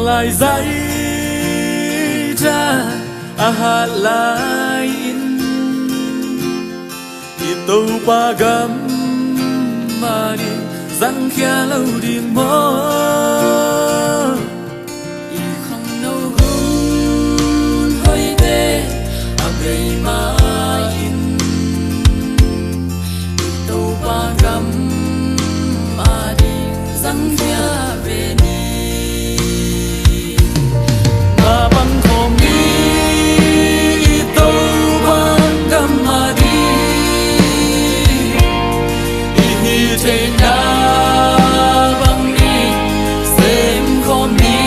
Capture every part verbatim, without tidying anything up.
Lai zai ta a hat lai-in i Topa gam a ding zangkhia lo ding maw? I khangno hun hoihte a bei ma-in i Topa gam a ding zangkhia ve ni. Mapang khawm ni i Topa gam a ding i hih theihna bang ni sem khawm ni.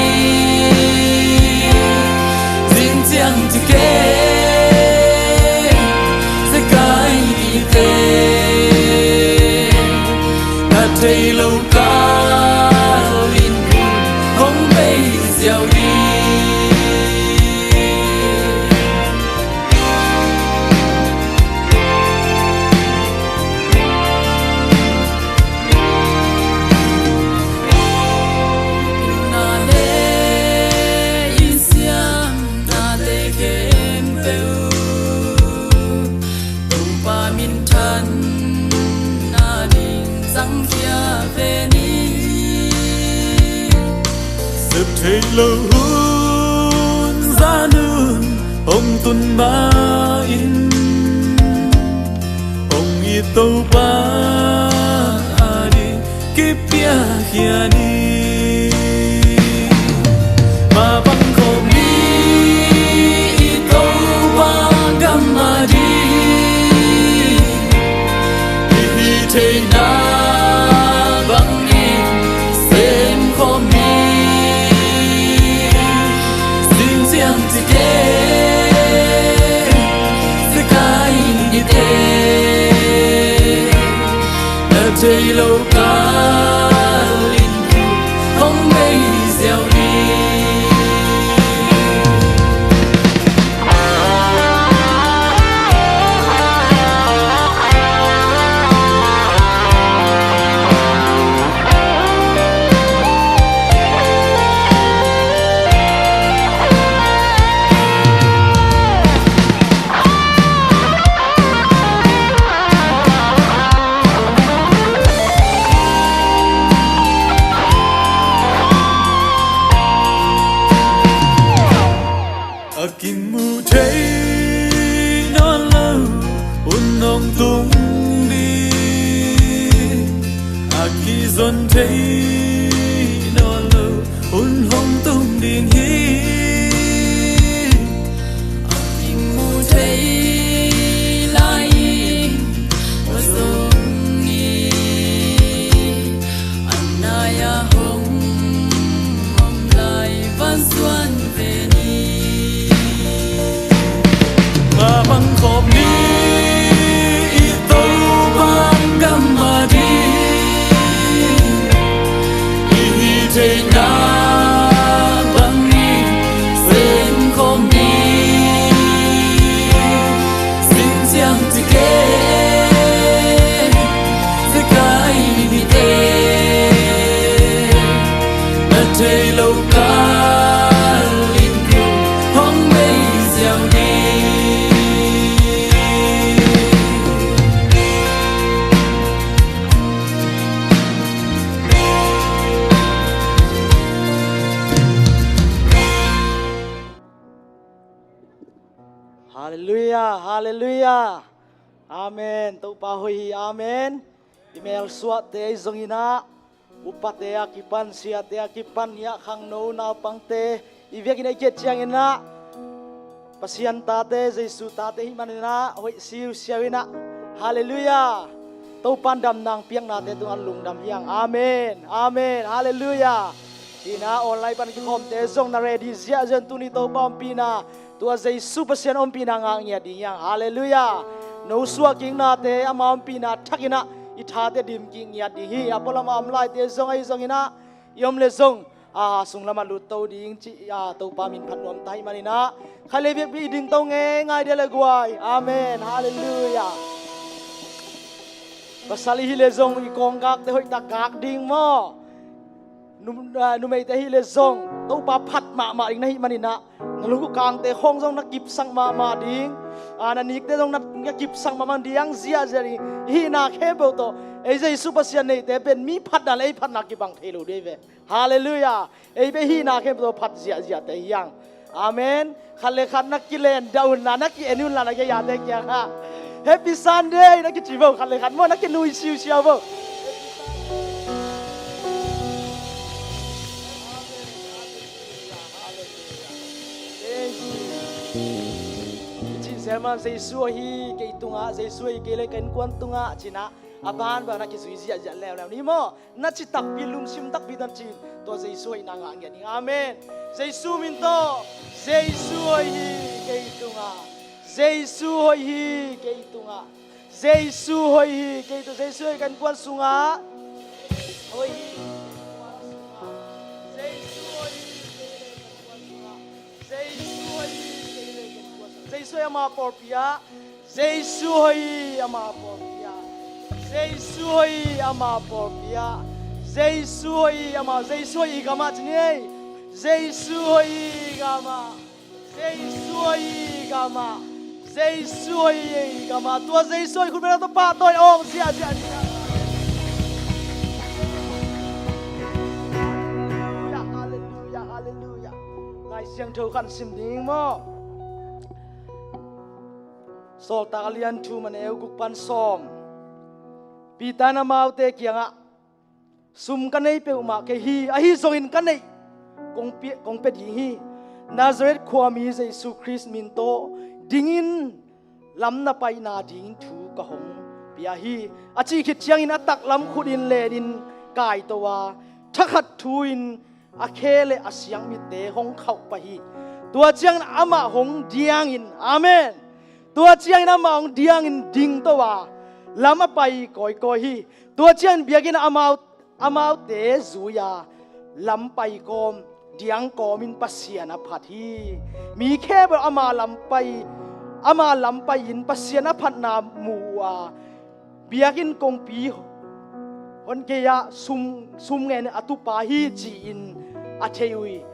Zing ciang ci kei, zekai nite na thei lo kal in hong bei ziau ding. Nale i siam nate khempeuh Topa minthan a ding zangkhia ve ni. Sep thei lo hun zan hun hong tun ma-in hong it Topa a ding kipia khia ni. Mapang khawm ni i Topa gam a ding i hih theihna bang ni sem khawm ni. Zing ciang ci kei, zekai nite na thei lo kal in hong bei ziau ding. A kimu thei nawn lo hun hong tung ding, a kizon thei nawn lo hun hong tung ding hi. A kimu thei lai-in va zong ni, a nai-ah hong om lai va zuan ve ni. Mapang khawm ni i Topa gam a ding i hih theihna bang ni sem khawm ni. Zing ciang ci kei, zekai nite na thei lo kal in hong bei ziau ding. Halleluiah, halleluiah. Amen. Topa hoih hi, amen. I melsuahte ahi zongin ah, upate a kipan, siate a kipan, hiah khangno naupangte i biakinn a i kiat ciangin ah, Pasian tate, Jesu tate ahih manin ah hoih siusiau in ah. Halleluiah. Topan damna hong piaknate tungah lungdam hi hang. Amen, amen. Halleluiah. Hi in ah online pan kikhawmte zong na ready ziahziah un. Tuni Topa ompihna, tua Jesu Pasian ompihna ngah ngiat ding hi hang. Halleluiah. No suah kiknate ama ompihna thak in ah i thate dim kik ngiat ding hi. A pualam a om laite zong ahi zongin ah, i om leh zong, a, sunglam ah lut to ding cih, a, Topa min phat nuam ta ahih manin ah, khat le biakpi i ding to ngeingai dia leh guai. Amen. Halleluiah. Pasal i hih leh zong i kawnggakte hoihtak gak ding maw? Nu, ah, numeite hi le zong Topa phat mahmah ding na hih maninah, na lukukangte khawng zong na kipsak mahmah ding, ah, na nikte zong na, na kipsak mahmah ding ziahziah ding. Hihna khempeuh tawh ei Jesu Pasian neite pen mi phatna le ei phatna kibang thei lo dei ve. Halleluiah. Ei pen hihna khempeuh tawh phat ziahziahte hiang. Amen. Khat le khat na kilen dah unla, na ki-en unla, na kei yate kiangah Happy Sunday na kici vo, khat le khat maw, na kinui siusiau vo. Cih sema Jesu ahi kei tungah, Jesu ahi kei le ka innkuan tungah cinah a banban na kizui ziahziah leuleu ni maw. Na ci takpi, lungsim takpi tan cin, tua Jesu hoihna ngah ngiat ding. Amen. Jesu min tawh. Jesu hoih hi kei tungah. Jesu hoih hi kei tungah. Jesu hoih hi kei tungah. Jesu hoih kan kuan sungah. Hoih hi kei tungah sungah. Jesu hoih hi kei le kan kuan sungah. Jesu hoih hi kei le kan kuan sungah. Jesu hoih ama pawlpi ah. Jesu hoih ama pawlpi ah. Jesu hoih ama, Jesu hoih i gamah ci ni ei. Jesu hoih i gamah. Jesu hoih i gamah. Jesu hoih i gamah. Tua Jesu hoih khutbetna tawh pahtawi awng ziahziah ni. Halleluiah, halleluiah, halleluiah. Lai Siangtho khan sim ding maw. Sawltak a lian thum a neu guk pan sawm. Peter in amaute kiangah, sum ka nei peuhmah kei hi, ahi zongin ka neih kong pia, kong pia ding hi. Nazareth khuami Jesu Khrist min tawh dingin lam na paina ding thu ka hong pia hi, a cih khit ciangin a taklam khutin lenin kaito a, thakhat thu-in a khe le a siangmitte hong khauh pah hi. Tua ciangin amah hong diangin, amen. Tua ciangin amah hong diangin dingto a, lam a pai kawikawi hi. Tua ciangin biakinn ah amau, amaute zui a, lam pai kawm, diang kawmin Pasian a phat hi. Mi khempeuh ama lam pai, ama lam pai-in Pasian a phatna mu uh a, biakinn kongpi hon gei-ah sum, sum ngen a tupa hi ci-in a thei uh hi.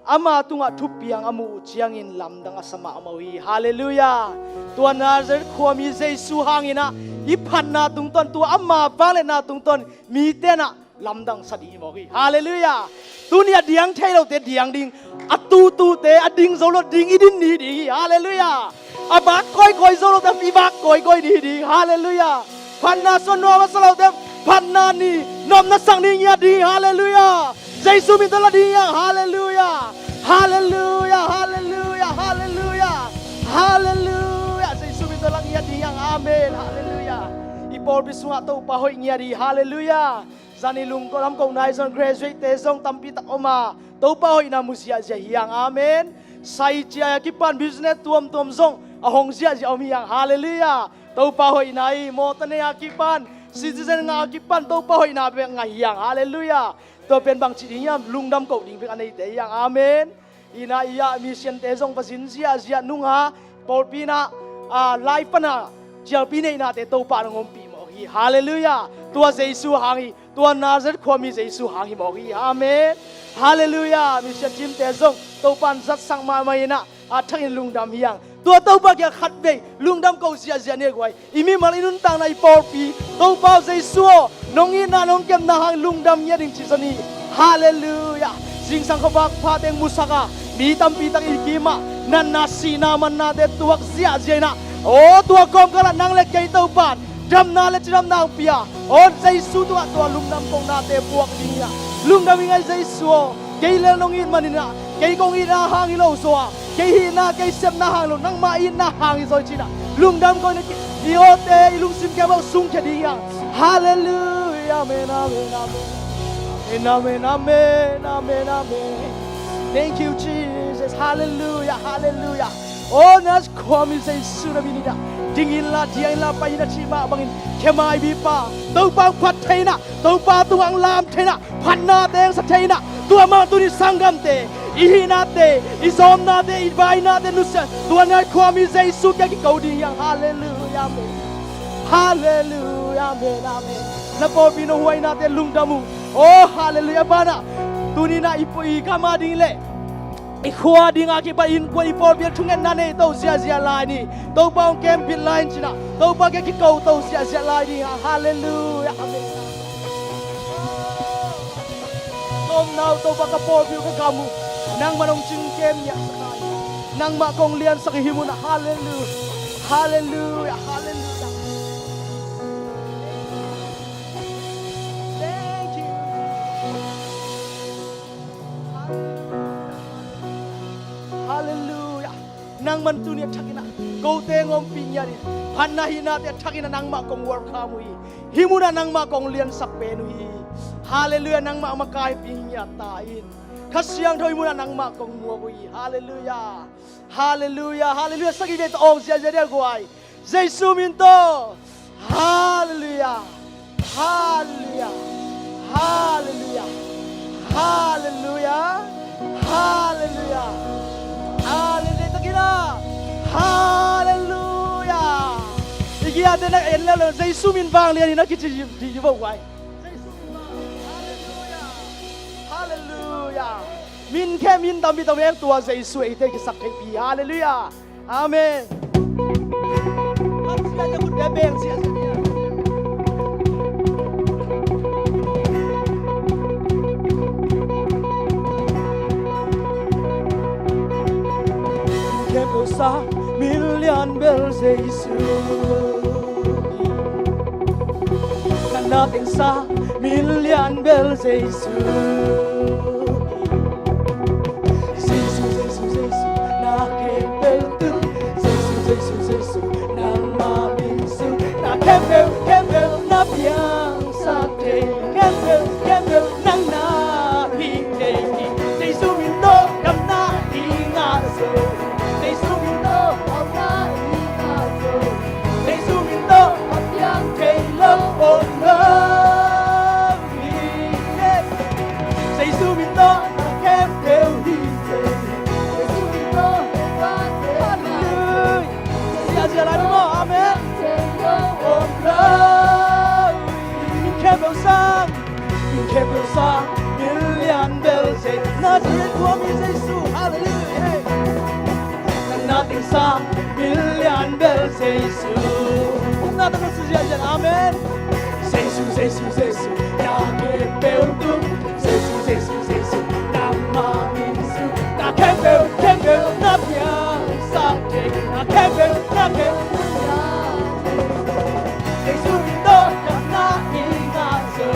Ama tungah thupiang a muh uh ciangin lamdang a sa mahmah uh hi. Halleluiah. Tua Nazareth khuami Jesu hanginah i phatna tungtawn, tua ama vangliatna tungtawn mite nah lamdang sa ding hi mawk hi. Halleluiah. Tuni a diang thei lote diang ding, a tutute a ding zo lo ding i din ni ding hi. Halleluiah. A vak kawikawi zo lote i vak kawikawi ding hi ding. Halleluiah. Phatna suan nuam a sa lote phatna ni nuam na sak ni ngiat ding hi. Halleluiah. Jesu min tawh la ding hiang. Halleluiah. Halleluiah. Halleluiah. Halleluiah. Halleluiah. Jesu min tawh la ngiat ding hiang. Amen. Halleluiah. I pawlpi sungah Topa hoih ngiat hi. Halleluiah. Zani lungdam kohna i zon graduate-te zong tampi tak om a, Topa hoihna mu ziahziah hiang. Amen. Sai ciai a kipan business tuamtuam zong a hong ziahziah om hiang. Halleluiah. Topa hoihna hi. Mawtaw nei a kipan, citizen ngah a kipan Topa hoihna bek ngah hiang. Halleluiah. Tua pen bangci ding hiam, lungdam koh ding bek a neite hiang. Amen. Ina i ah mission-te zong va zin ziahziah nunga pawlpi inah, ah, lai pana cialpi neihnate Topa in hong ompih mawk hi. Halleluiah. Tua Jesu hang hi. Tua Nazareth khuami Jesu hang hi mawk hi. Amen. Halleluiah. Mission team-te zong Topa in zatsak mahmah inah, a thakin lungdam hiang. Tua Topa kiang khatvei lungdam koh ziahziah ni a guai. I mimal i nuntakna i pawlpi Topa aw Jesu aw, nong itna nong kepna hang lungdam ngiat ding ci zon hi. Halleluiah. Zingsang khuavak pha teng musak a, mi tampi tak i kimah natna sihna mannate tuak ziahziah inah, aw tua kawmkal ah nang le kei Topa in damna le cidamna hong pia, aw Jesu tungah tua lungdam kohnate puak ding hi a. Lungdam ing ei Jesu aw, kei lel nong it maninah, kei kong itna hang hi lo zaw a, kei hihna kei sepna hang lo, nangmah itna hang hi zaw hi cinah lungdam koh inah, i awte i lungsim khempeuh sungkhia ding hi a. Halleluiah. Amen, amen, amen. Amen, amen, amen, amen, amen. Thank you, Jesus. Halleluiah, halleluiah. Aw Nazareth khuami Jesu na min inah, ding inla, diang inla, pai in a cih mah bangin khe maibipa, Topa hong phat thei inah, Topa tungah hong lam thei inah, phatnate hong sa thei inah, tua mah tuni sanggamte, i hihnate, i zawmnate, i vainate nusia, tua Nazareth khuami Jesu kiang kiko ding hiang. Halleluiah, amen. Halleluiah, amen, amen. Na pawlpi na huainate lungdam uh. Aw halleluiah. Banah Tuni-in ah i pu i gam a ding leh i khua ding a kipan innkuan i pawlpi ah thungetna nei to ziahziah lai ni. Topa hong kem bit lai in ci-in ah Topa kiang kiko to ziahziah lai ding a. Halleluiah. Amen. Ka omna uh Topa, ka pawlpi uh, ka gam uh nangman hong cing kem ngiat lai. Nangmah kong liansak hi, hih munah. Halleluiah. Halleluiah. Halleluiah. Thank you. Halleluiah. Nangman tuni a thakin ah kote hong ompih ngiat in, phatna hihnate a thakin ah nangmah kong welcome uh hi. Hih munah nangmah kong liansak pen uh hi. Halleluiah. Nangmah makaihpih ngiat ta in. Kha Siangtho hih munah nangmah kong muak uh hi. Halleluiah. Halleluiah. Halleluiah. Sagih vei tawh awng ziahziah ding a guai. Jesu min tawh. Halleluiah. Halleluiah. Halleluiah. Halleluiah. Halleluiah. Halleluiah. Halleluiah. I giate na en leuleu, Jesu min vanglian in a kici dih vo guai. Jesu min vang. Halleluiah. Halleluiah. Min khem in tampi tawh veng tua Jesu eite kisaktheihpih. Halleluiah. Amen. Hak ziahziah, kutte beng ziahziah. Khempeuh sang min lian bel Jesu. Na teng sang min lian bel Jesu. Jesu, Jesu, Jesu, na khempeuh tun. Jesu, Jesu, Jesu, nangmah min sung. Na khempeuh, khempeuh na piangsak thei. Khempeuh, khempeuh nang na hi thei hi. Jesu min tawh damna i ngah zo. Jesu min tawh damna i ngah zo. Jesu min tawh a piang thei lo om lo. Jesu min tawh na khempeuh hi thei. Jesu min tawh na khempeuh. Halleluiah. Ziahziah lai ni maw. Amen. Min khempeuh sang, min khempeuh sang min lian bel Jesu. Na teng sang min lian bel Jesu. Halleluiah. Na teng sang min lian bel Jesu. Na teng sang ziahziah. Amen. Jesu, Jesu, Jesu, na khempeuh tun. Jesu, Jesu, Jesu, nangmah min sung. Na khempeuh, khempeuh na piangsak thei. Na khempeuh, na khempeuh. Jesu min tawh damna i ngah zo.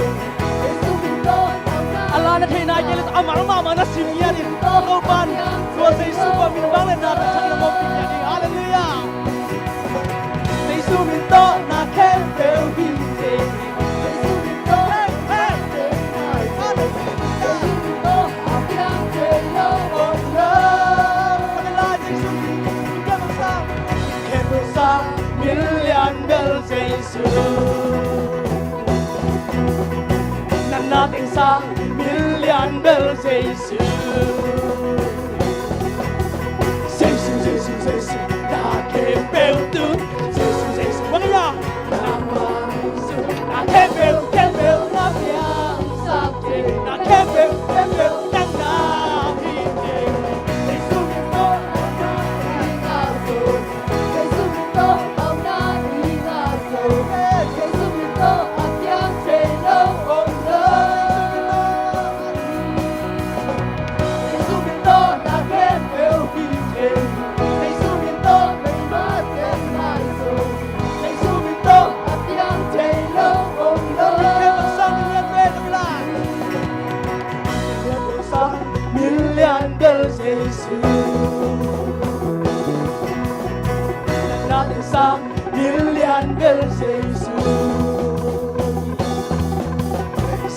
Jesu min tawh damna. A la na thei nai kei leh amah mahmah na sim ngiat in. Topa'n tua Jesu min vanglian na tawh thakin a mawhpi ngiat ding. Halleluiah. Jesu min tawh na khempeuh hi thei. Jesu min tawh. Hey, hey. Jesu min tawh a piang thei lo om lo. Khempeuh sang min lian bel Jesu. Na teng sang min lian bel Jesu. Jesu, Jesu, Jesu, na khempeuh tun. Jesu, Jesu, bang ia. Na khempeuh, khempeuh na piangsak thei. Na khempeuh, khempeuh nang na hi thei. Jesu min tawh damna i ngah zo. Jesu min tawh damna i ngah zo. Jesu min tawh a piang thei lo om lo. Jesu min tawh na khempeuh hi thei. Jesu min tawh meimah teng nai zo. Jesu min tawh a piang thei lo om lo. Min lian bel Jesu. Na teng sang min lian bel Jesu.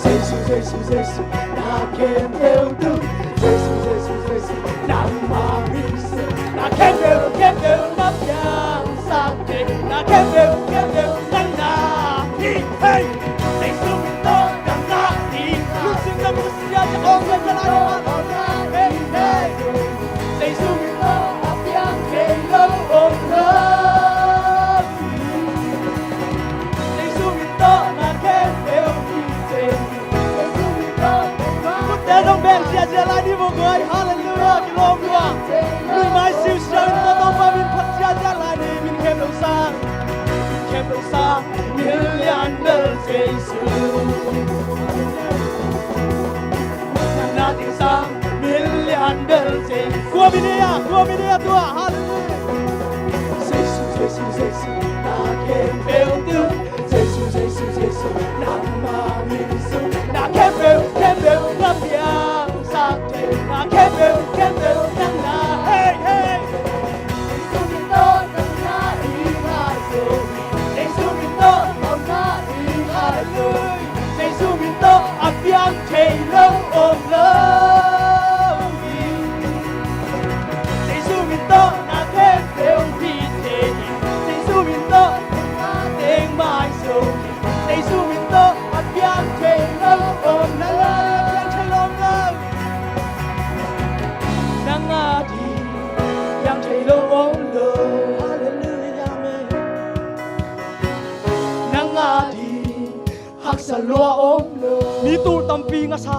Jesu, Jesu, Jesu, na khempeuh tun. Jesu, Jesu, Jesu, nangmah min sung. Na khempeuh, khempeuh na piangsak thei. Na khempeuh, khempeuh nang na hi thei. Jesu min tawh damna i ngah. Lungsim na musia, Jehovah na la. Hey, hey. Jesu min tawh a piang thei lo om lo. Jesu min tawh na khempeuh hi thei. Jesu min tawh. Kutte zong beng sang min lian bel Jesu. Nang na ding sang min lian bel Jesu. Kua min hi a, kua min hi a tua. Halleluiah. Jesu, Jesu, Jesu, na khempeuh tung. Jesu, Jesu, Jesu, nangma min sung. Na khempeuh, khempeuh na piangsak thei. Na khempeuh, khempeuh nang na. Hey, hey. Jesu min tawh nang na ding ngaihsun. Jesu min tawh nang na ding ngaihsun. Jesu min tawh a piang thei lo om lo hi. Jesu min tawh na khempeuh hi thei hi. Jesu min tawh na teng mai zo hi. Jesu min tawh a piang thei lo om lo. Nang a ding piang thei lo om lo. Nang a ding piang thei lo om lo. Halleluiah, amen. Nang a ding haksa lua om lo. Mi tul tampi ngasa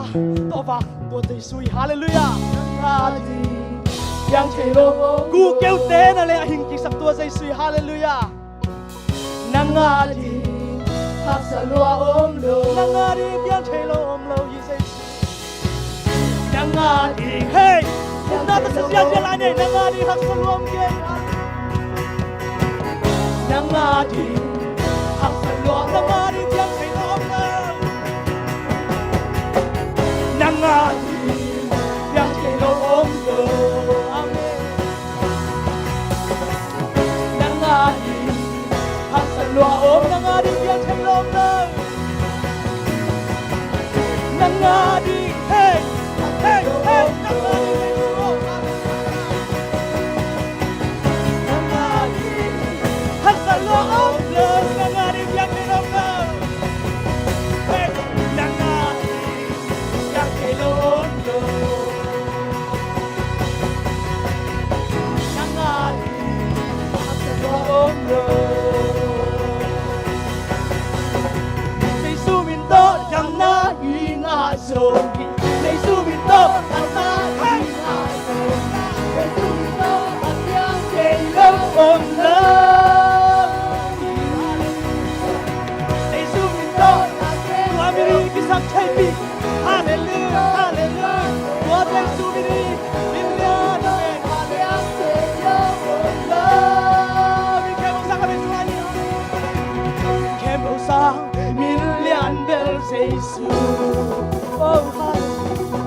tawh vak tua Jesu hi. Halleluiah. Nang a ding piang thei lo om lo. Kukeu te na le a hing kiksak tua Jesu hi. Halleluiah. Nang a ding haksa lua om lo. Nang a ding piang thei lo om lo hi Jesu. Nang a ding, hey, na ta sa sia sia lai nei, nang a ding haksa lua om kei. Nang a ding haksa lua, nang a ding piang thei lo om lo. Nang a ding piang thei lo om lo. Amen. Nang a ding haksa lua om, nang a ding piang thei lo om lo. Nang a ding, hey, hey, hey, nang a ding, nang a ding haksa lua om lo, nang a ding piang thei lo om lo. Hey, nang a ding piang thei lo om lo. Nang a ding haksa lua om lo. Jesu min tawh nang na ding ngaihsun hi. Jesu min tawh nang na ding ngaihsun hi. Jesu min tawh a piang thei lo om lo. Jesu min tawh tua min hi kisam thei pi. Halleluiah, halleluiah. Tua Jesu min hi. Min lian, amen. Min khempeuh sang, min khempeuh sang min lian bel Jesu. Oh, halleluiah.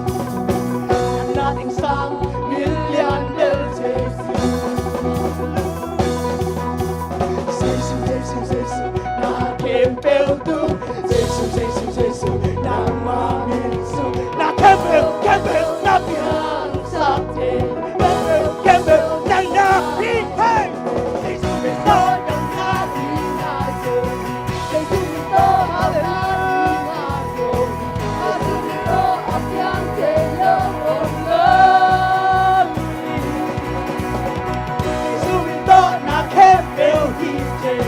Na ding sang min lian bel Jesu. Jesu, Jesu, Jesu, na khempeuh tung. Jesu, Jesu, Jesu, nangma min sung. Na khempeuh, khempeuh na piangsak thei. Khempeuh, khempeuh nang na hi thei. Jesu min tawh nang na ding ngaihsun. Jesu min tawh nang na ding ngaihsun. Jesu min tawh a piang thei lo om lo. Jesu min tawh na khempeuh hi thei.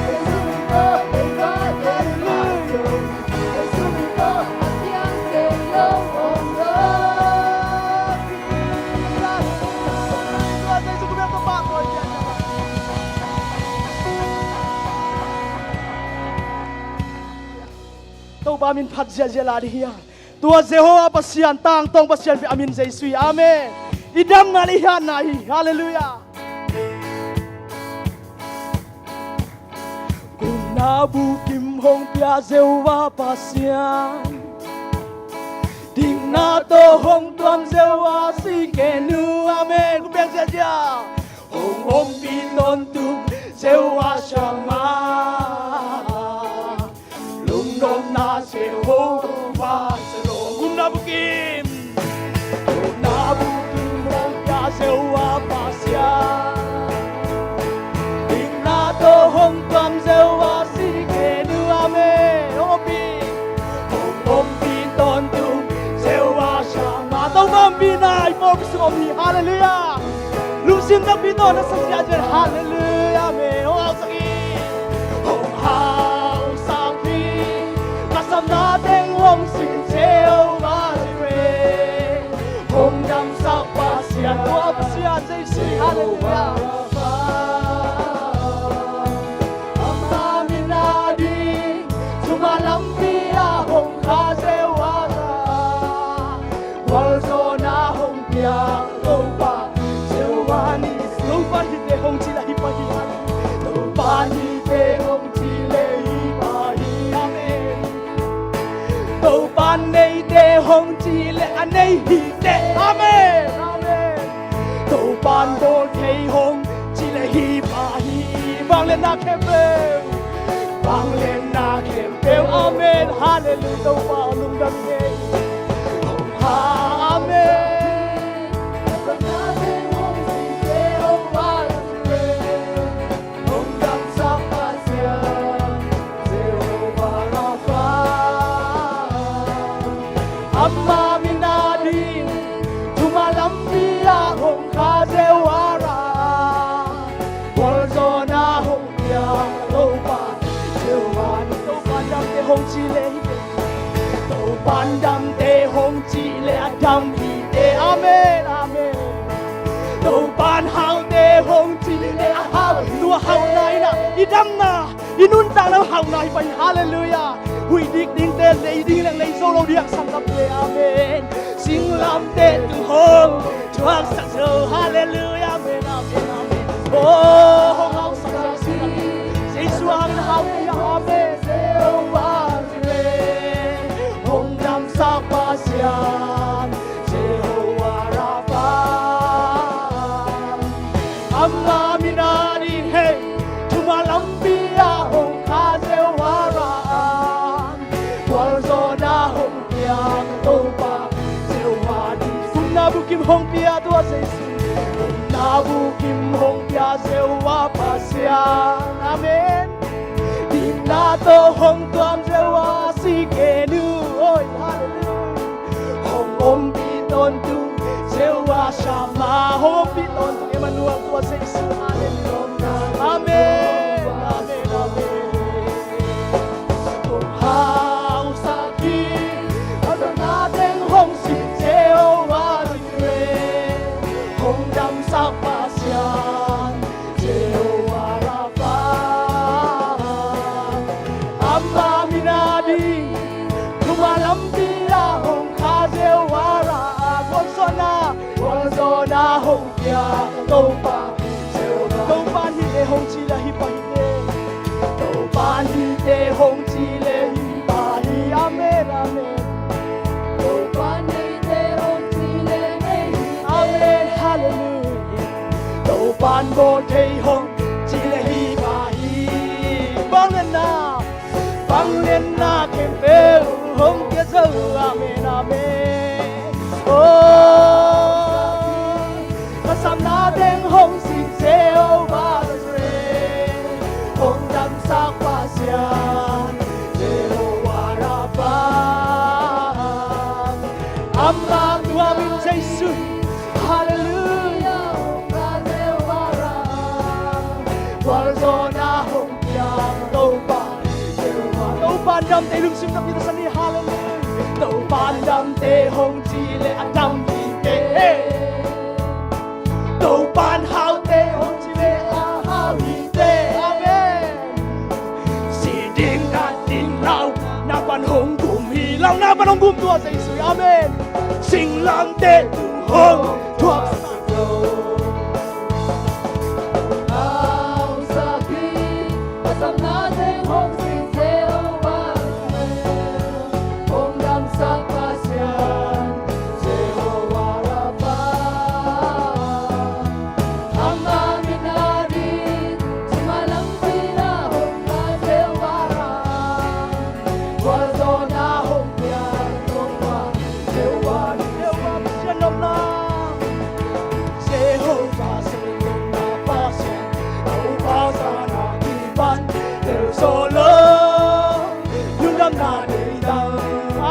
Jesu min tawh, Jesu min tawh a piang thei lo om lo. Topa min phat ziahziah lai ding hi a. Tua Jehovah Pasian, tangtawng Pasian pen a min Jesu hi. Amen. I damna le i hatna hi. Halleluiah. Gupna bukim hong pia Jehovah Pasian, dikna tawh hong tuam Jehovah Tsidkenu. Amen. Kong piang ziahziah. Hong ompih tawntung Jehovah Shammah, lungnopna Jehovah Shalom. Gupna bukim, gupna bukim hong pia Jehovah Pasian, dikna tawh hong tuam Jehovah Tsidkenu. Amen. Hong ompih, hong ompih tawntung Jehovah Shammah. Topa ompihna i mawk sung om hi. Halleluiah. Lungsim takpi tawh na sa ziahziah. Halleluiah, amen. Hong hausak hi. Hong hausak hi. Ka sapna teng hong sin Jehovah Jireh. Hong damsak Pasian, tua Pasian Jesu. Halleluiah. Ama min Thuman lampi ah hong kha Jehovah, gualzawhna hong piak Topa Jehovah ni. Topa hihte hong cih leh hih pah hi. Topa hihte hong cih leh hih pah hi. Amen. Topa neite hong cih leh a nei hite. Amen. Amen. Topa bawl thei hong cih leh hih pah hi. Vangliatna khempeuh, vangliatna khempeuh. Amen. Halleluiah. Topa lungdam hi. Amen. Hong damsak Pasian, Jehovah Rapha. Ama min a ding thuman lampi ah hong kha Jehovah Rapha. Gualzawhna hong piak Topa Jehovah ni. Topa damte hong cih leh hite. Topa damte hong cih leh a dam hite. Amen, amen. Topa haute hong cih leh a hau. Tua hauhna in ah i damna, i nuntakna hauhna hi pah hi. Halleluiah. Huih dik dingte lei ding leng lei zo lo ding a, sanggam te. Amen. Singlamteh tung hong thuaksak zo. Halleluiah. Amen, amen, amen. Oh, hong hausak Jesu. Jesu a min hau hi. Amen. Jehovah Jireh, hong damsak Pasian, Jehovah Rapha. Ama min a ding, hey, thuman lampi ah hong kha Jehovah Rapha. Gualzawhna hong piak Topa Jehovah ni. Gupna bukim hong pia tua Jesu. Gupna bukim hong pia Jehovah Pasian. Amen. Dikna tawh hong tuam Jehovah Tsidkenu. Oi, halleluiah. Hong ompih tawntung Jehovah Shammah. Hong ompih tawntung Emmanuel tua Jesu. Halleluiah. Amen. Amen. Amen. Hong hausak hi. Hong damsak hi. Jehovah Jireh, hong damsak Pasian, Jehovah Rapha. Ama min a ding thuman lampi ah hong kha Jehovah Rapha. Gualzawhna, gualzawhna hong pia Topa Jehovah. Topa hihte hong cih leh hih pah hite. Topa hihte hong cih leh hih pah hi. Amen, amen. Topa neite hong cih leh nei hite. Amen, halleluiah. Topa bawl thei hong cih leh hih pah hi. Vangliatna, vangliatna khempeuh hong pia zo. Amen, amen. Oh, ka sapna teng hong sin Jehovah Jireh, hong damsak Pasian, Jehovah Rapha. Ama tua min Jesu. Halleluiah. Gualzawhna hong piak Topa Jehovah. Topa damte lungsim napi ta sa ni. Halleluiah. Topa damte hong cih leh a dam hite. Topa haute hong cih leh a hau hite. Amen. Si ding, tat ding, lauhna pan hong gum hi. Lauhna pan hong gum tua Jesu. Amen. Singlamteh tung hong thuaksak. Jehovah Pasian, Topa zahna kipan tel sawh lo, lungdamna nei ta.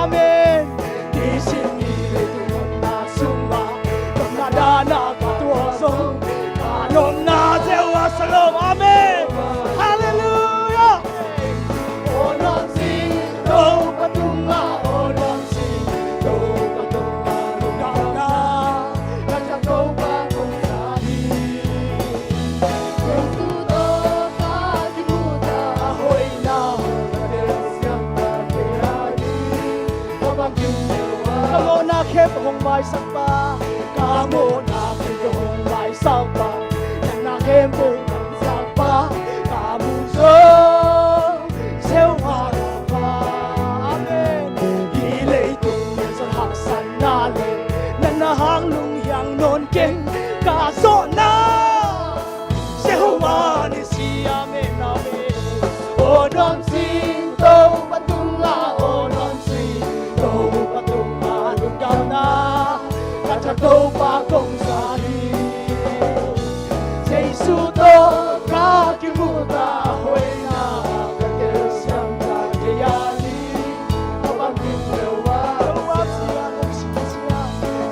Amen. Nisim ni leitung nopna sungah, nopna dana ka tuak zong, ka nopna Jehovah Shalom. Amen. Halleluiah. khempeuh hong maisakpa, ka mawhna khempeuh hong maisakpa, nang na khempeuh damsakpa, ka muh zo Jehovah Rapha. Amen. Hih leitung pianzat haksatna le nang na hang lunghiang nawn keng, ka zawhna Jehovah Nissi. Amen, amen. Aw nuamsing Topa tungah, aw nuamsing Topa tungah lungdamna ka Topa kong za hi. Jesu tawh ka kimuhta a hoihna ka telsiamta kei a hi. Ka bangkim Jehovah,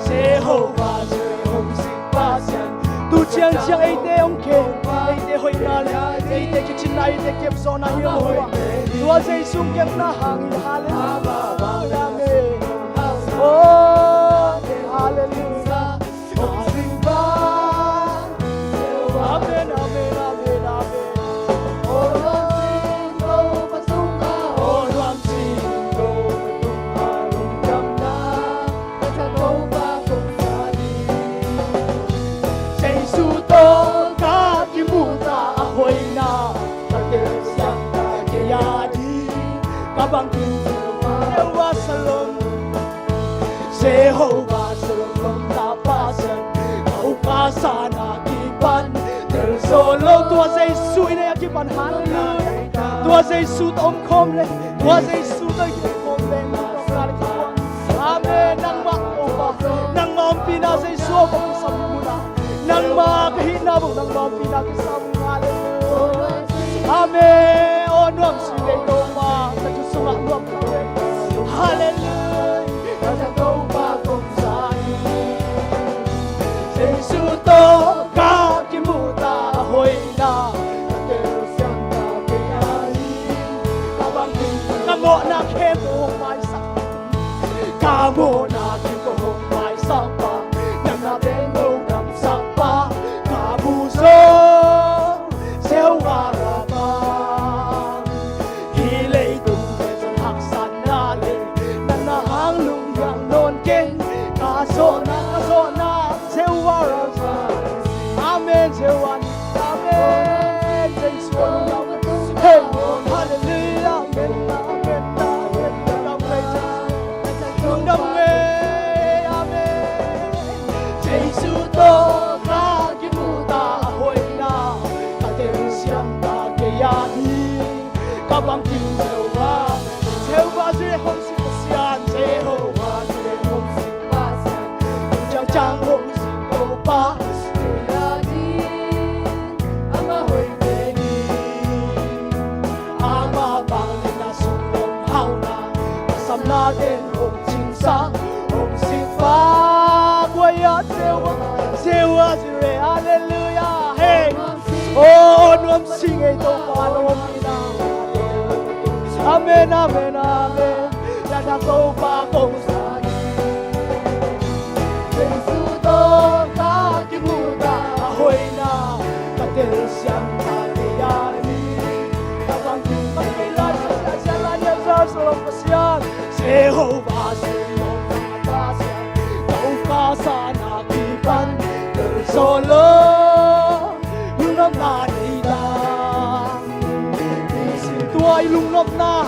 Jehovah Jireh, Homesick Pasian. Tu ciangciang eite hong khem, eite hoihna le eite kicinna, eite kepzawhna hi a hua. Tua Jesu kepna hang hi. Halleluiah. Amen. Oh, halleluiah. Amen, amen, amen, amen. Jesu tawh ka kimuhta a hoihna ka telsiamta kei a hi. Ka bangkim Jehovah Shalom, Jehovah Shalom, lawmta Pasian, ka ukna sana kipan tel zo lo. Tua Jesu i neih a kipan, halleluiah. Tua Jesu tawh omkhawm le, tua Jesu tawh i kiomkhawm le, amen. Nangmah Topa, nangmah ompihna Jesu aw, ka kisam hi muna. Nangmah ka hihna bang, nangmah ompihna kisam. Halleluiah. Amen. Aw nuamsing ei Topa, ka thu sungah nuam ka. Halleluiah. Ka Topa kong za hi. Jesu tawh ka kimuhta a hoihna ka telsiamta kei a hi. Ka bangkim, ka mawhna khempeuh hong maisak, ka mawhna khempeuh hong maisakpa, nang na bek lungdamsakpa, ka muh zo Jehovah Rapha. Hih leitung pianzat haksatna le nang na hang lunghiang nawn keng, ka zawhna, ka zawhna Jehovah Rapha. Amen, Jehovah. Amen. Jesu. Hey, halleluiah. Amen, amen, amen. Lungdam ngei. Amen. Jesu tawh ka kimuhta a hoihna ka telsiamta kei a hi. Ka bangkim Jehovah, Jehovah Jireh, Homesick Pasian, Jehovah Jireh, Homesick Pasian. Ciangciang Homesick Topa, amah hoih pen hi. Amah bang le na sung hong hauhna, ka samna ten hong cingsak, Homesick pa kua hiam? Jehovah, Jehovah Jireh, halleluiah. Hey. Oh, nuamsing ei Topa, nuamsing. Amen, amen, amen. Lada Topa kong za hi. Jesu tawh ka kimuhta a hoihna ka telsiamta kei a hi. Ka bangkim, bangkim lai, Pasian lai, Jehovah Shalom Pasian. Jehovah Shalom Pasian. Topa sana kipan tel zo lo. Lungnopna nei ta. Tua i lungnopna,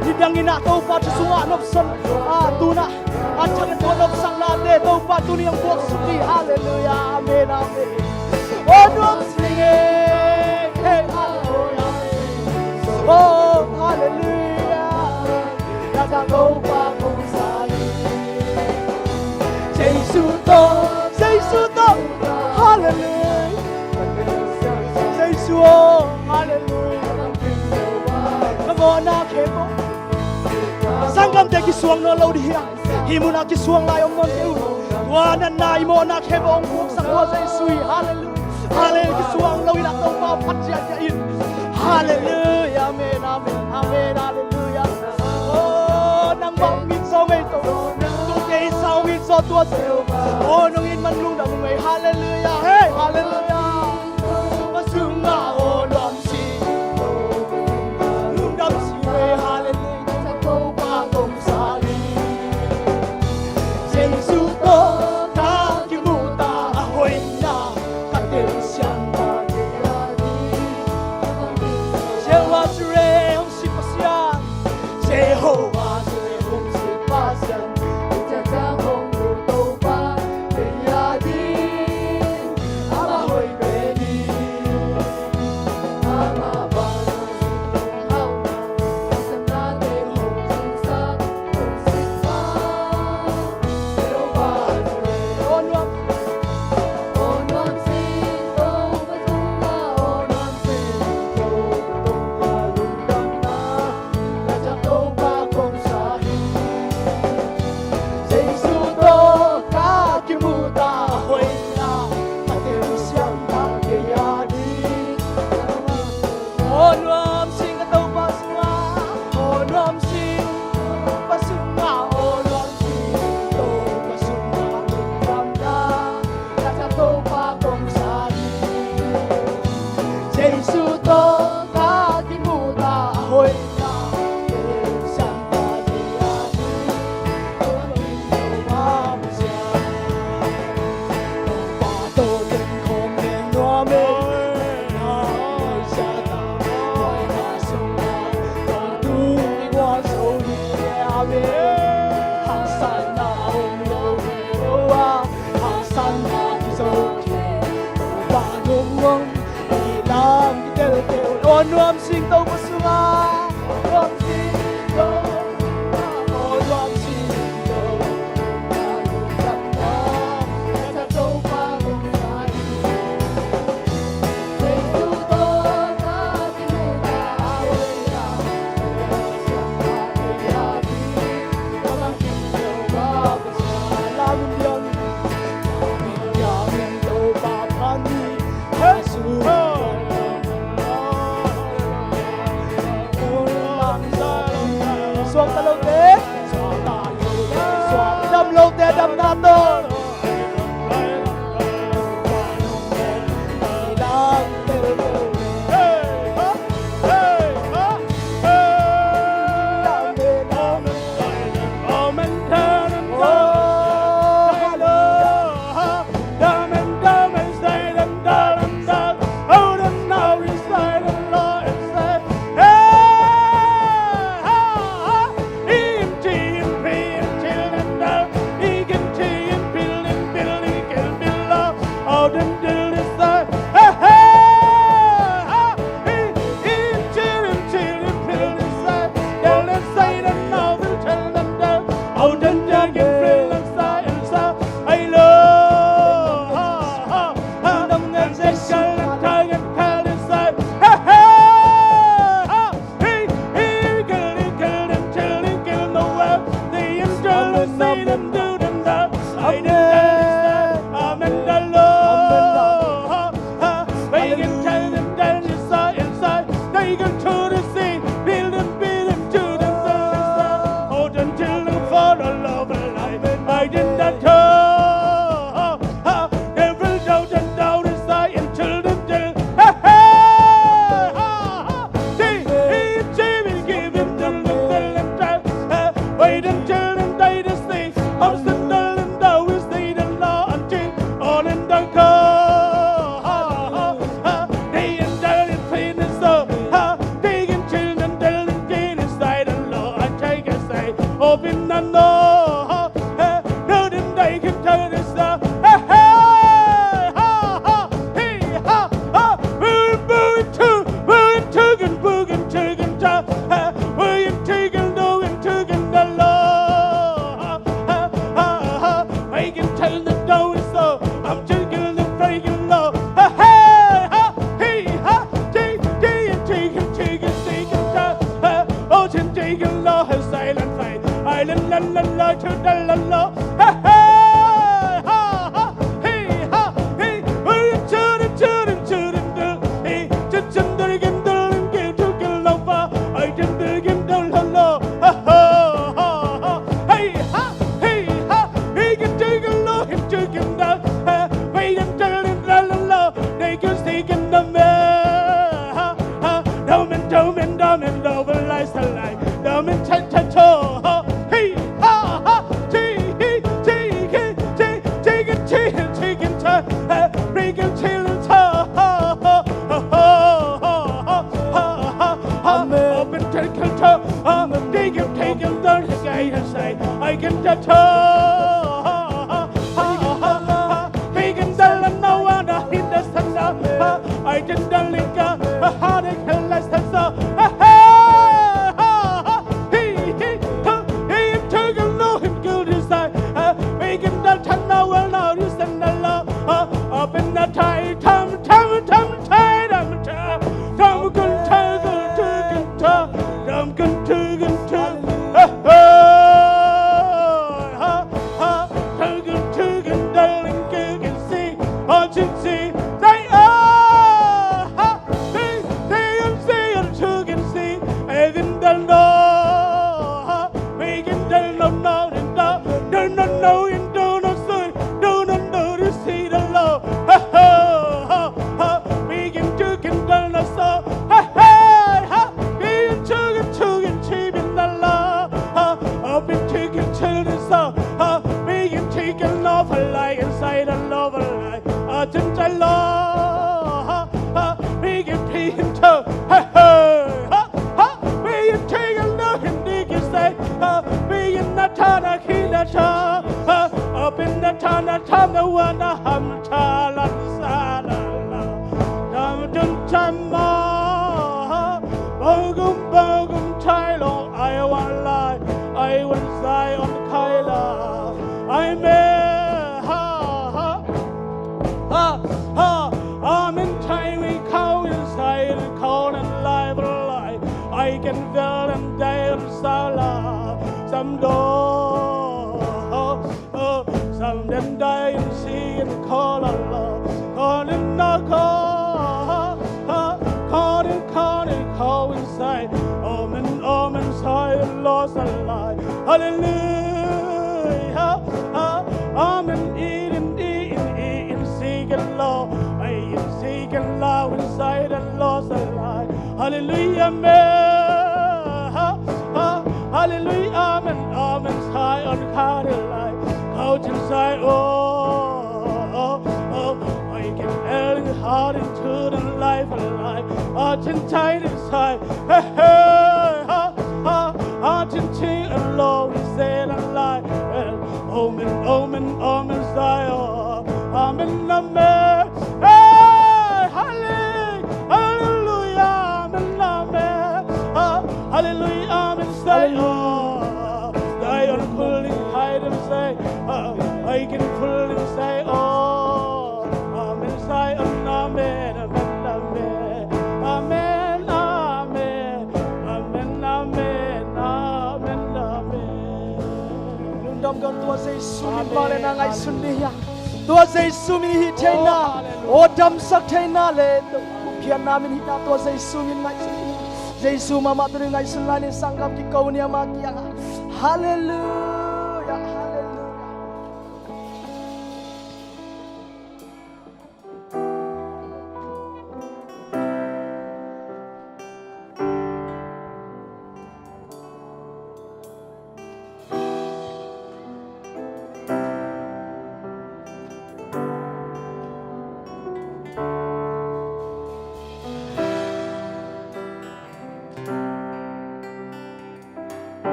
nidangin ah Topa thu sungah nopsan, a, tu-in ah a thangin tua nopsaknate Topa tuni hong puaksuk hi. Halleluiah. Amen, amen. Oh, nuamsing e. Hey, halleluiah. Oh, halleluiah. Lada Topa kong za hi. Jesu tawh, Jesu tawh. Halleluiah. Jesu aw, halleluiah. Ka mawhna khempeuh, sanggamte kisuang nawn lo ding hi a, hih munah kisuang lai om nawn kei un. Tua natna i mawhna khempeuh hong puaksak tua Jesu hi. Halleluiah. Halleluiah. Kisuang lo in ah Topa phat ciatciat in. Halleluiah. Amen, amen, amen. Halleluiah. Oh, nangmah hong it zaw ngei Topa. Tute i sa hong it zaw tua Jehovah. Oh, nong it man lungdam ngei. Halleluiah. Hey, halleluiah. Ka sungah aw nuamsing, lungdam sing ngei. Halleluiah. Topa kong za hi. Aw nuam sing Topa sungah. Aw nuam sing Topa, aw nuam sing Topa. Suakta lote, suak, dam lote damna tawh. Tana kina ta, ha, apin na tana tam na wana ham ta lan sa la la. Tam tum tam ma, ha, bogum bogum tai long ai wan lai, ai wan sai on kai la. Ai me, ha, ha. Ha, ha, amen, tai we kau in sai in kau nan lai wan lai. Ai ken vel nan dai on sa la, sam do, oh, oh, sam den dai in si in kau la la, kau in na kau, ha, ha, kau in, kau in, kau in sai. Amen, amen, sai lo sa lai. Hallelujah, ha, amen, i in, i in, i in, si ken lo, ai in, si ken lo, in sai den lo sa lai. Hallelujah, amen. Ha, ha, hallelujah, amen, amen, sai on kha de lai. Kau chin sai, oh, oh, oh. I can el in heart into the life of life. Ah, chin sai de sai. Hey, hey, ha, ha, ha, chin chi alone, say the light. Amen, amen, amen, sai, oh. Amen, amen. Hey, hallelujah, hallelujah, amen, amen. Ah, hallelujah, amen, sai, oh. Zion, pulling high and say, ah, I can pulling say, oh. Amen, sai, amen, amen, amen, amen. Amen, amen, amen, amen, amen, amen. Lungdam gam, tua Jesu min bang le na ngaihsun ding hi a. Tua Jesu min hih theihna, aw damsak theihna le gupkhiatna min hihna, tua Jesu min ngaihsun ding hi. Jesu mahmah tawh ding ngaihsun lai ni, sanggam kiko ni ama kiangah. Hallelujah, hallelujah.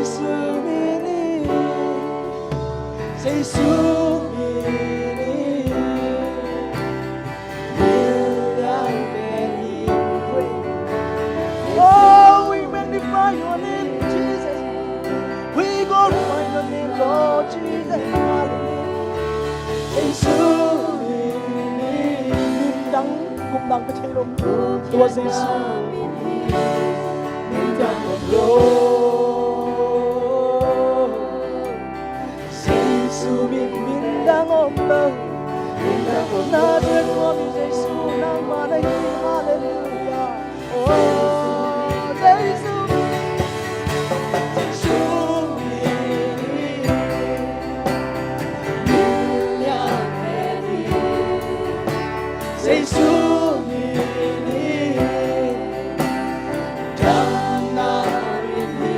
Jesu min hi, Jesu min hi, min lian pen hi. Oh, we magnify your name, Jesus. We glorify your name, Lord Jesus. Hallelujah. Jesu min hi, min dang, gupna dang ka thei lo. Tua Jesu min hi, min dang om lo. Jesu min, min dang om lo. Min dang om lo. Nazareth khua mi Jesu nangmah na hi. Hallelujah. Oh, Jesu min, Jesu min hi, min lian pen hi. Jesu min hi, damna min hi.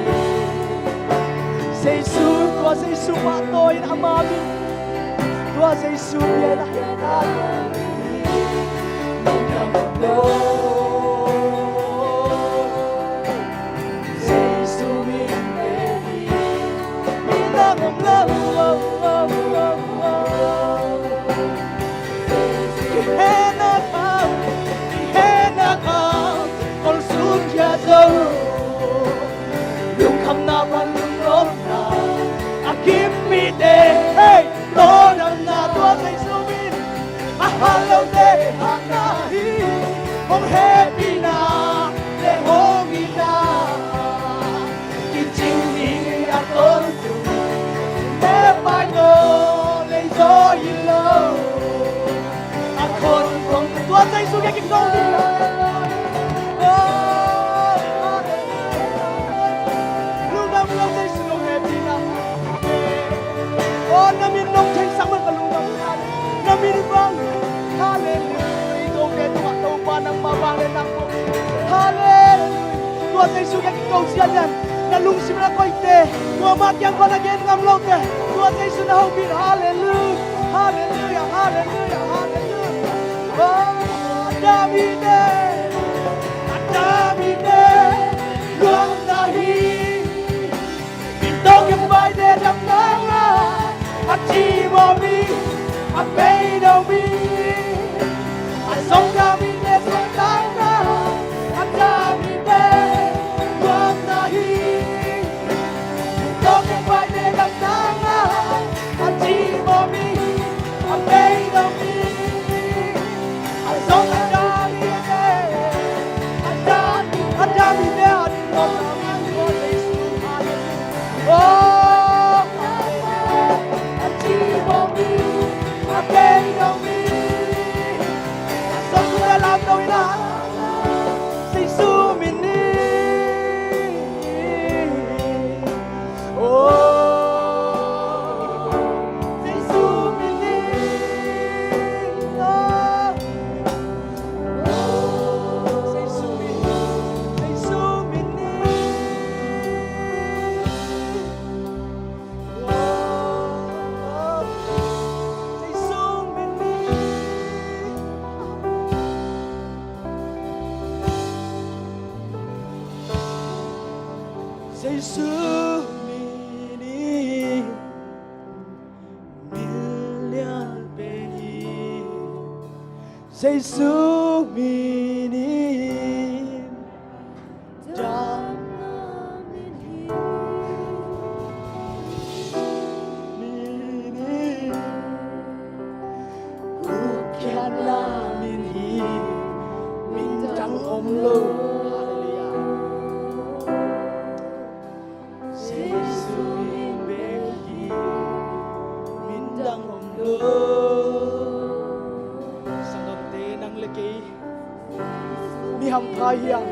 Jesu, tua Jesu pahtawi in ama min, tua Jesu bia in a hian ta. Jesu min hi, min dang om lo. Kihena kham, kihena kham, kol sun khia zo. Lungkhamna pan lunglawmna a kim mite, hey, tawldamna tua Jesu min. A hal Jesu kiang kiko ziahziah, na lungsim na koihte, tua mah kiang kong na gen ngam lote, tua Jesu na hopih. Halleluiah, halleluiah, halleluiah, halleluiah. Oh, a dam hi te, a dam hi te, luang na hi. Min tawh kiang paite damna ngah, a cimawh mi, a pei dong mi, a zong dam mite zong damna, a dam mite luang na hi. Min tawh kiang paite damna ngah, a cimawh mi, a pei dong mi, a zong a dam mite, a dam, a dam mite, a dam mite. Oh, a cimawh mi, a pei dong mi, a zong a dam mite. Jesu min in. Oh, Jesu min in. Oh, Jesu min, Jesu min in. Oh, Jesu min in. Jesu min in, min lian pen hi. Jesu min in, damna min hi. Min in, gupkhiatna min hi, min dang om lo. Halleluiah. Jesu min bek hi, min dang om lo. Sanggamte, nang le kei mi hampha hi hang.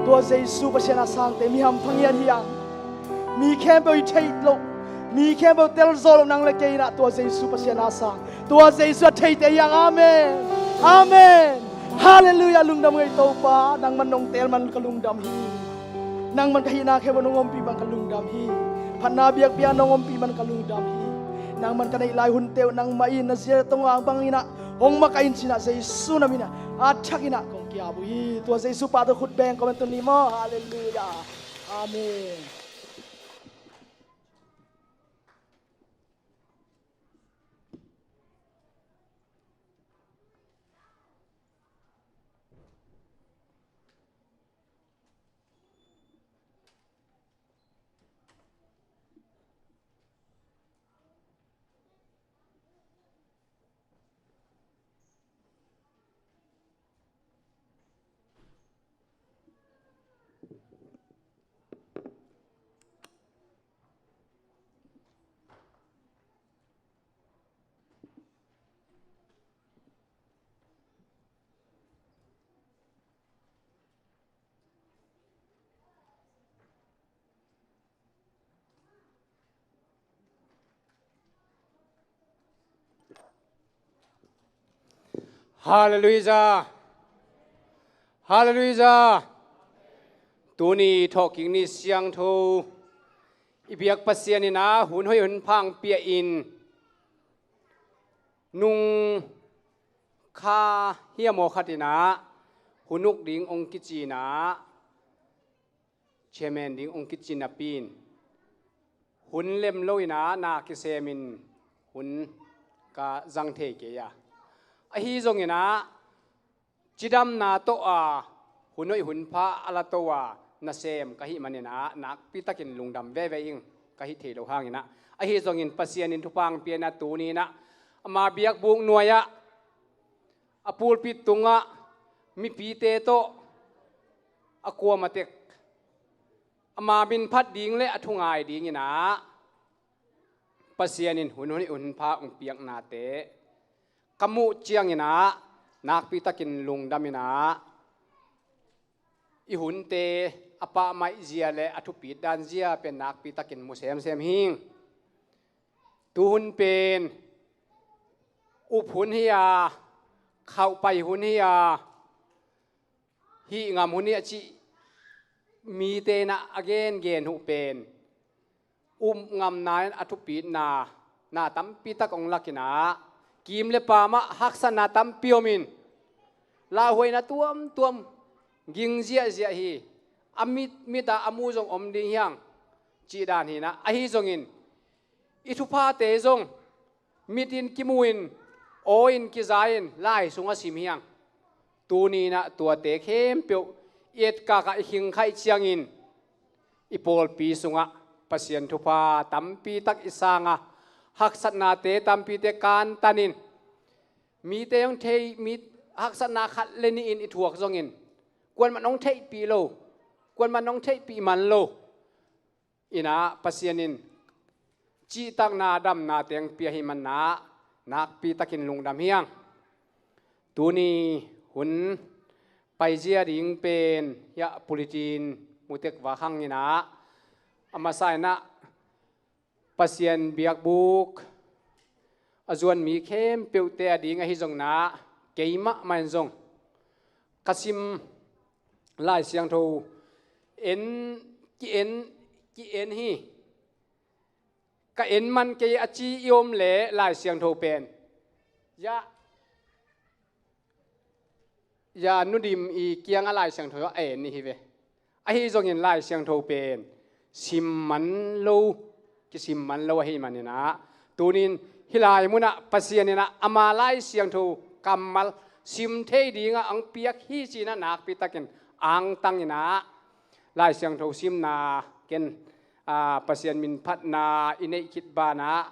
Tua Jesu Pasian a sangte mi hampha ngiat hi hang. Mi khempeuh i theih loh, mi khempeuh telzaw loh nang le kei in ah tua Jesu Pasian a sang, tua Jesu a theite hi hang. Amen. Amen. Halleluiah. Lungdam ngei Topa, nangman nong teel man ka lungdam hi. Nangman ka hihna khempeuh nong ompih man ka lungdam hi. Phatna biakpiak nong ompih man ka lungdam hi. Nangman ka neih lai hunte uh nangmah in na zia tawh ngang bangin ah hong makaih in ci-in ah Jesu na min ah a thakin ah kong ki-ap uh hi. Tua Jesu pahtawi khut beng kawm en tuni maw. Halleluiah. Amen. Halleluiah. Halleluiah. Tuni thawhkik ni siangtho i biak Pasian in ah hun hoih hun pha hong pia in, nung kha hiam aw khat in ah hun uk ding hong kici in ah, chairman ding hong kici napi in, hun lem lo in ah na kisem in hun ka zang thei kei a. Ahi zongin ah cidamna tawh a hun hoih hun pha a la to a nasem ka hih manin ah nakpi takin lungdam veve ing, ka hih theih loh hangin ah. Ahi zongin Pasian in thupha hong pia in ah tuni in ah ama biakbuk nuai ah, a pulpit tungah mipite tawh a kuamatek ama min phat ding le a thu ngai dingin ah Pasian in hun hoih hun pha hong piaknate ka muh ciangin ah nakpi takin lungdam in ah i hunte a pahmaih zia le a thupit dan zia pen nakpi takin mu semsem hing. Tu hun pen up hun hi a, khauhpai hun hi a, hih ngam hun hi a cih mite in ah a gengen uh pen, um ngamna in a thupitna, na tampi tak hong lak in ah, kim le paam ah haksatna tampi om in, lauhuaina tuamtuam ging ziahziah hi, a mit, mit ah a mu zong om ding hi hang, cih dan hi in ah, ahi zongin, i thuphate zong mit in kimu in, aw in kiza in, lai sungah sim hi hang. Tuni in ah tuate khempeuh i etkak ah i khingkhaih ciangin, i pawlpi sungah Pasian thupha tampi tak i sang a, haksatnate tampite kantan in, mite hong thei, mi haksatna khat le nih in i thuak zongin, kuaman hong theihpih lo, kuaman hong theihpih man lo in ah, Pasian in cihtakna, damna teng pia hi man in ah, nakpi takin lungdam hi hang. Tuni hun paizia ding pen hiah pulitin mutek vak hang in ah, a masa in ah Pasian biakbuk a zuan mi khempeuhte a ding ahi zongin ah, keimah mah in zong ka sim Lai Siangtho en, ki-en, ki-en hi. Ka en man kei a ci i om leh Lai Siangtho pen, ya, ya Nu Dim i kiangah Lai Siangtho a en ni hi ve. Ahi zongin Lai Siangtho pen sim man lo, kisim man lo ahi man in ah, tunin hih lai munah Pasian in ah ama Lai Siangtho kammal sim thei dingah hong piak hi ci in ah, nakpi takin angtang in ah, Lai Siangtho simna ken, aa, Pasian min phatna i neih khit banah,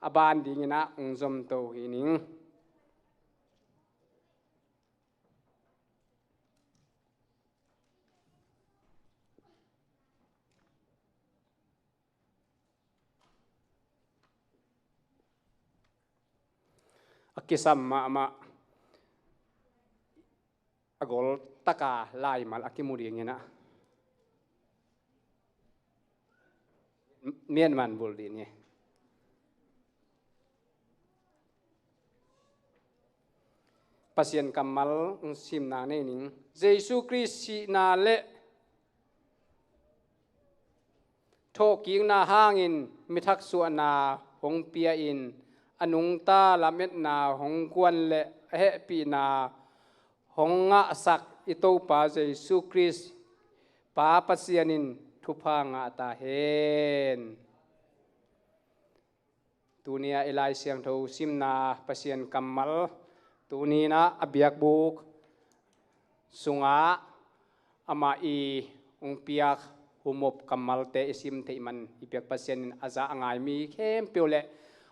a ban dingin ah hong zomto hi ning. A kisam mahmah, a gol taka laimal a kimu dingin ah, mian man bul dih ni. Pasian kammal hong simna nei ning. Jesu Khrist sihna le thawhkikna hangin mithak suahna hong pia in, a nungta lametna hong guan le a hehpihna hong ngahsak i Topa Jesu Khrist Pa Pasian in thupha ngah ta hen. Tuni a i Lai Siangtho simna Pasian kammal, tuni in ah a biakbuk sungah amah i hong piak humop kammalte i sim theih man i biak Pasian in a za a ngai mi khempeuh le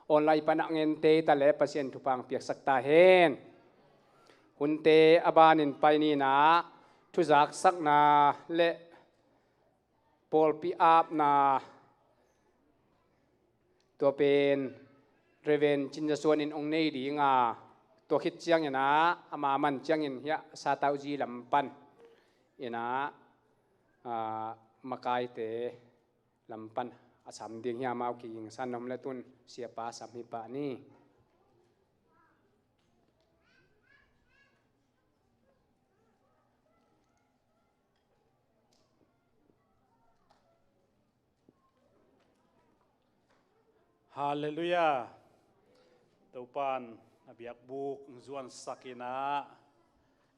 online panah ngente ta le Pasian thupha hong piaksak ta hen. Hunte a banin pai ni in ah, thuzaksakna le pawlpi apna, tua pen Reverend Cin Za Suan in hong nei ding a, tua khit ciangin ah, ama man ciangin hiah Satauzi lam pan in ah, aa, makaite lam pan a sam ding hi. Amau kiging san om le tun siapa sam hi pah ni. Halleluiah. Topan a biakbuk hong zuansak in ah,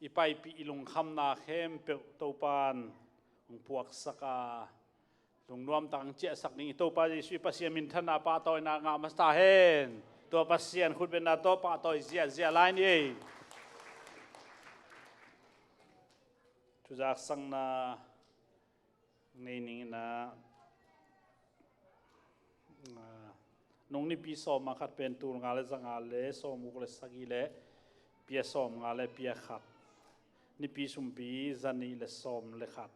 i paipih i lungkhamna khempeuh Topan hong puaksak a, lungnuamtak hong ciahsak ding i Topa Jesuh i Pasian minthanna pahtawina ngah masa ta hen. Tua Pasian khutbetna tawh pahtawi ziahziah lai ni ei. Thuzaksakna nei ning in ah, aa, nung nipi sawm a khat pen tul nga le za nga le sawm guk le sagih le pia sawm nga le pia khat, nipi sumpi za nih le sawm le khat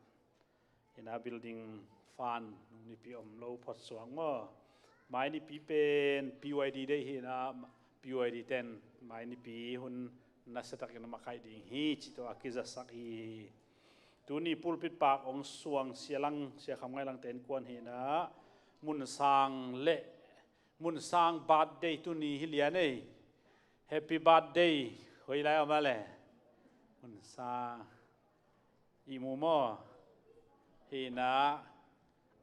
in ah, building fund nung nipi om lo phot suak maw. Mai nipi pen P Y D day hi in ah, P Y D ten mai nipi hun nasiatakin a makaih ding hi cih tawh a kizasak hi. Tuni pulpit pak hong suang Sia Lang, Sia Kham Ngai Langte innkuan hi in ah, mun sang le mun sang birthday tuni hi lian ei. Happy birthday. Hoih lai om a le? Mun sang. I mu maw? Hi inah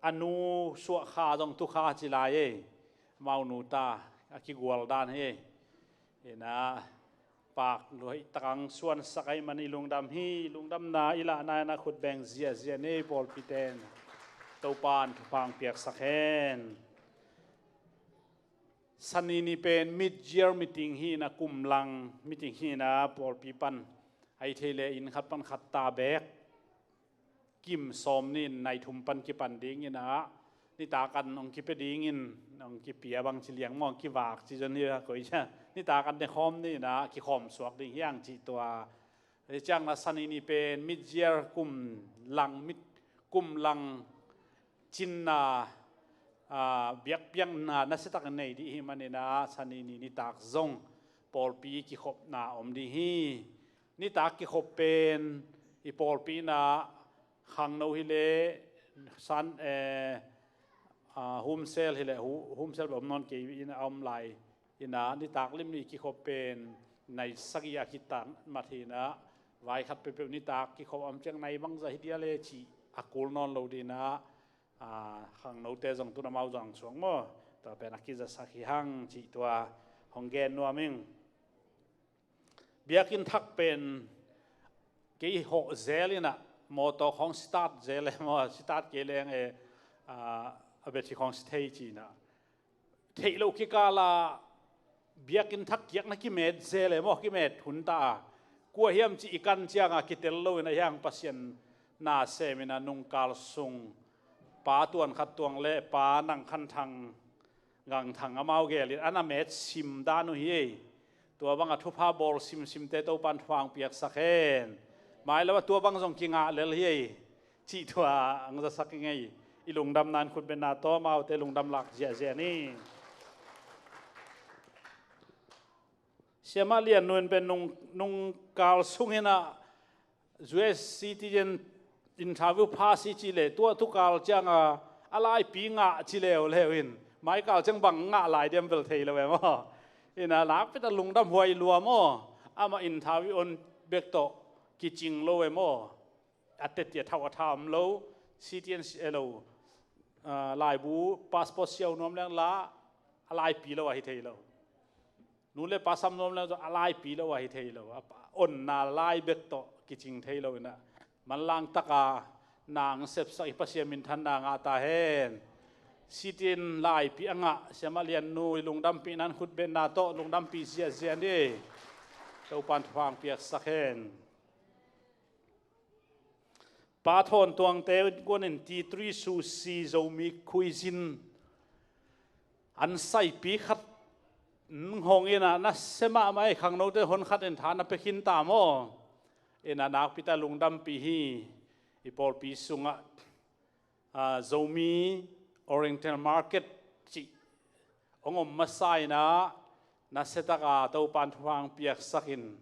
a nu suahkha zong tukha ci lai ei. Amau nu ta a kigual dan hi ei. Hi inah pak luai takang suansak ahih man i lungdam hi. I lungdamna i lahna inah khut beng ziahziah ni. Pawlpite'n Topa'n thupha hong piaksak hen. Sanini pen mid-year meeting hi inah, kumlang meeting hi inah, pawlpi pan ahi thei le inn khat pan khat ta beek kim sawm ni in nai thum pan kipan ding inah, nitak an hong kipia ding in, hong kipia bang ci liang maw, hong kivak ci zong hi a, koi cia nitak an ne khawm ni inah kikhawm suak ding hi hang cih tua. Hi ciang inah Sanini pen mid-year, kumlang, mid, kumlang cinna, aa, biakpiakna nasiatak nei ding hi man inah Sanini nitak zong pawlpi kikhopna om ding hi. Nitak kikhop pen i pawlpi inah khangno hi leh san, eh, aa, Humsel hi leh, Hu-, Humsel beh om nawn kei inah a om lai inah nitak lim ni kikhop pen nai sagih a kitat mat hi inah, vai khat peuhpeuh nitak kikhop a om ciang nai bangzah hi dia le cih a kul nawn lo ding inah, aa, khangnote zong tun amau zong suak maw, tua pen a kizasak hi hang cih tua hong gen nuam ing. Biakinn thak pen kei hawh zel inah, mawtaw khawng start zel e maw, start kei leng e, aa, a bia ci khawng si thei ci inah, theih loh kikal ah biakinn thak kiakna kimet zel e maw, kimet hun ta a, kua hiam cih i kan ciang a kitel lo inah, hiang Pasian na sem inah nungkal sung Pa Tuan Khat Tuang le Pa Nang Khan Thang, Gang Thang amau gel in a na met sim dan uh hi ei. Tua bang a thupha bawl simsimte Topa'n thupha hong piaksak hen. Mai lo a tua bang zong kingah lel hi ei. Cih tua hong zasak ing ei. I lungdamna in khut bengna tawh amaute lungdam lak ziahziah ni. Siamah Lian Nu in pen nung, nungkal sung inah U S citizen interview pass i cih leh, tua tukal ciang a, a laipi ngah ci leuleu in, mai kal ciang bang ngah lai diam bel thei lo e maw. Inah nakpi tak lungdam huai lua maw. Amah interview on bek tawh kicing lo e maw. A teti a thau a tha om lo, citizen, eh, lo, ah, laibu passport siau nuam leng la, a laipi lo ahi thei lo. Nu le pa sam nuam leng zong a laipi lo ahi thei lo. A pa-, onna lai bek tawh kicing thei lo inah, manlang taka nang sepsak i Pasian minthanna ngah ta hen. Citizen laipi a ngah Siamah Lian Nu i lungdampihna in khut bengna tawh lungdampih ziahziah ni. Topa'n thupha hong piaksak hen. Pa Thawn Tuangte kuan in tea tree sushi Zomi cuisine an saipi khat hong inah, nasia mahmah ei, khangnote hon khat in tha na pia khin ta maw. Inah nakpi tak lungdampih hi. I pawlpi sungah, ah, Zomi Oriental Market cih hong om masa inah, nasia taka Topa'n thupha hong piaksak in,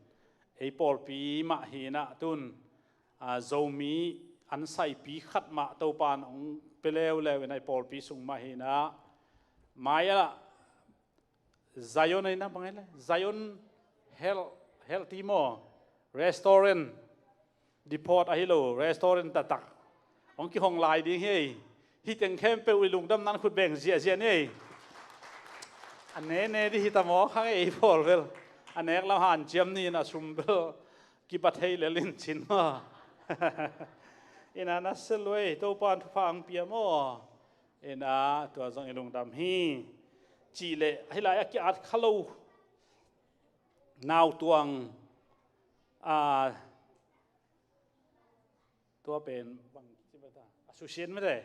ei pawlpi mah hi inah tun, ah, Zomi an saipi khat mah Topa'n hong pia leuleu inah, ei pawlpi sung mah hi inah, mai ah Zion a inah bang hi le, Zion Health, Health ti maw, restaurant, depot ahi lo, restaurant taktak hong kihong lai ding hi ei. Hih teng khempeuh i lungdamna in khut beng ziahziah ni ei. A nene dih hi ta maw, khang ei pawl bel. A nek lam hanciam ni inah sum bel kipa thei lel in cin maw. Inah nasia lua ei, Topa'n thupha hong pia maw. Inah tua zong i lungdam hi. Cih leh hih lai a ki-at kha lo Nau Tuang, ah, tua pen bang ci bang ta, associate mete.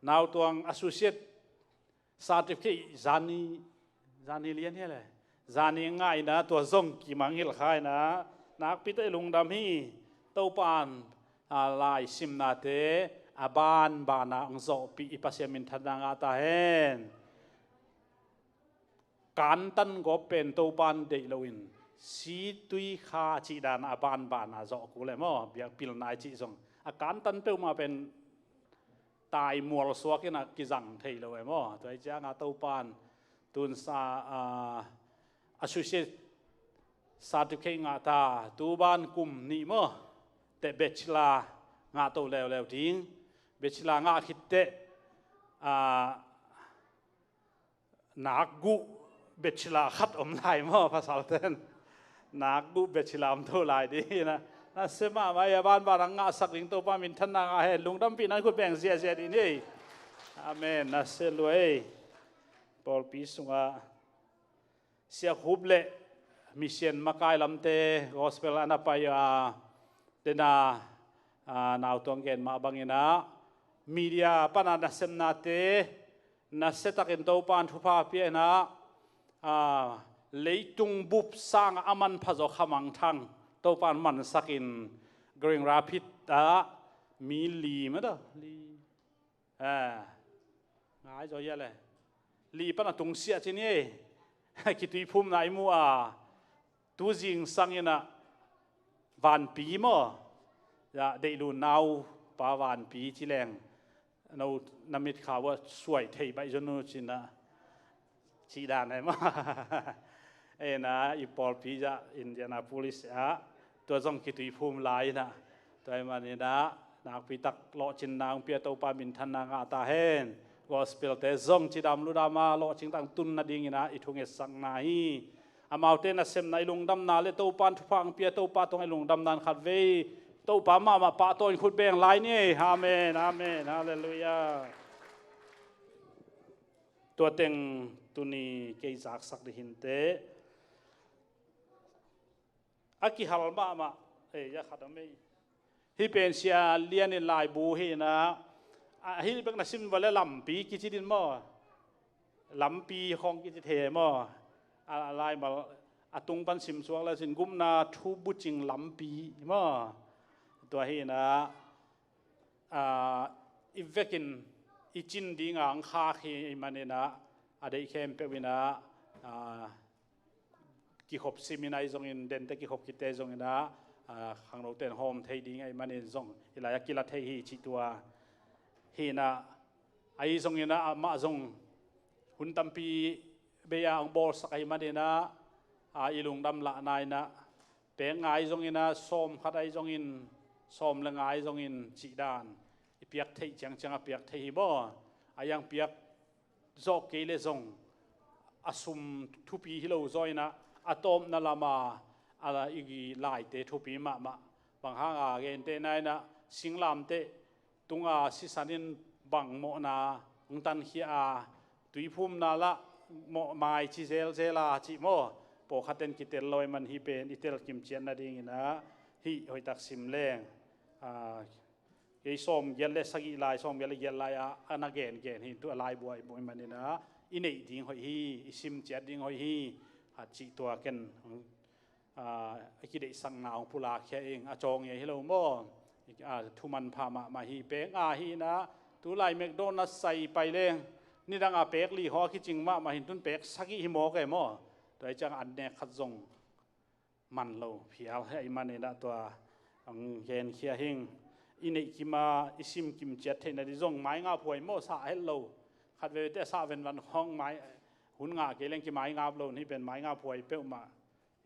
Nau Tuang associate certificate zani, zani lian hi le. Zani ngah inah tua zong kimangngilh kha inah, nakpi tak i lungdam hi. Topa'n, ah, laisimnate a banban a hong zawhpih i Pasian minthanna ngah ta hen. Kantan gawp pen Topa'n deih lo in, Situikha cih dan a banban a zawh kul e maw, biakpilna i cih zong. A kantan peuhmah pen taimual suak inah kizang thei lo e maw. Tua hi ciang a Topa'n tun sa, ah, associate certificate ngah ta, tu ban kum nih maw, teh bachelor ngah to leuleu ding. Bachelor ngah khit teh, ah, nak guh bachelor khat om lai maw, pasalten. Nak guh bachelor om to lai ding hi na. Nasia mahmah ei, a banban a ngahsak ding Topa minthanna ngah hen. Lungdampih na, khut beng ziahziah ding hi. Amen. Nasia lua ei. Pawlpi sungah Sia Khup le mission makai lamte gospel a na pai a, dena, a, nautuang gen mah bangin ah, media pana nasemnate nasiatakin Topan thupha pia in ah, a, leitung bup sangah a manpha zaw kha mangthang Topan mansakin Grand Rapids ah mi li mah dah, li, a, ngai zaw hia le, li pana tungsiah ci ni ei. Kituiphumna i mu a, tu zingsang in ah Vanpi maw, ya, Deihlun naupa Vanpi ci leng, no, na mitkha uah suai thei baih zaw nu ci in ah, cih dan ei maw. Ei na, i pawlpi zah Indianapolis ah, tua zong kituiphum lai in ah, tua ahih manin ah nakpi tak lawhcinna hong pia Topa minthanna ngah ta hen. Gospel-te zong cidam ludam a lawhcing tak tun nadingin ah i thungetsakna hi. Amaute nasemna i lungdamna le Topan thupha hong pia Topa tungah i lungdamna in khatvei Topa mahmah pahtawi in khut beng lai ni ei. Amen, amen, halleluiah. Tua teng tuni kei zaksak ding hi inteh. A kihal mahmah, ei, a khat om ei. Hih pen Sia Lian in laibu hi in ah, a, hih bek na sim vua le Lampi kici ding maw. Lampi khawng kici thei maw. A, a laimal a tung pan sim suak le cin, gupna thu bucing lampi maw. Tua hi in ah, a, i vekin i cin dinga hong khak hi ahih manin ah, a deih khempeuh in ah, a, kikhop sim in ahi zongin, dente kikhop khit teh zongin ah, a, khangnote in hawm thei ding ahih manin zong i lai-ah kila thei hi cih tua hi in ah, ahi zongin ah amah zong hun tampi bei-a hong bawlsak ahih manin ah, a, i lungdam lahna in ah, pek nga ahi zongin ah, sawm khat ahi zongin, sawm le nga ahi zongin cih dan, i piak theih ciangciang a piak thei hi maw. A iang piak zawh kei le zong a sum thupi hi lo zaw in ah, a tawpna lama, a, i laite thupi mahmah. Bang hanga gentehna in ah singlamteh tunga sisan in bang mawhna hong tankhia a, tuiphumna lah mawh mai ci zelzel a cih maw. Pawlkhat in kitel lo ahih man hih pen i tel kimciat nadingin ah hih hoihtak sim leng. A, kei sawmgiat le sagih lai, sawmgiat le giat lai-ah a na gengen hi, tu a laibu ah i buai manin ah i neih ding hoih hi, i simciat ding hoih hi, a cih tua ken, a, a kideihsakna hong pulakkhia ing, a cawng hi lo maw. A, thu manpha mahmah hi, pek nga hi in ah, tu lai McDonald's sai pai leng, nidang a pek li haw a kicing mahmah hi in, tun pek sagih hi mawk e maw. Tua ahih ciang an nek khat zong man lo phial hi ahih manin ah tua hong genkhia ing. I neih kim a, i sim kimciat theihna ding zong mai ngap huai maw, sah het lo. Khat veivei teh a sah venvan khawng mai, hun ngah kei leng kimai ngap lo, hih pen mai ngap huai peuhmah.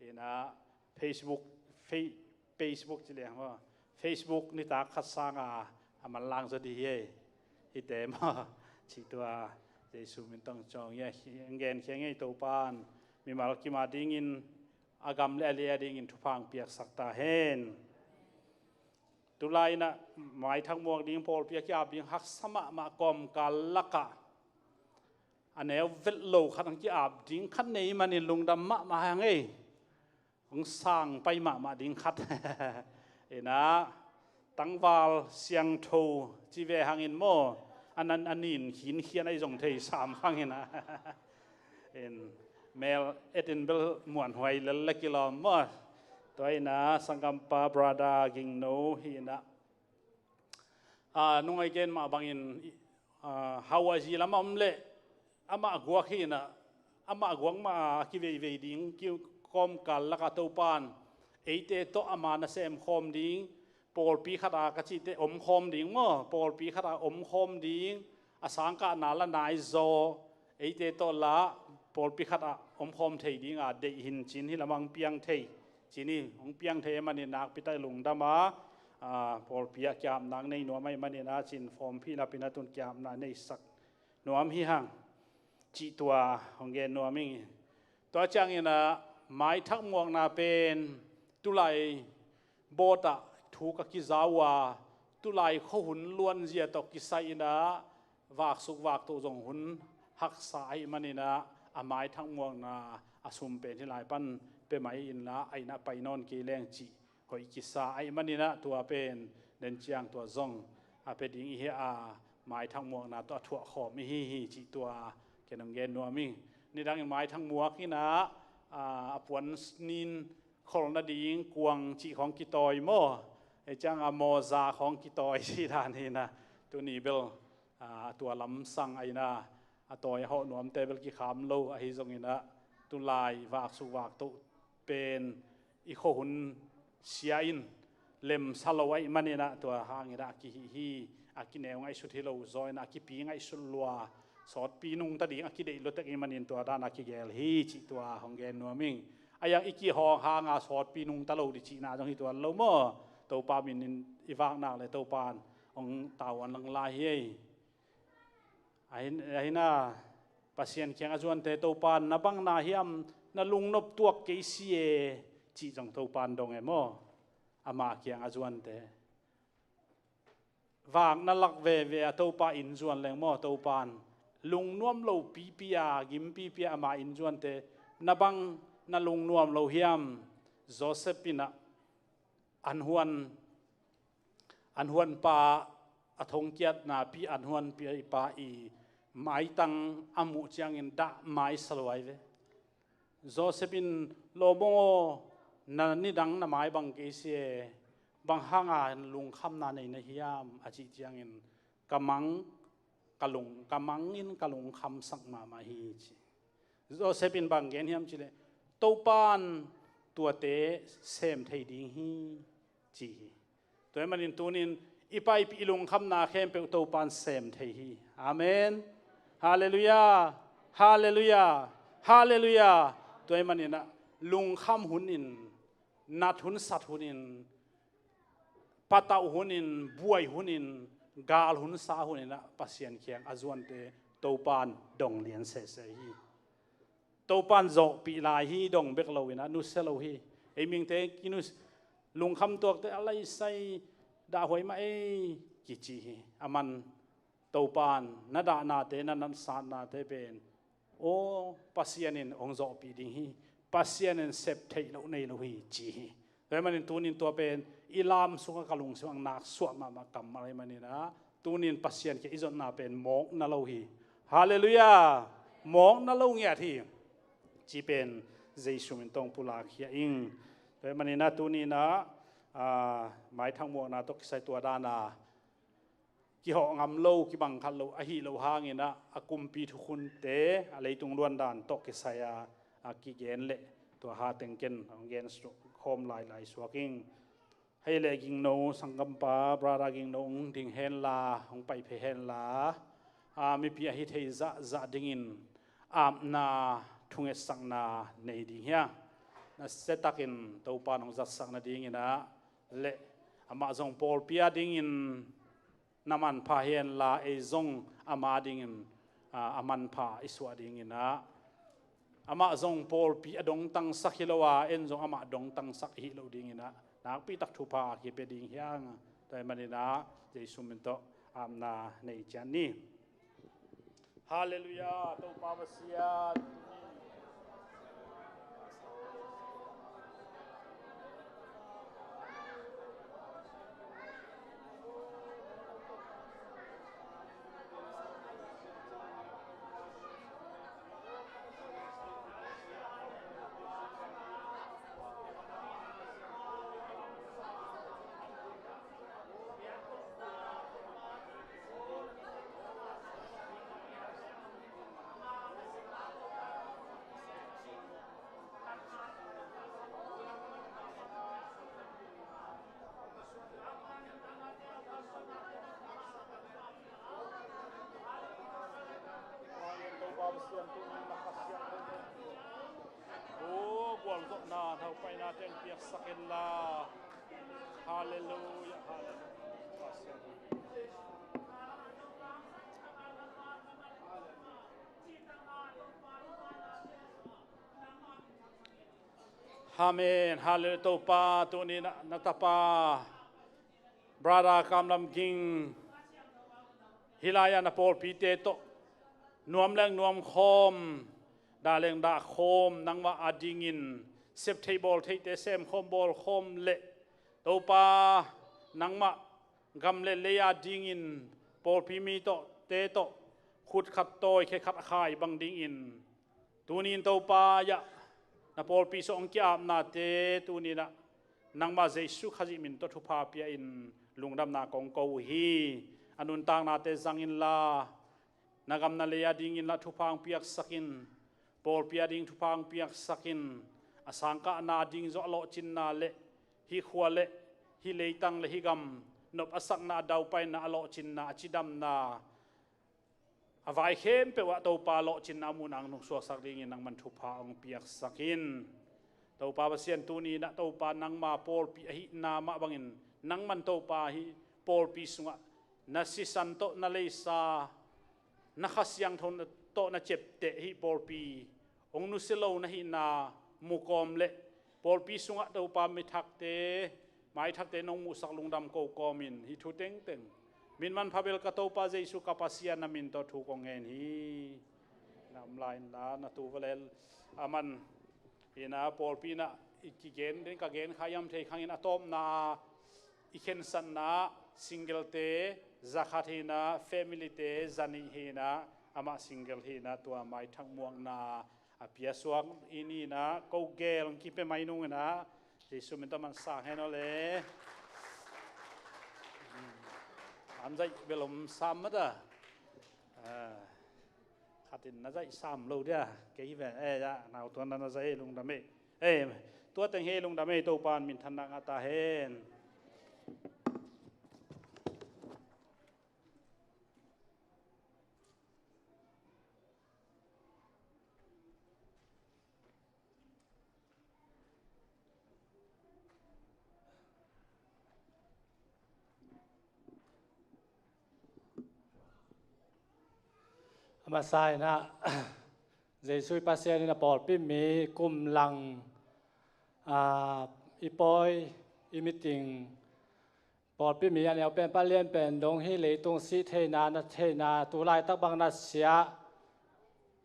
In ah Facebook, Fe-, Facebook ci leng maw, Facebook nitak khat sanga a manlang zaw ding hi ei. Hihte maw, cih tua Jesu min tawh cawng hi a, hong genkhia ing ei. Topan mimal kim a dingin, a gam le a lei a dingin thupha hong piaksak ta hen. Tu lai-in ah maithak muak ding, pawlpi a ki-ap ding haksa mahmah kawmkal lakah a neu vet lo khat hong ki-ap ding khat nei manin lungdam mahmah hang ei. Hong sang pai mahmah ding khat. In ah, tangval siangtho ci ve hangin maw, a nan a nin khinkhian ahi zong thei sam hangin ah. In, mel etin bel muanhuai lel le kilawm maw. Tua in ah, sanggampa brother Gingno hi in ah, a, nungai gen mah bangin, a, hau a zi lamah om leh amah guak hi in ah, amah guak mah a kiveivei ding, ki-, kawmkal lakah Topan eite tawh ama nasem khawm ding, pawlpi khat a ka cih teh om khawm ding maw, pawlpi khat a om khawm ding, a sangkahna la nai zaw, eite tawh lah pawlpi khat ah om khawm thei dinga deih hi in, ci-in hih lamah hong piang thei, ci-in hong piang thei ahih manin nakpi tak lungdam a, a, pawlpi ah kiapna nei nuam ahih manin ah cin form fill up in ah tun kiapna neisak nuam hi hang cih tua hong gen nuam ing. Tua ciangin ah maithak muakna pen tulai bawt ah thu ka kiza uh a, tulai khuahun luanzia tawh kisai in ah vaksuk vaktoh zong hun haksa ahih manin ah a maithak muakna a sum pen hih lai pan pia mai in la, a inn ah pai nawn kei leng cih hoih kisa ahih manin ah tua pen den ciang tua zong a pia ding i hi a, maithak muakna tawh a thuah khawm i hi hi cih tua ken hong gen nuam ing. Nidangin maithak muak in ah, a, a puan nin kholh nading kuang cih khawng kitawi maw? Ei ciang a mawza khawng kitawi cih dan hi in ah tuni bel, a, tua lamsang a in ah a tawi a hawh nuamte bel kikham lo ahi zongin ah tulai vaksuk vaktoh pen i khuahun sia in lemsa lo ahih manin ah tua hangin ah a kihih hi. A kineu ngaihsut hi lo zaw in ah a kipi ngaihsut lua, sawtpi nungta ding a kideih luatek ahih manin tua dan a kigel hi cih tua hong gen nuam ing. A iang i kihawng hanga sawtpi nungta lo ding cihna zong hi tuan lo maw? Topa min in i vak nak le Topa in hong tau an lang lai hi ei. Ahi, ahi na, Pasian kiang a zuante Topa in na bang na hiam, na lungnop tuak kei si e cih zong Topa in dong e maw? Ama kiang a zuante vak na lak veve a Topa inn zuan leng maw, Topa in lungnuam lo pipi a, gim pipi a ama inn zuante na bang na lungnuam lo hiam? Joseph in ah an huan, an huanpa a thongkiatna pi an huanpi pa i maitang a muh ciangin dah mai sa lo ai ve. Joseph in, lawmong aw, na nidang na mai bang kei si e, bang hanga lungkhamna nei na hiam a cih ciangin, ka mang, ka lung, ka mang in ka lungkhamsak mahmah hi ci. Joseph in bang gen hiam cih leh, Topa in tuate sem thei ding hi ci hi. Tua ahih manin tunin i paipih i lungkhamna khempeuh Topa in sem thei hi. Amen. Halleluiah. Halleluiah. Halleluiah. Tua ahih manin ah lungkham hun in, nat hun sat hun in, patauh hun in, buai hun in, gal hun sa hun in ah Pasian kiang a zuante Topa in dong lian sese hi. Topa in zawhpih lai hi, dong bek lo in ah nusia lo hi. Ei mihingte kinus, lungkham tuakte a laisai dahhuai mah ei kici hi. Aman Topa in na dahnate, na natsatnate pen, aw, Pasian in hong zawhpih ding hi, Pasian in sep theih loh nei lo hi ci hi. Tua ahih manin tunin tua pen i lam sungah ka lungsim ah naksuah mahmah kammal ahih manin ah tunin Pasian kiang i zotna pen mawkna lo hi. Halleluiah. Mawkna lo ngiat hi. Ci pen Jesu min tawh pulak hi a ing. Tua ahih manin ah tunin ah, a, maithak muakna tawh kisai tua dan a kihawh ngam lo, kibang khat lo ahi lo hangin ah a kumpi thukhunte a leitung luandan tawh kisai a, a kigen leh tua hateng ken hong gen khawm lailai suak ing. Hei leh Gingno, sanggampa, brother Gingno hong ding henla, hong pai phei henla, a, mipi a hi thei zahzah dingin apna thungetsakna nei ding hi a, na siatakin Topa in hong zatsak nadingin ah leh amah zong pawlpi a dingin na manpha hi henla, ei zong ama dingin, a, a manpha i suah dingin ah, amah zong pawlpi a dongtangsak hi lo a, en zong amah dongtangsak i hih loh dingin ah nakpi tak thupha kipia ding hi hang. Tua ahih manin ah Jesu min tawh apna nei ciat ni. Halleluiah, Topa Pasian. Gualzawhna, naupaina teng piaksak inla. Halleluiah, halleluiah. Amen. Halleluiah. Topa, tuni na, na tapa Brother Kam Lam Ging, hih lai-ah na pawlpite tawh nuam leng nuam khawm, dah leng dah khawm, nangmah adingin sep theih bawl theihte sem khawm bawl khawm leh, Topa, nangmah gam le lei adingin pawlpi mi tawh, te tawh, khut khat tawi, khe khat khai bang dingin, tuni-in Topa, hiah na pawlpi sung hong ki-apnate tuni-in ah nangmah Jesu Khazih min tawh thupha pia-in lungdamna kong ko uh hi. A nuntaknate zang inla, na gam na lei adingin lah thupha hong piaksak in, pawlpi ading thupha hong piaksak in, a sangkahna ading zong a lawhcinna le hih khua le hih leitang le hih gam nop a sakna, a daupaina, a lawhcinna, a cidamna, a vai khempeuh ah Topa lawhcinna a muhna hong nungsuaksak dingin nangman thupha hong piaksak in. Topa Pasian, tuni-in ah Topa nangma pawlpi ahihna mah bangin nangman Topa hih pawlpi sungah na sisan tawh, na leisa, na Kha Siangtho tawh na ciapteh hih pawlpi hong nusia lo na hihna mukawm le pawlpi sungah Topa mi thakte, mai thakte nong muhsak lungdam ko kawmin hih thu tengteng min manpha bel ka Topa Jesu ka Pasian na min tawh thu kong ngen hi. Na om lai inla, na tu va lel a man hi-in ah pawlpi-in ah i kigen den, ka gen kha hiam thei khangin a tawpna i khensatna ah singlete zakhat hi-in ah, familyte zanih hi-in ah, amah single hi-in ah tua maithak muakna a piasuak i ni-in ah ko gel hong kipia mai nung in ah Jesu min tawh man sang hen aw le. An zaih bel om sam mata. Ah, khatin na zaih sam lo dia, kei hi ven. Eh, ya, nau tuan na na zaih lungdam ei. Eh, tua teng hi lungdam ei, Topa in minthanna ngah ta hen. A masa-in ah, Jesu i Pasian in a pawlpi mi kum lang, ah, i pawi, i meeting, pawlpi mi a neu pen pan lian pen dong hih leitung sih theihna, na theihna, tu laitak bang na siah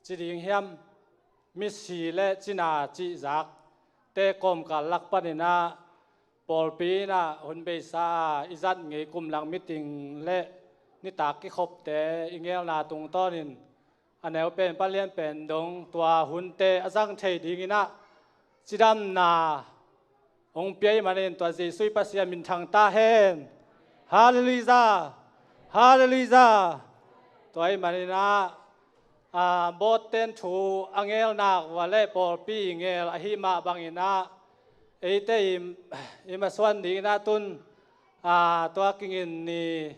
ci ding hiam, misi le cina cihzak te kawmkal lak panin ah pawlpi in ah hun beisa a i zat ngei kum lang meeting le nitak kikhopte i ngelna tungtawnin a neu pen pan lian pen dong tua hunte a zang thei dingin ah cidamna hong pia i manin tua Jesu i Pasian minthang ta hen. Halleluiah. Halleluiah. Tua i manin ah, ah, bawt ten thu a ngel nak vua le pawlpi i ngel ahi mah bangin ah eite i, i masuan dingin ah tun, ah, tua kingin ni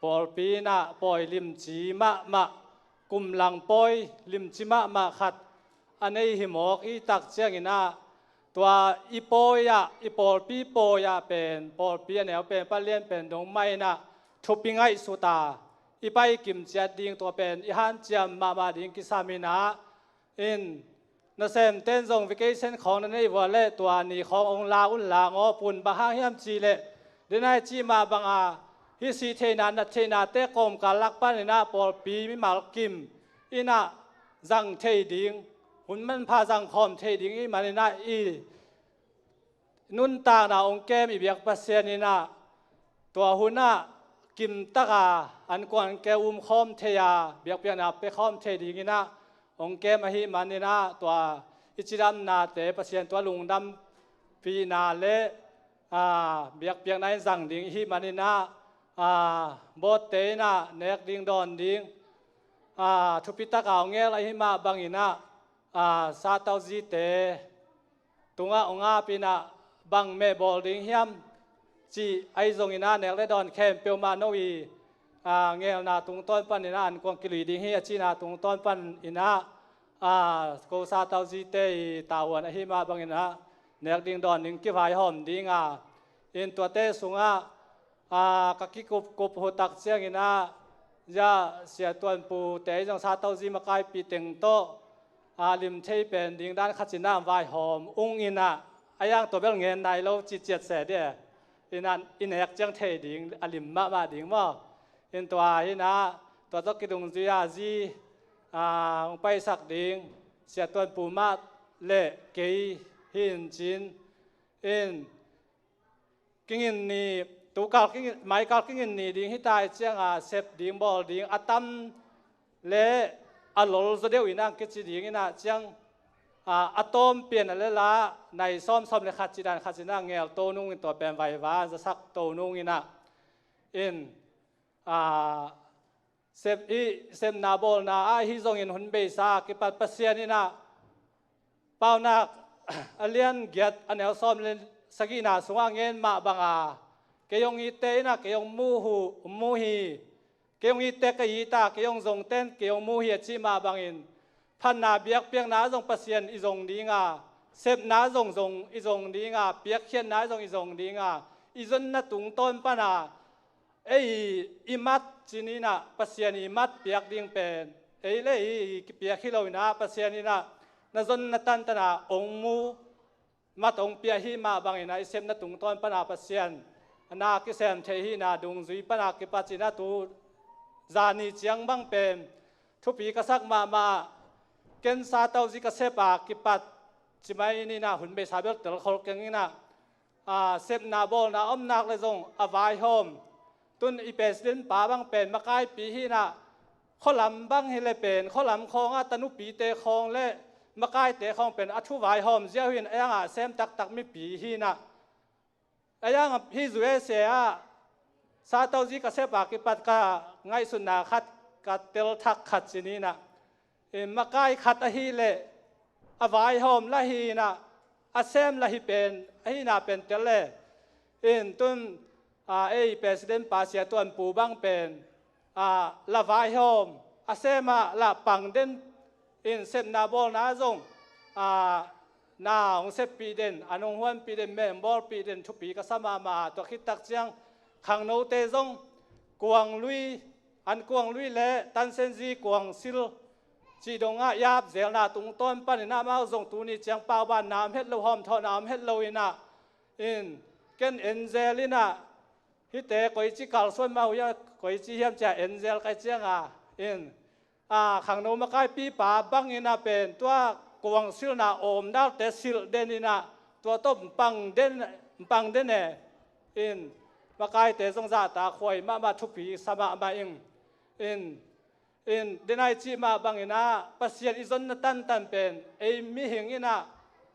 pawlpi in ah pawi limci mahmah, kum lang pawi limci mahmah khat a nei hi mawk i tak ciangin ah tua i pawi ah, i pawlpi pawi ah pen, pawlpi a neu pen pan lian pen dong mah in ah thupi ngaihsut a i pai kimciat ding tua pen i hanciam mahmah ding kisam in ah in, nasemten zong vacation khawng na neih vua le tua ni khawng hong la un la ngawp un, bang hang hiam cih leh, denai cih mah banga hih sih theihna, nat theihnate kawmkal lak panin ah pawlpi mimal kim in ah zang thei ding, hun manpha zang khawm thei ding i manin ah i nuntakna hong kem i biak Pasian in ah tua hun ah kimtaka an kuang an keu um khawm thei a, biakpiakna pia khawm thei dingin ah hong kem ahi manin ah tua i cidamnate Pasian tua lungdampihna le, ah, biakpiakna in zang ding ihi manin ah, ah, bawtte in ah nek ding dawn ding, ah, thupi taka hong ngel ahi mah bangin ah, ah, satawzite tungah hong apin ah bang meh bawl ding hiam cih ahi zongin ah nek le dawn khempeuh mah no i, ah, ngelna tungtawn panin ah an kuang kilui ding hi a cihna tungtawn panin ah, ah, ko satawzite i tavuan ahi mah bangin ah nek ding dawn ding kivaihawm ding a, In tuate sungah, aa, ka kikupkup uh tak ciangin ah, zia Sia Tuan Pu te zong Sataozi makaipi teng tawh, aa, lim thei pen ding dan khat ci-in ah vaihawm ung in ah, a iang tua bel ngen nai lo ci ciat se dia. In ah, i nek ciang thei ding, a lim mahmah ding maw. In tua hi-in ah, tua tawh kidungzui a zi, aa, hong paisak ding Sia Tuan Pu mah le kei hi-in cin. In kingin ni, tukal kingin, maikal kingin ni ding hi ta i ciang a, sep ding bawl ding a tam le a lol zaw deuh in ang kici ding in ah ciang, aa, a tawm pian a le la, nai sawm, sawm le khat ci dan khat ci-in ah ngel to nung in tua pen vaiva zasak to nung in ah. In, aa, sep i, sepna bawlna ah hi zongin hun beisa kipat Pasian in ah, Paunak a lian giat a neu sawm le sagihna sungah ngen mah banga, kei hong itte in ah kei hong mu uh, mu hi, kei hong itte ka it a, kei hong zongte in kei hong mu hi a cih mah bangin, phatna biakpiakna ah zong Pasian i zong ding a, sepna ah zong, zong i zong ding a, piakkhiatna ah zong i zong ding a, i zonna tungtawn pana ei i mat ci-in ah, Pasian i mat piak ding pen ei le ei i kipiak hi lo in ah, Pasian in ah na zonna tantana hong mu, mat hong pia hi mah bangin ah, i sepna tungtawn pana Pasian a na kisem thei hi-in ah, dungzui pana kipat ci-in ah tu zani ciang bang pen thupi ka sak mahmah. Ken Sataozi ka sep a kipat ci mai in ah, hun beisa bel telkhol keng in ah, aa, sepna bawlna a om nak le zong a vaihawm. Tun i president pa bang pen makaipi hi-in ah, khualam bang hi le pen khualam khawngah tanupite khawng le makaite khawng pen a thu vaihawm ziau hi-in, a iang a sem taktak mipi hi-in ah, a iang a hi zu e se ah, Sataozi ka sep a kipat ka ngaihsutna khat, ka tel thak khat ci-in ah, in makai khat ahih leh a vaihawm lah hi-in ah, a sem lah hi pen, ahihna pen tel e. In tun, aa, ei president pa Sia Tuan Pu bang pen, aa, lah vaihawm, a sem ah lah pang den, in sepna bawlna ah zong, aa, na hong seppih den, an hong huanpih den, meh hong bawlpih den thupi ka sa mahmah a, tua khit tak ciang khangnote zong kuang lui, an kuang lui le tansenzi kuang sil cih dongah i apzelna tungtawn panin ah amau zong tuni ciang paubanna om het lo, hawmthawhna om het lo in ah, in ken en zel in ah, hihte koici kalsuan mah uh hiam, koici hiam ci-a en zel ka hih ciang a, in, aa, khangno makaipipa bangin ah pen tua kuang silna awmnalte silh den in ah, tua tawh pang den, pang den e. In makaite zong zahtakhuai mahmah, thupi sa mahmah ing. In, in denai cih mah bangin ah, Pasian i zonna tantan pen ei mihing in ah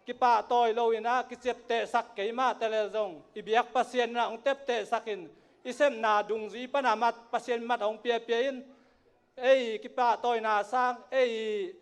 kipahtawi lo in ah, kiciaptehsak kei mah ta lel zong, i biak Pasian in ah hong teptehsak in, i sepna dungzui pana mat, Pasian mat hong piapia in, ei kipahtawina sang, ei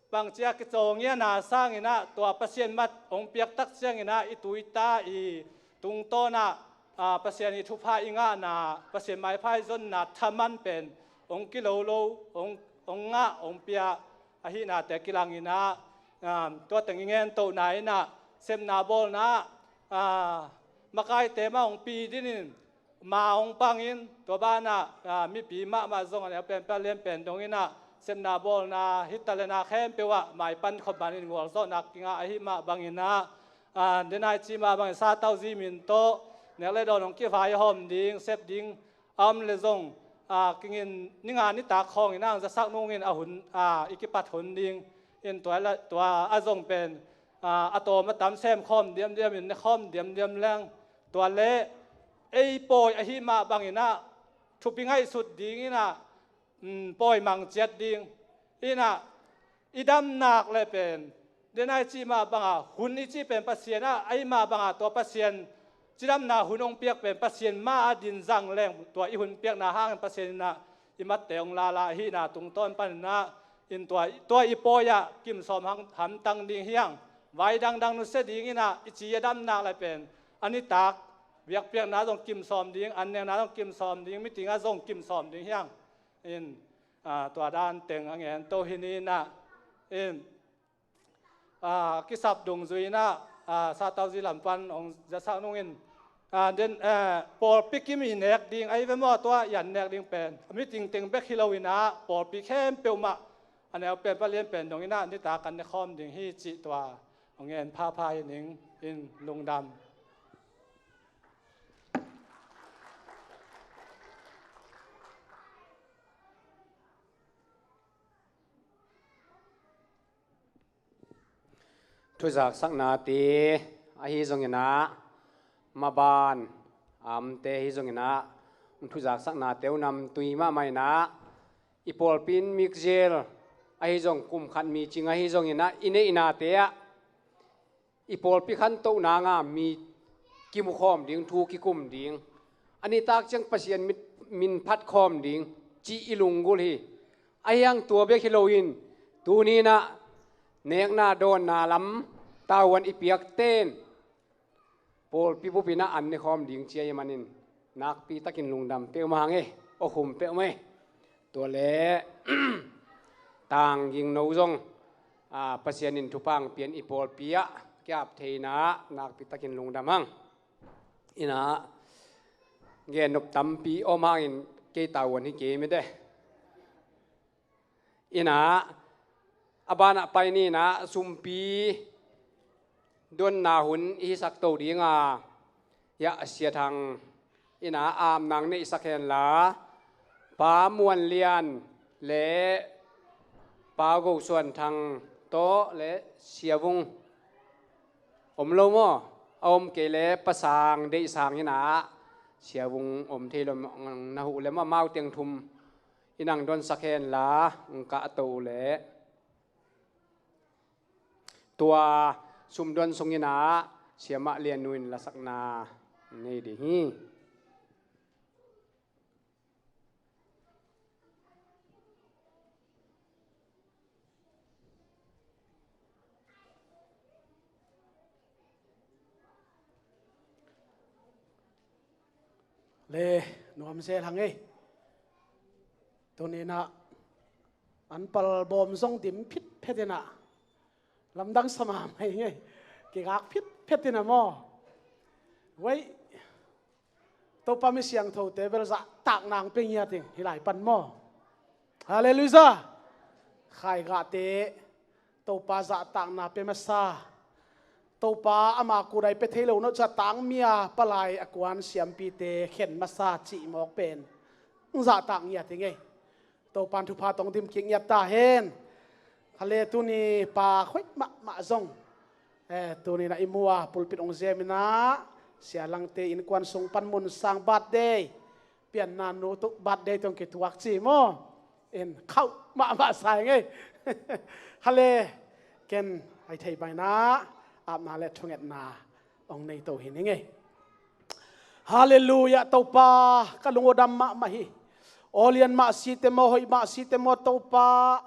bangci-a kicawngiana sangin ah, tua Pasian mat hong piak tak ciangin ah, i tu i ta i tungtawn ah, aa, Pasian i thupha i ngahna, Pasian maipha i zonna thaman pen hong kilo lo, hong, hong ngah, hong pia ahihnate kilangin ah, aa, tua teng i ngen tohna in ah, sepna bawlna ah, aa, makaite mah hong pi din in, ma hong pang in, tua banah, aa, mipi mahmah zong a neu penpen a lian pen dongin ah, sepna bawlna hi talent a khempeuh ah maipan khop manin gualzawhna kingah ahih mah bangin ah, aa, denai cih mah bangin Sataozi min tawh nek le dawn hong kivaihawm ding, sep ding a om le zong, aa, kingin ni nga nitak khawngin ah hong zasak nungin a hun, aa, i kipat hun ding. In tua la, tua a zong pen, aa, a tawm a tam sem khawm diamdiam in, ne khawm diamdiam leng, tua le ei pawi ahih mah bangin ah, thupi ngaihsut dingin ah, um, pawi mang ciat ding. In ah, i damnak le pen, denai cih mah banga, hun i cih pen Pasian ah, ahih mah banga tua Pasian cidamna hun hong piak pen Pasian mah a din zang leng, tua i hun piakna hangin Pasian in ah i matte hong lala ahihna tungtawn panin ah, in tua, tua i pawi ah kimsawm hang, hamtang ding hi hang. Vai dangdang nusia dingin ah, i ci a damnak le pen, a nitak biakpiakna zong kimsawm ding, an nekna zong kimsawm ding, meeting ah zong kimsawm ding hi hang. In, aa, tua dan teng a ngen to hi ni in ah, in, aa, kisap dungzui in ah, aa, Sataozi lam pan hong zasak nungin, Ah, den, eh, pawlpi kim i nek ding ahi ve maw, tua i an nek ding pen a meeting teng bek hi lo in ah, pawlpi khempeuh mah a neu pen, palian pen dong in ah nitak an ne khawm ding hi cih tua hong ngen phapha hi ning in, lungdam. Thuzaksaknate ahi zongin ah, maban amte ahi zongin ah, thuzaksaknate uh namtui mahmah in ah, i pawlpi in mikzel ahi zong, kum khat mi cing ahi zongin ah, i neihnate ah i pawlpi khantohna nga mi kimu khawm ding, thu kikum ding, a nitak ciang Pasian mit, min phat khawm ding cih i lunggulh hi. Ahi hang tua bek hi loin, tuni in ah nekna dawnna lam tavuan i piakte in pawlpi bup in ah an ne khawm ding ci ahih manin, nakpi takin lungdam peuhmah hang e, awkhum peuhmah e. Tua leh Tang Ging No zong, ah, Pasian in thupha hong pia in, i pawlpi ah kiap thei in ah nakpi takin lungdam hang. In ah, gen nop tampi om hangin kei tavuan hi kei mite. In ah, a banah pai ni in ah, sumpi donna hun i hisak to ding a, hiah Sia Thang in ah, apna hong neihsak hen la, Pa Muan Lian le Pa Go Suan Thang tawh le Sia Vung om lo maw? A om kei leh Pa Sang Deih Sang in ah, Sia Vung om thei lo maw, na huh leh maw, amau teng thum in hong donsak hen la, hong kahto uh leh. Tua sum don sung in ah, Siamah Lian Nu in lasakna nei ding hi. Le, nuam zel hang ei. Tuni in ah an pal bawm zong dim phitphet in ah, lamdang sa mahmah ing ei. Kigak phitphet in ah maw. Wei, Topa mi siangthote bel zahtakna hong pia ngiat ing, hih lai pan maw. Halleluiah. Khaigahte Topa zahtakna pia masa. Topa ama kudai pia thei lo nawh ci-a tangmi-a palai a kuan siampite khen masa cih mawk pen zahtak ngiat ing ei. Topa in thupha tawh hong dim kik ngiat ta hen. Kha le, tuni pa hoih mahmah zong, eh, tuni in ah i mu a, pulpit hong zem in ah, Sia Langte innkuan sung pan Mun Sang birthday, Pianna nu tu birthday tawh hong kituak ci maw. In khauh mahmah sa ing ei. Kha le, ken a hih theih bang in ah apna le thungetna hong nei to hi ning ei. Halleluiah, Topa, ka lung uh dam mahmah hi. Aw lian mah site maw, hoih mah site maw, Topa.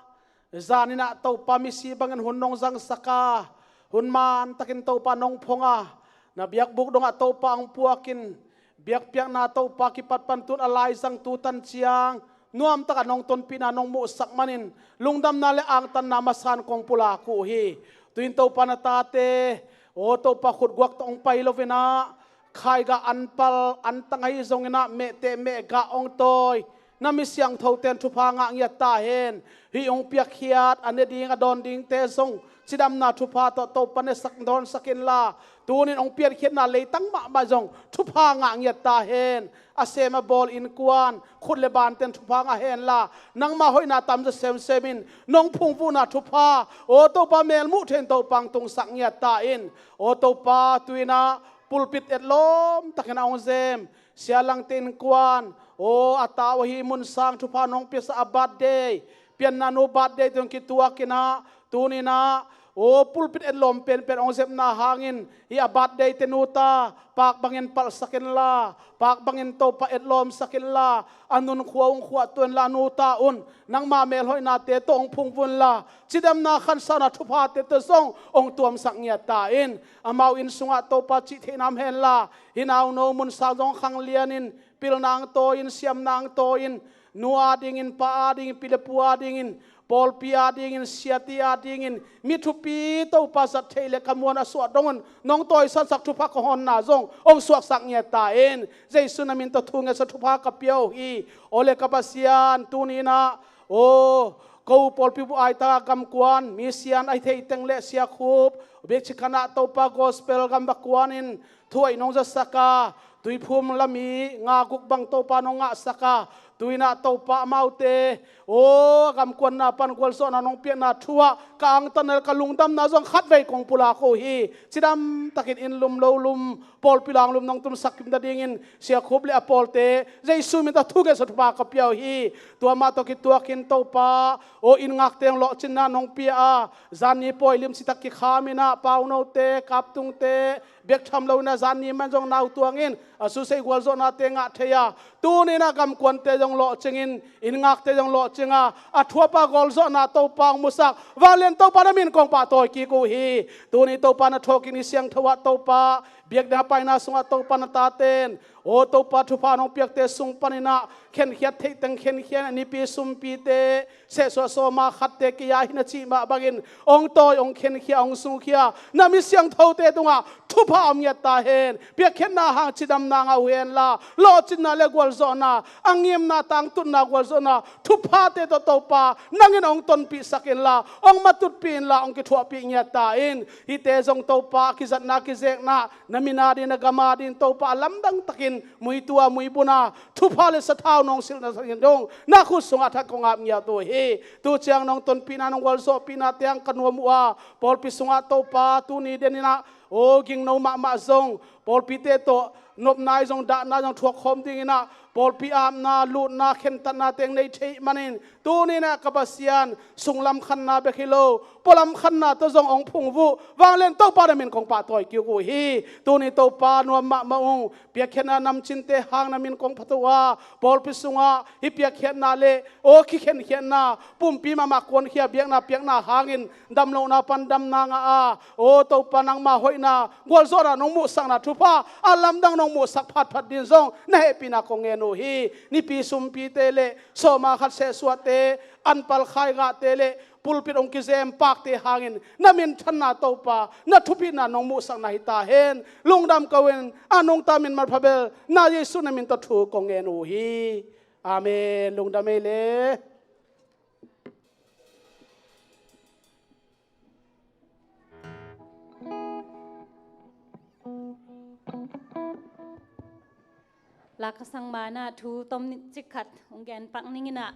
Zan in ah Topa, misi bangin hun nong zangsak a, hun mantakin Topa nong phong a, na biakbuk dongah Topa hong puakin, biakpiakna Topa kipat pan tu-in a laizang tu tan ciang nuamtakin nong tonpihna nong muhsak manin, lungdamna le angtanna masa-in kong pulak uh hi. Tu-in Topa, na tate, aw Topa, khutguak tawh hong pai lo in ah, khaigah an pal, an tang ahi zongin ah, mehteh mehgah hong tawi, na mi siangthote in thupha ngah ngiat ta hen. Hih hong piakkhiat a ne ding, a dawn dingte zong cidamna thupha tawh Topa nesak dawnsak inla, tuni in hong piankhiatna leitang mahmah zong thupha ngah ngiat ta hen. A sem a bawl innkuan, khut le bante in thupha ngah henla, nangma hoihna tamzaw semsem in nong phungvuhna thupha, aw Topa, melmuh thei-in Topa hong tungsak ngiat ta in. Aw Topa, tu-in ah pulpit etlawm takin a hong zem Sia Langte innkuan, aw a tau ahi Mun Sang, thupha nong piasak a birthday, Pianna nu birthday tawh hong kituak in ah, tuni in ah, aw pulpit etlawm penpen hong zepna hangin, hih a birthday-te nu ta pak bangin palhsak inla, pak bangin Topa etlawmsak inla, a nunkhua hong khuahtuah inla, nu ta un, nangma melhoihnate tawh hong phungvuh inla, cidamna khansakna thuphate tawh zong hong tuamsak ngiat ta in. Amau inn sungah Topa, cih theihna om henla, hih nauno Mun Sang zong khanglian in, pilna hong tawi in, siamna hong tawi in, nu adingin, pa adingin, pi le pu adingin, pawlpi adingin, siate adingin mi thupi Topa zat theih le ka muan a suah dongun nong tawisansak thupha ka honna zong hong suaksak ngiat ta in. Jesu na min tawh thu ngetsa thupha ka pia uh hi. Aw le ka Pasian, tuni-in ah, aw, ko pawlpi buh aita gamkuan mi sian a hi theiteng le Sia Khup biakcik khanah Topa gospel gam va kuanin thu hoih nong zasak a, tuiphum la mi nga guk bang Topa nong ngahsak a, tu-in ah Topa amaute, aw, a gamkuanna pan gualzawhna nong piakna thu ah ka angtanna le ka lungdamna zong khatvei kong pulak uh hi. Cidam takin inn lum lo lum, pawlpi lang lum nong tumsak kim nadingin Sia Khup le a pawlte Jesu min tawh thu ngetsa thupha ka pia uh hi. Tua mah tawh kituakin Topa, aw, inn ngakte hong lawhcinna nong pia a, zanni pawi lim citak kikham in ah paunote, kaptungte, biaktham lo in ah zanni man zong nau tuangin a susia gualzawhnate ngah thei a, tuni-in ah gamkuante zong lawhcingin, inn ngakte zong lawhcing a, a thuapa gualzawhna Topa hong musak vanglian Topa na min kong pahtawi kik uh hi. Tuni Topa na thawhkik ni siangtho ah Topa, biakna paina sungah Topa na taten, aw Topa, thupha nong piakte sung panin ah khenkhiat theiteng khenkhiat, nipi sumpite, sehsuah sawma khatte kei a hi na cih mah bangin hong tawi, hong khenkhia, hong sungkhia na mi siangthote tungah thupha om ngiat ta hen. Piakkhiatna hang cidamna ngah uh hen la, lawhcinna le gualzawhna, a ngimna, tangtutna, gualzawhna thuphate tawh Topa nangin hong tonpihsak inla, hong matutpih inla, hong kithuahpih ngiat ta in. Hihte zong Topa, kizatna, kizekna, na min adingin, na gam adingin Topa, a lamdang takin muitu a, muibun a, thupha le sathau nong silhna sangin dong na khut sungah a that kong ap ngiat uh hi. Tu ciang nong tonpihna, nong gualzawhpihna teng ka nuam uh a, pawlpi sungah Topa, tuni den in ah, aw, gingno mahmah zong pawlpite tawh nopna ahi zong, dahna ahi zong thuak khawm dingin ah, pawlpi apna, lutna, khentatna teng nei theih manin, tuni-in ah ka Pasian, sunglam khanna bek hi lo, pualam khanna tawh zong hong phungvuh vanglian Topa na min kong pahtawi kik uh hi. Tuni Topa, nuam mahmah ung, piakkhiatna namcinte hang na min kong phatho a, pawlpi sungah hih piakkhiatna le, aw, kikhenkhiatna, pumpi mahmah kuankhia, biakna piakna hangin damlohna pan damna ngah a, aw Topa, nangma hoihna, gualzawhna nong muhsakna thupha a lamdang nong muhsak phatphat dingin zong na hehpihna kong ngen uh hi. Nipi sumpite le sawma khat sehsuahte, anpal khaigahte le pulpit hong kizem pakte hangin na minthanna Topa, na thupina nong muhsakna hi ta hen. Lungdam ko-in, a nungta min manpha bel na Jesu na min tawh thu kong ngen uh hi. Amen. Lungdam ei le. Lak ka sang ma-in ah thu tom cik khat hong gen pak ning in ah,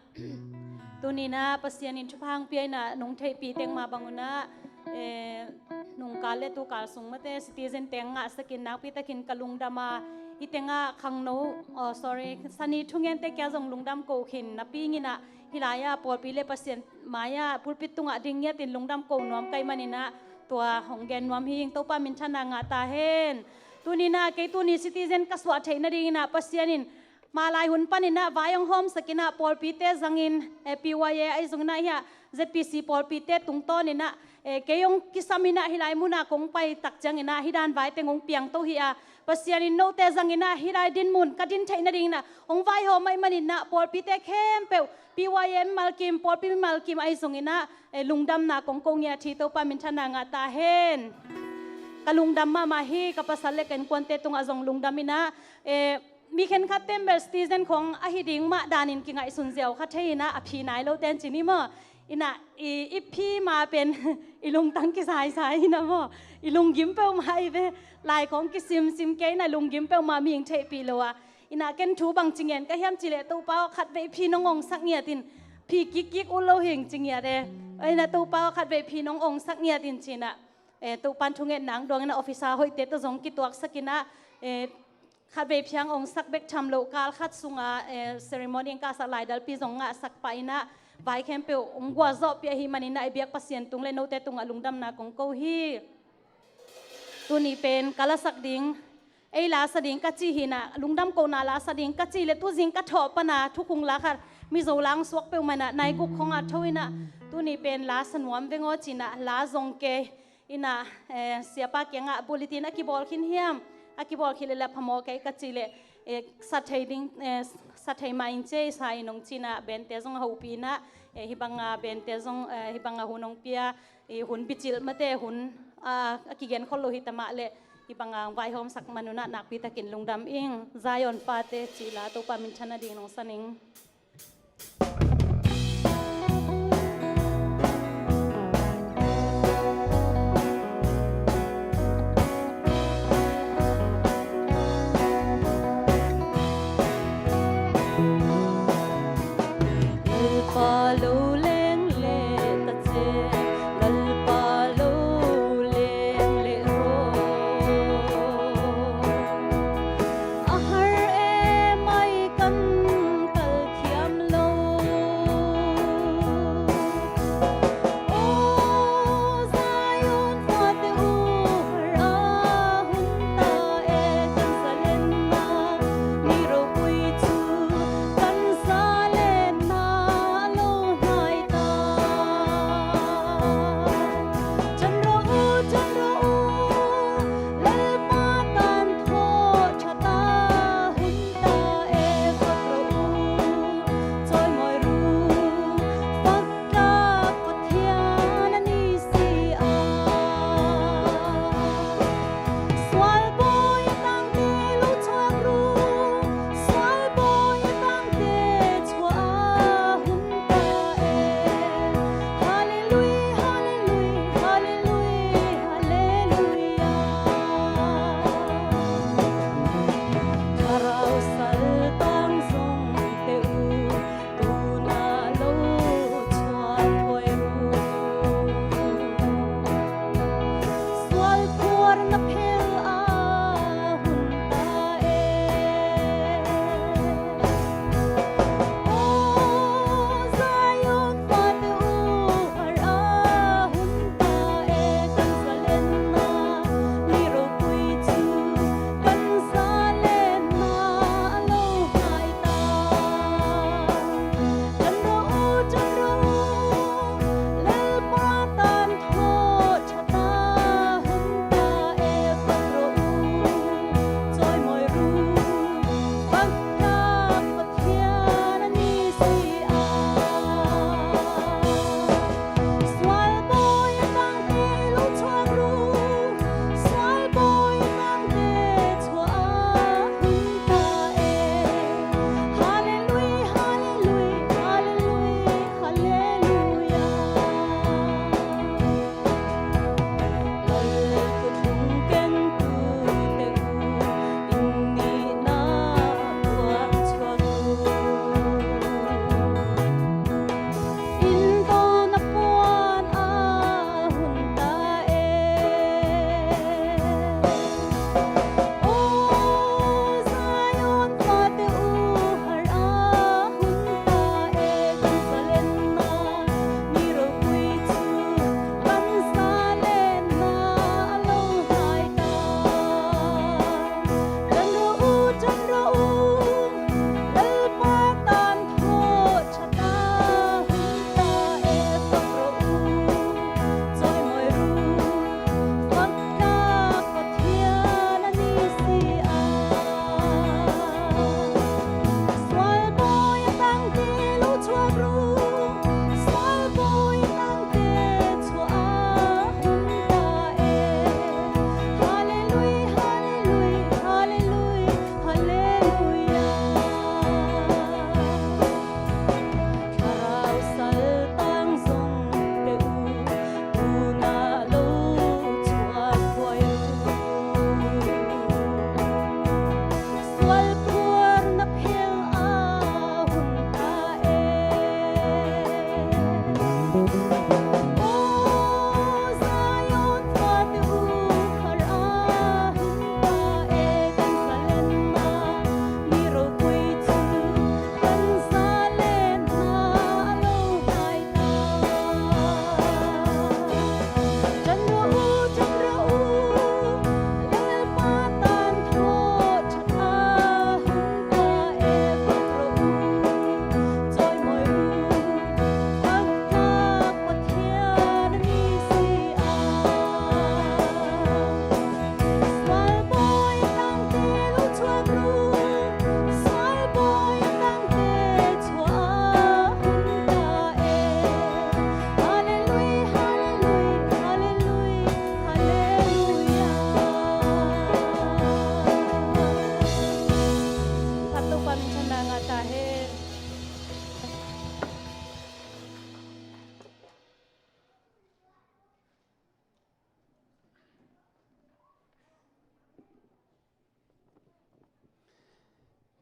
tuni-in ah Pasian in thupha hong pia in ah, nong theihpih teng mah bangun ah, eh, nungkal le tukal sung mate citizen teng ngahsak in nakpi takin ka lungdam a, hih tengah khangno, oh, sorry, sani thungente kia zong lungdam ko khin napi ing in ah, hih lai-ah pawlpi le Pasian mai-ah pulpit tungah ding ngiatin lungdam ko nuam ka hih manin ah tua hong gen nuam hi ing. Topa minthanna ngah ta hen. Tuni-in ah kei tuni citizen ka suah theih nadingin ah Pasian in mah lai hun panin ah vai hong hawmsak in ah pawlpite zangin, eh, P Y A ahi zongin ah hih ah Z P C pawlpite tungtawnin ah, eh, kei hong kisam in ah hih lai munah kong pai tak ciangin ah hih dan vai teng hong piangto hi a, Pasian in note zangin ah hih lai dinmun ka din theih nadingin ah hong vaihawm ahih manin ah pawlpite khempeuh, P Y A mimal kim, pawlpi mimal kim ahi zongin ah, eh, lungdamna kong ko ngiat hi. Topa minthanna ngah ta hen. Ka lungdam mahmah hi. Ka pasal le ka innkuante tungah zong lungdam in ah, eh, mi khenkhatte in bel citizen khong ahi ding mah danin kingaihsun ziau kha thei in ah, a phi nai lote in ci ni maw. In ah i, i phi ma pen i lungtang kizaizai in ah maw, i lunggim peuhmah i ve. Lai khong kisimsim kei in ah lunggim peuhmah, mihing theihpih lo a. In ah ken thu bang ci ngen ka hiam cih leh, Topa aw, khatvei phi nong ongsak ngiat in, phi kikkik ut lo hing ci ngiat e. In ah Topa aw, khatvei phi nong ongsak ngiat in ci in ah, eh, Topa in thungetna hong duang in ah officer hoihte tawh zong kituaksak in ah, eh, khatvei phi hong ongsak bek tham loh, kal khat sungah, eh, ceremony hong kahsak laidalpi zong ngahsak pah in ah, vai khempeuh hong gualzawhpih ahih manin ah i biak Pasian tung le note tungah lungdamna kong ko hi. Tuni pen ka lasak ding, ei lasa ding ka ci hi in ah, lungdam kohna lasa ding ka cih leh tuzing ka thawh pan a thukhun la khat Mizo la hong suak peuhmah in ah, nai guk khong a tho in ah, tuni pen lasa nuam veng aw ci in ah la zong kei in ah, eh, siapa kiangah bulletin a kibawl khin hiam, a kibawl khin leh la phamawh kei ka cih leh, eh, sa thei ding, eh, sa thei mah ing ci ei, sa ing hong ci in ah band-te zong a hopih in ah, Eh, hih banga bente zong, eh, hih banga hun hong pia, i hun bicilh mate hun, ah, a kigen khol lo hi ta mah leh, hih banga vaihawmsak man un ah nakpi takin lungdam ing. Zion pate cih la Topa minthanna ding nong san ing. Lalpa lo leng le ta ce, Lalpa lo leng le raw. A har e mai kan kal khi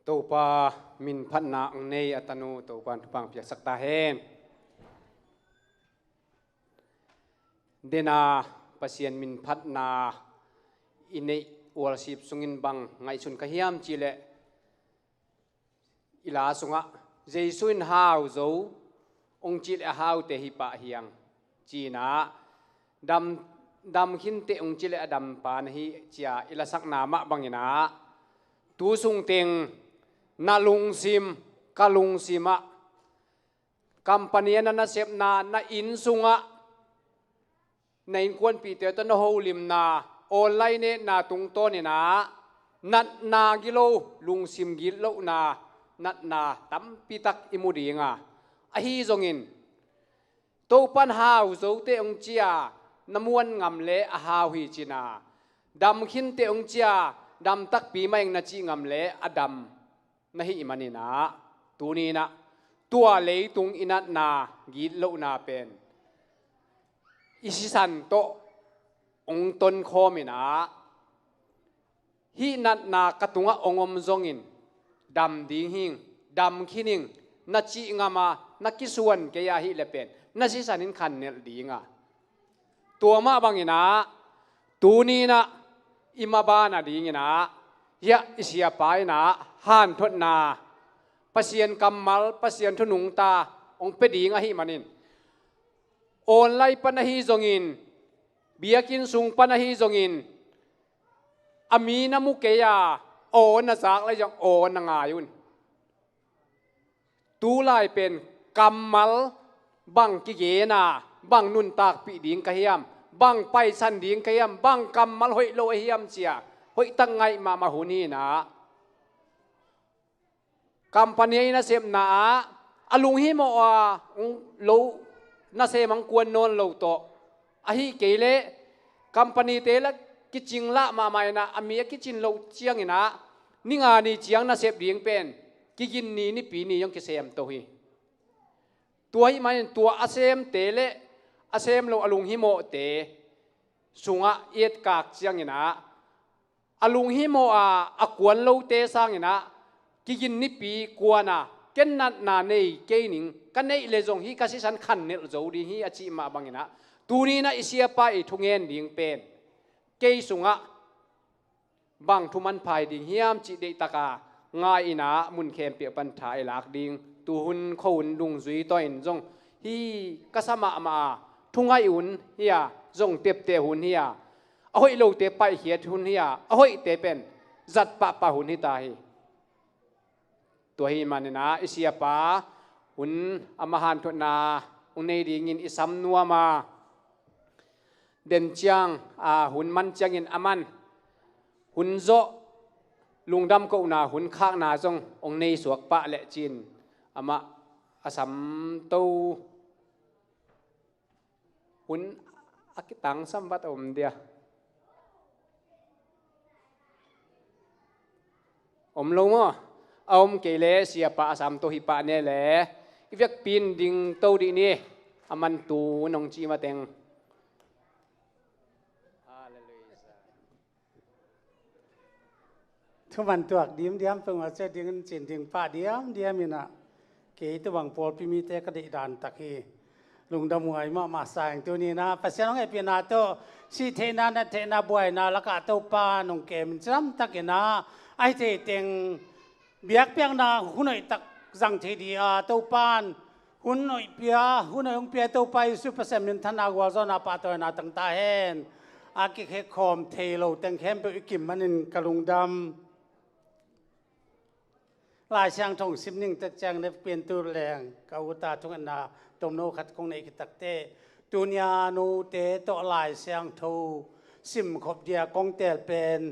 Topa min phatna ang nei a tanu Topa in thupha piaksak ta hen. Dena Pasian min phatna i neih worship sungin bang ngaihsun ka hiam cihleh, i la sungah Jesu in hau zo ong cihleh a haute hi pah hiang cinah, dam, dam khinte ong cihleh a dampa na hi cia i lasakna mah banginah, tu sungteng na lungsim, ka lungsimah, company a na nasepna, na inn sungah, na innkuanpihte tawh na holimna, online etna tungtawninah natna gilo, lungsim gitlohna, natna tampitak i mu dinga, ahi zongin Topan hau zote ong cia na muan ngam le a hau hi cina, dam khinte ong cia dam takpi mah ing na cih ngam le a dam na hih maninah, tuninah tua leitung i natna gitlohna pen i sisan tawh ong tonkhawminah, hih natna ka tungah ong om zongin dam ding hing, dam khin ing na cih ngama na kisuan kei a hih le pen na sisan in khan nelh dinga, tua mah banginah tuninah i mabana dinginah hiah i siapa innah hanthotna, Pasian kammal, Pasian thu nungta ong pia ding ahi manin, online pan ahi zongin, biakinn sung pan ahi zongin, a mi na mu kei a, aw na zak lai zong aw na ngai un. Tulai pen kammal bang kigena, bang nuntakpih ding ka hiam, bang paisan ding ka hiam, bang kammal hoih lo a hiam cia hoihtak ngaih mahmah hun hinah, company a i nasepna ah a lunghimawh a lo nasem ang kuan nawn lo tawh, ahi kei leh company te la kicing lah mahmah inah, a mi a kicin loh cianginah ninga ni ciang nasep ding pen kigin ni nipi ni zong kisemto hi. Tua hih manin tua a semte le a sem lo a lunghimawhte sungah i etkak cianginah, a lunghimawh a a kuan lote sanginah kigin nipi kuana, ken natna nei kei ning, ka neih le zong hih ka sisan khan nelh zo ding hi a cih mah banginah, tuninah i siapa i thungen ding pen kei sungah bang thu manphai ding hiam cih deihtaka ngai inah, mun khempeuh pan tha i lak ding, tuhun khohun dungzui tawh in zong hih ka sa mahmah a, thu ngaih hun hi a, zong tepteh hun hi a, a hoih lote paihkhiat hun hi a, a hoihte pen zat pahpah hun hita hi. Tua hih maninah i siapa hun a mahanthotna hong nei dingin i sam nuam a, den ciang a, hun man ciangin a man hun zawh lungdam kohna hun khakna zong hong nei suak pah leh cin amah a samto hun a kitangsam vat a om dia. Om lo maw? A om kei le siapa a samto hi pah ne le i vekpi in ding to dih ni. A mantu nong cih mateng. Hallelujah. Thuman tuak dimdiam peuhmah cia dingin cin ding pah diamdiam inah, kei tu bang pawlpi mite ka deih dan tak hi. Lungdam huai mahmah sa ing. Tuninah Pasian hong hehpihna tawh sih theihna, nat theihna, buaina lakah Topa nong kem in cidam takinah, ahi theiteng biakpiakna hun hoihtak zang thei dih a, Topan hun hoih pia, hun hoih hong pia Topa Jesu Pasian minthanna gualzawhna pahtawina tang ta hen. A kikhekkhawm thei lo teng khempeuh i kim manin ka lungdam. Lai Siangtho sim ning tek ciang ne piantu leng ka uta thungetna tomno khat kong neih kitakte, tunia note tawh Lai Siangtho simkhop dia kong teel pen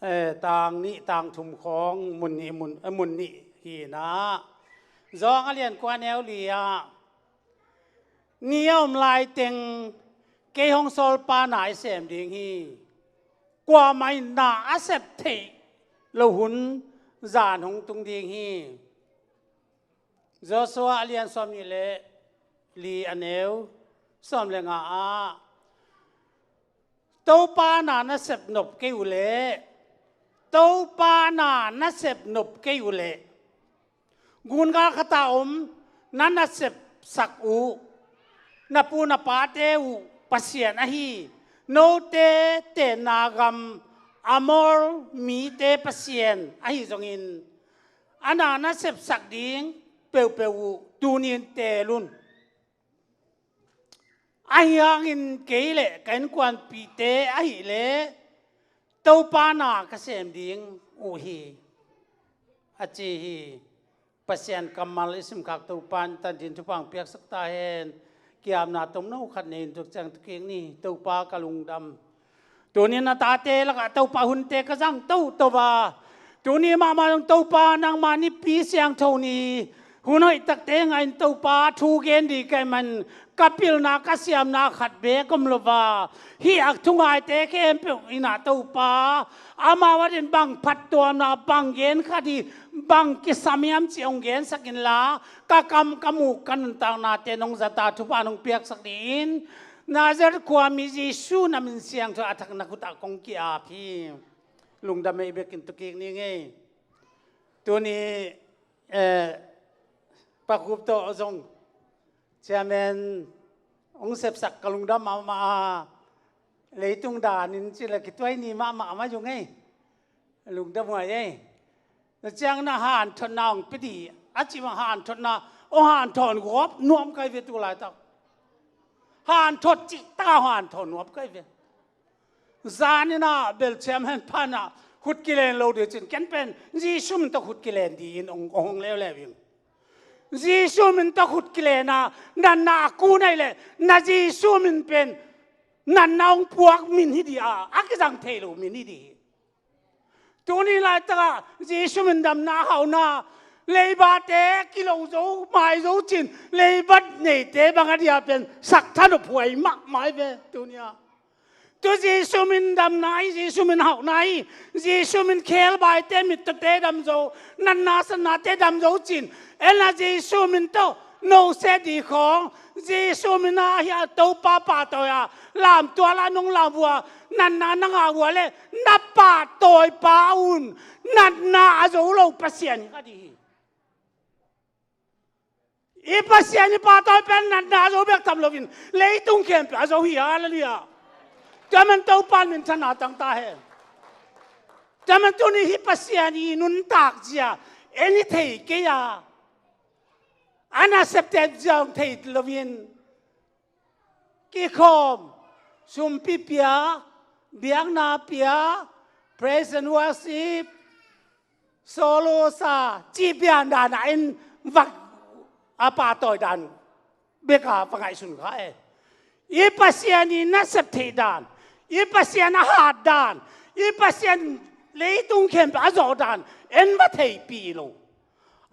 eh, tang nih tang thum khawng mun nih, mun, eh, mun nih hinah, Zawng a lian kua neu li ah, ni a om lai teng kei hong sawlpa na i sem ding hi. Kuamah in na a sep theih lo hun zan hong tung ding hi. Joshua a lian sawmnih le li a neu sawm le nga ah, Topa na na sep nop kei uh leh, Topa na na sep nop kei uh leh, gungal khat a om na na sepsak uh na pu na pate uh Pasian ahi, note tenna gam Amor mite Pasian ahi zongin, a na na sepsak ding peuhpeuh uh tuni-in teel un. Ahi hangin kei le ka innkuanpihte ahih leh Topa na ka sem ding uh hi, a ci hi. Pasian kammal i simkhak Topa in tangthu thupha hong piaksak ta hen. Kiamna tomno khat nei-in tuk ciang tuk kik ni. Topa ka lungdam. Tuni na tate lakah Topa hunte ka zang toto a, tuni mahmah zong Topa nangma Nipi Siangtho ni hun hoih takte ngah in Topa thu gen ding ka hih man ka pilna ka siamna khat beek om lo a, hih a thungaite khempeuh in ah Topa amau adingin bang phattuamna, bang gen khat hi, bang kisam hiam cih hong gensak inla, ka kam ka muk ka nuntaknate nong zat a thupha nong piaksak dingin Nazareth khuami Jesu na min siangtho a thak na khut ah kong ki-ap hi. Lungdam ei bekin tuk kik ni ngei. Tuni, eh, Pa Khup tawh zong chairman hong sepsak ka lungdam mahmah a, leitung danin ci le kituai ni mahmah a mai zong ei. Lungdam huai ei. Na ciang na hanthotna hong pia ding a cih bang hanthotna hong hanthot gawp nuam kai ve tu laitak. Hanthot cih taka hong hanthot nuam kai ve. Zanin ah bel chairman pan ah khut kilen lo ding cin ken pen Jesu min tawh khut kilen dingin hong, hong leuleu ing. Jesu min tawh khut kilen a, natna a kun ahih leh na Jesu min pen natna hong puak min hi ding a, a kizang thei lo min hi ding hi. Tuni laitakah Jesu min damna hauhna, leibate kilo zo mai zo cin, leibat neite bang a dia pen sak thanop huai mahmah hi ve tuni-ah. Tu Jesu min damna hi, Jesu min hauhna hi, Jesu min khelbaite mittawte dam zo, natna satnate dam zo cin, en la Jesu min tawh no se ding khawng, Jesu min ah hi a Topa pahtawi a, lamtual a nong lam uh a, natna na ngah uh a le, na pahtawipa un natna a zo lo Pasian hi kha ding hi. I Pasian i pahtawi pen natna a zo bek tham loin leitung khempeuh a zo hi, halleluiah. Tua man Topa in minthanna tang ta hen. Tua man tuni hih Pasian i nuntak zia en i thei kei a, a nasepte zia hong thei loin kikhawm, sumpi pia, biakna pia, praise and worship, solo sa, cih pian dan a en vak a pahtawi dan bek a va ngaihsun kha e. I Pasian i nasep theih dan, i Pasian a hat dan, i Pasian leitung khempeuh a zawh dan en va theihpih lo.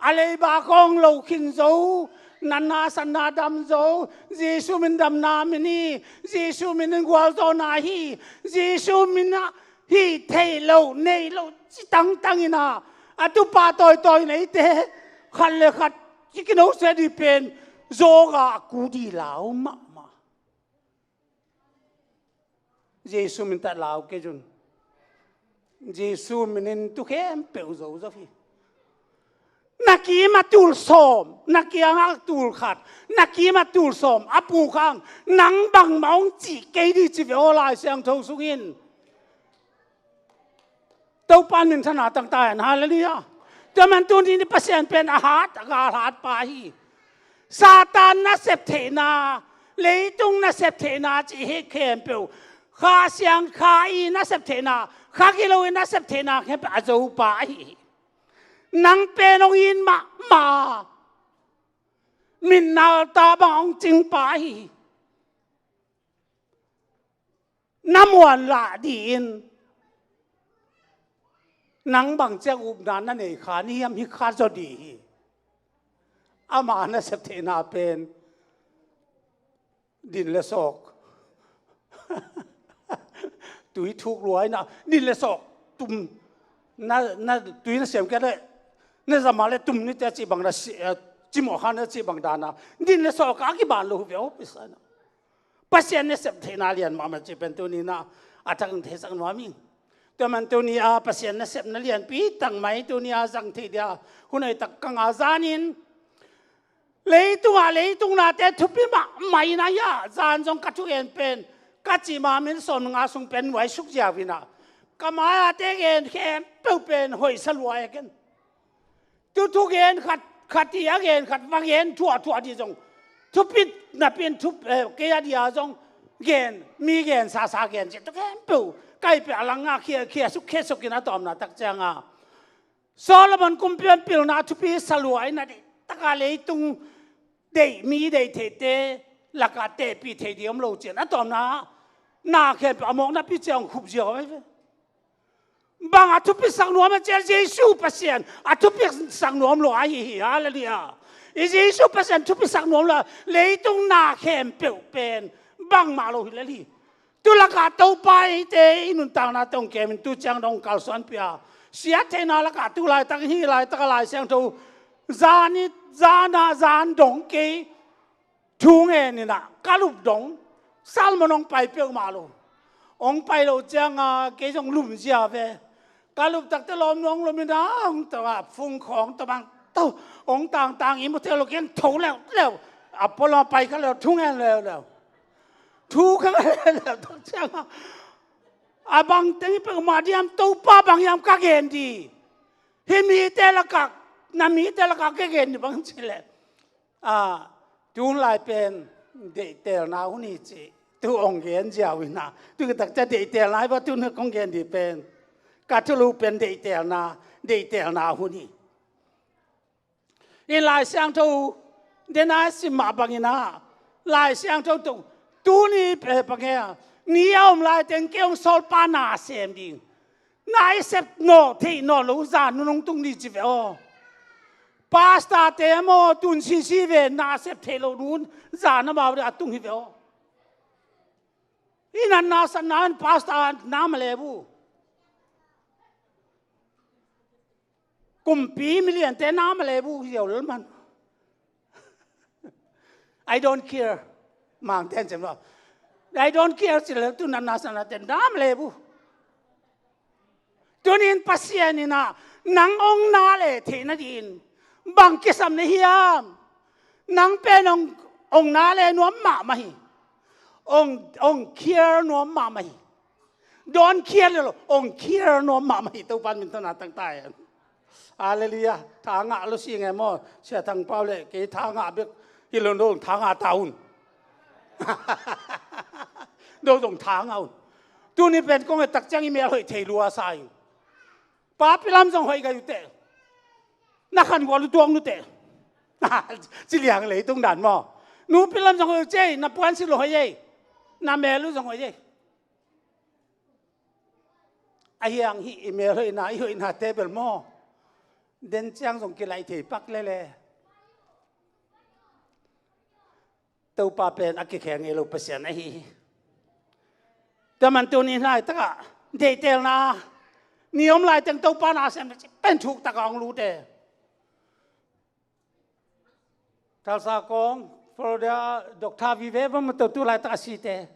A leiba khawng lo khin zo, natna satna dam zo, Jesu min damna min hi, Jesu min in gualzawhna hi, Jesu min ah hih theih loh neih loh ci tangtang in ah, a tu pahtawi tawi neite khat le khat ci kino se ding pen zawk a ku ding lau mahmah. Jesu min tawh lau kei un. Jesu min in tu khempeuh zo zo hi. Na kim a tul sawm, na kiangah tul khat, na kim a tul sawm a puk hang, nang bangmah hong cih kei ding ci ve aw, Lai Siangtho sungin. Topa in minthanna tang ta hen, halleluiah. Tua man tuni ni Pasian pen a hat, a gal hat pa hi. Satan nasep theihna, leitung nasep theihna cih hi khempeuh, Kha Siang Kha i nasep theihna, kha kilo i nasep theihna khempeuh a zo pa ahi hi. Nang pen hong it mahmah, mitna altar bang hong cing pa ahi hi. Na muan lah dingin nang bang ciang upna na nei kha ni hiam, hi kha zaw ding hi. Ama nasep theihna pen din le sawk, tui thuk luaina, din le sawk tum, na, na tui na siam kei le, na zama le tum ni te a cih bang na si, eh, cimawh kha na cih bang dana din le sawk a kiban lo hi ve aw, pisa na. Pasian nasep theihna lian mahmah cih pen tuni na A tak in theisak nuam ing. Tua man tuni a Pasian nasepna lianpi tak mai tuni a zang thei dia hun hoih tak ka ngah zanin, leitungah leitung nate thupi mahmah in a hia, zan zong ka thugen pen ka cih ma min sawm nga sung pen nuaisuk ziau in a, ka mai-ate gen khempeuh pen hoihsa lua e ken. Tu thugen khat, khat hi a gen khat va gen thuah thuah dih zong, thupit napi in thup, eh, kei a dia zong gen, mi gen sasa gen ci tu khempeuh kai peh a lang a khia, khia suk, khia suk in a tawmna tak ciang a Solomon kumpipa pilna thupi sa lua in a deih taka leitung deih, mi deih theite lakah tehpih thei ding om lo cian a tawmna na khempeuh a mawkna pi ciang khup ziau a ve. Bang a thupisak nuam a cian, Jesu Pasian a thupisak nuam lo ahi hi. Halleluiah. I Jesu Pasian thupisak nuam lo a leitung na khempeuh pen bangmah lo hi lel hi. Tu lakah Topa eite i nuntakna tawh hong kemin tu ciang dong kalsuanpih a, siat theihna lakah tu laitak, hih laitak a Lai Siangtho zan i, zan a zan dong kei thu ngen in a ka lup dong, Solomon hong pai peuhmah lo. Hong pai lo ciang a kei zong lum zia ve. Ka lup takte lawmnu hong lum in a hong tawh a fungkhawng tawh bang tawh hong tangtang i mu thei lo keng tho leuleu. A pualam a pai kha leuleu, thu ngen leuleu. Thu kha ngen leuleu tak ciang a, a bang teng hi peuhmah diam, Topa bang hiam ka gen ding. Hih mite lakah, na mite lakah ka gen ding bang ci leh, a, tu hun lai pen deihtelna hun hi ci. Tu hong gen ziau in a, tu tak ciang deihtelna hi va, tu hun kong gen ding pen ka thulu pen deihtelna, deihtelna hun hi. I Lai Siangtho den a sim mah bangin a, Lai Siangtho tawh tuni pe bang e a, ni a om laiteng kei hong sawlpa na sem ding. Na i sep nawn theih nawn lo zan hun hong tung ding ci ve aw. Pastor te maw tun sisi ve, na sep theih lo hun zan amau ding a tung hi ve aw. I natna satna in pastor na ma le bu. Kumpi miliante na ma le bu hi ziau lel man. I don't care. Mangte an cem lo. I don't care ci lel tu natna satnate na ma le bu. Tunin Pasian in a nang hong na le theih nadingin bang kisam na hiam? Nang pen hong, hong na le nuam mahmah hi. Hong, hong care nuam mahmah hi. Don't care le lo, hong care nuam mahmah hi. Topa min tawh na tang ta hen. Halleluiah. Tha ngah lo si nge maw? Sia Thang Pau le kei tha ngah bek hi lo, no tha ngah ta un. No zong tha ngah un. Tuni pen kong et tak ciang i mel hoih thei lua sa in. Papi lam zong hoih gai uh teh. Na khan gual uh tuak nu teh. Ci liang leitung dan maw? Nupi lam zong hoih uh cei, na puan si lo hoih ei. Na mel uh zong hoih ei. A hiang hih i mel hoihna, i hoihnate bel maw? Den ciang zong kilaih thei pak lele. Topa pen a kikhel ngei lo Pasian ahi hi. Tua man tuni laitakah deihtelna ni om laiteng Topa na sem pen thuk takah hong lut e. Tulsa kong, Florida, Doctor vive va ma to tu laitak a site.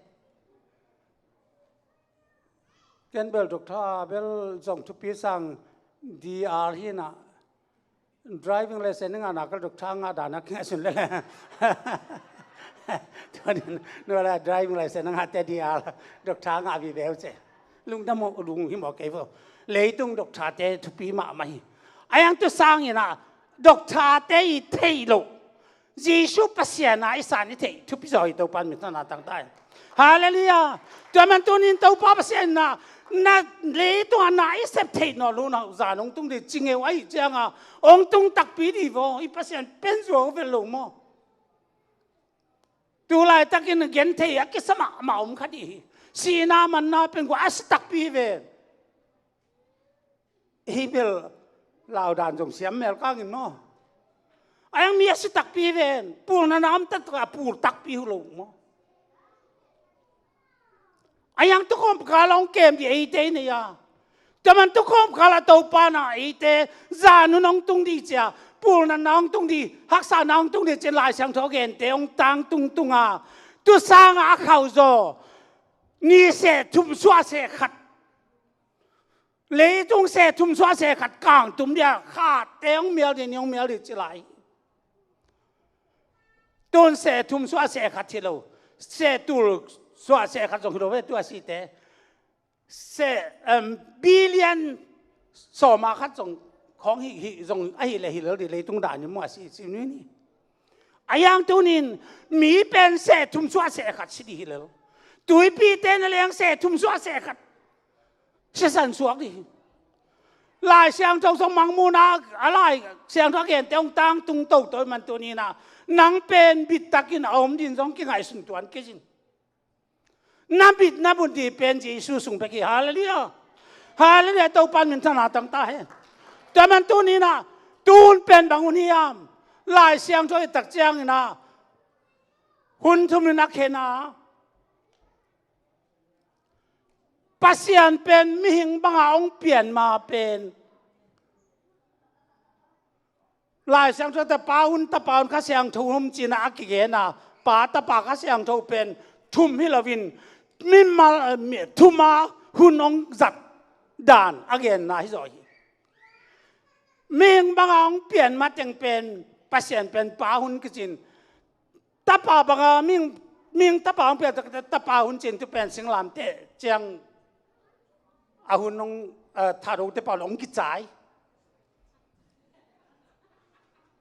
Ken bel Doctor bel zong thupi sang D R hi na. Driving license ngah na kal Doctor ngah dan a kingah sun lele. Tua nin nua la driving license ngah te D R Doctor ngah vive uh ce. Lungdam uh lung hi mawk kei vo. Leitung Doctor te thupi mahmah hi. A yang tu sangin a Doctor te i theih loh Jesu Pasian a i san i theih thupi zaw hi. Topa min tawh na tang ta hen. Halleluiah. Tua man tunin Topa Pasian na, na leitung a na i sep theih nawn lo na zan hong tung ding ci ngei uh ahih ciang a hong tung takpi ding vo. I Pasian pen zuau vel lo maw? Tu laitakin gen thei a kisa mahmah om kha ding hi. Sihna manna pen kua a si takpi ven. Hih bel laudan zong siam mel kangin maw? A yang mi a si takpi ven, pulna na om taktak a pul takpi uh lo maw? A yang tukhawm kal a hong kem ding eite i nei a. Tua man tukhawm kal a Topa na eite zan hun hong tung ding cia, pulna na hong tung ding, haksa na hong tung ding cia, Lai Siangtho a gente hong tang tungtung a, tu sanga a khauh zaw Ni seh thum suah seh khat, leitung seh thum suah seh khat kangtum dia khatte hong mial dih, ni hong mial dih ci lai. Tun seh thum suah seh khat hi lo, seh tul suah seh khat zong hi lo ve, tua site. Seh, em, billion sawma khat zong khawng hi, hi zong ahi le hi lel dih, leitung dan in mua si, si ni ni. A hiang tunin mi pen seh thum suah seh khat si dih hi lel. Tuipi te na leng seh thum suah seh khat sisan suak dih hi. Lai Siangtho zong Mangmuhna a Lai Siangtho a gente hong tangtung toto man tunin ah, nang pen bittakin a om din zong kingaihsun tuan kei zin. Na bit na buddhi pen Jesu sung bek hi. Halleluiah. Halleluiah. Topan minthanna tangta hen. Tua man tunin ah, tun pen bang hun hiam? Lai Siangtho i tak ciangin ah, hun thum in a khen a, Pasian pen mihing banga hong pian ma pen Lai Siangtho Tapa hun, Tapa hun Kha Siangtho hun cinah a kigen a, Pa, Tapa, Kha Siangtho pen thum hi loin mimal, mi, thuma hun hong zat dan a genna hi zaw hi. Mihing banga hong pian mateng pen Pasian pen Pa hun kicin, Tapa banga mihing, mihing Tapa hong pian, Tapa hun cin tu pen singlamteh ciang a hun hong, eh, thathote pau hong kicai.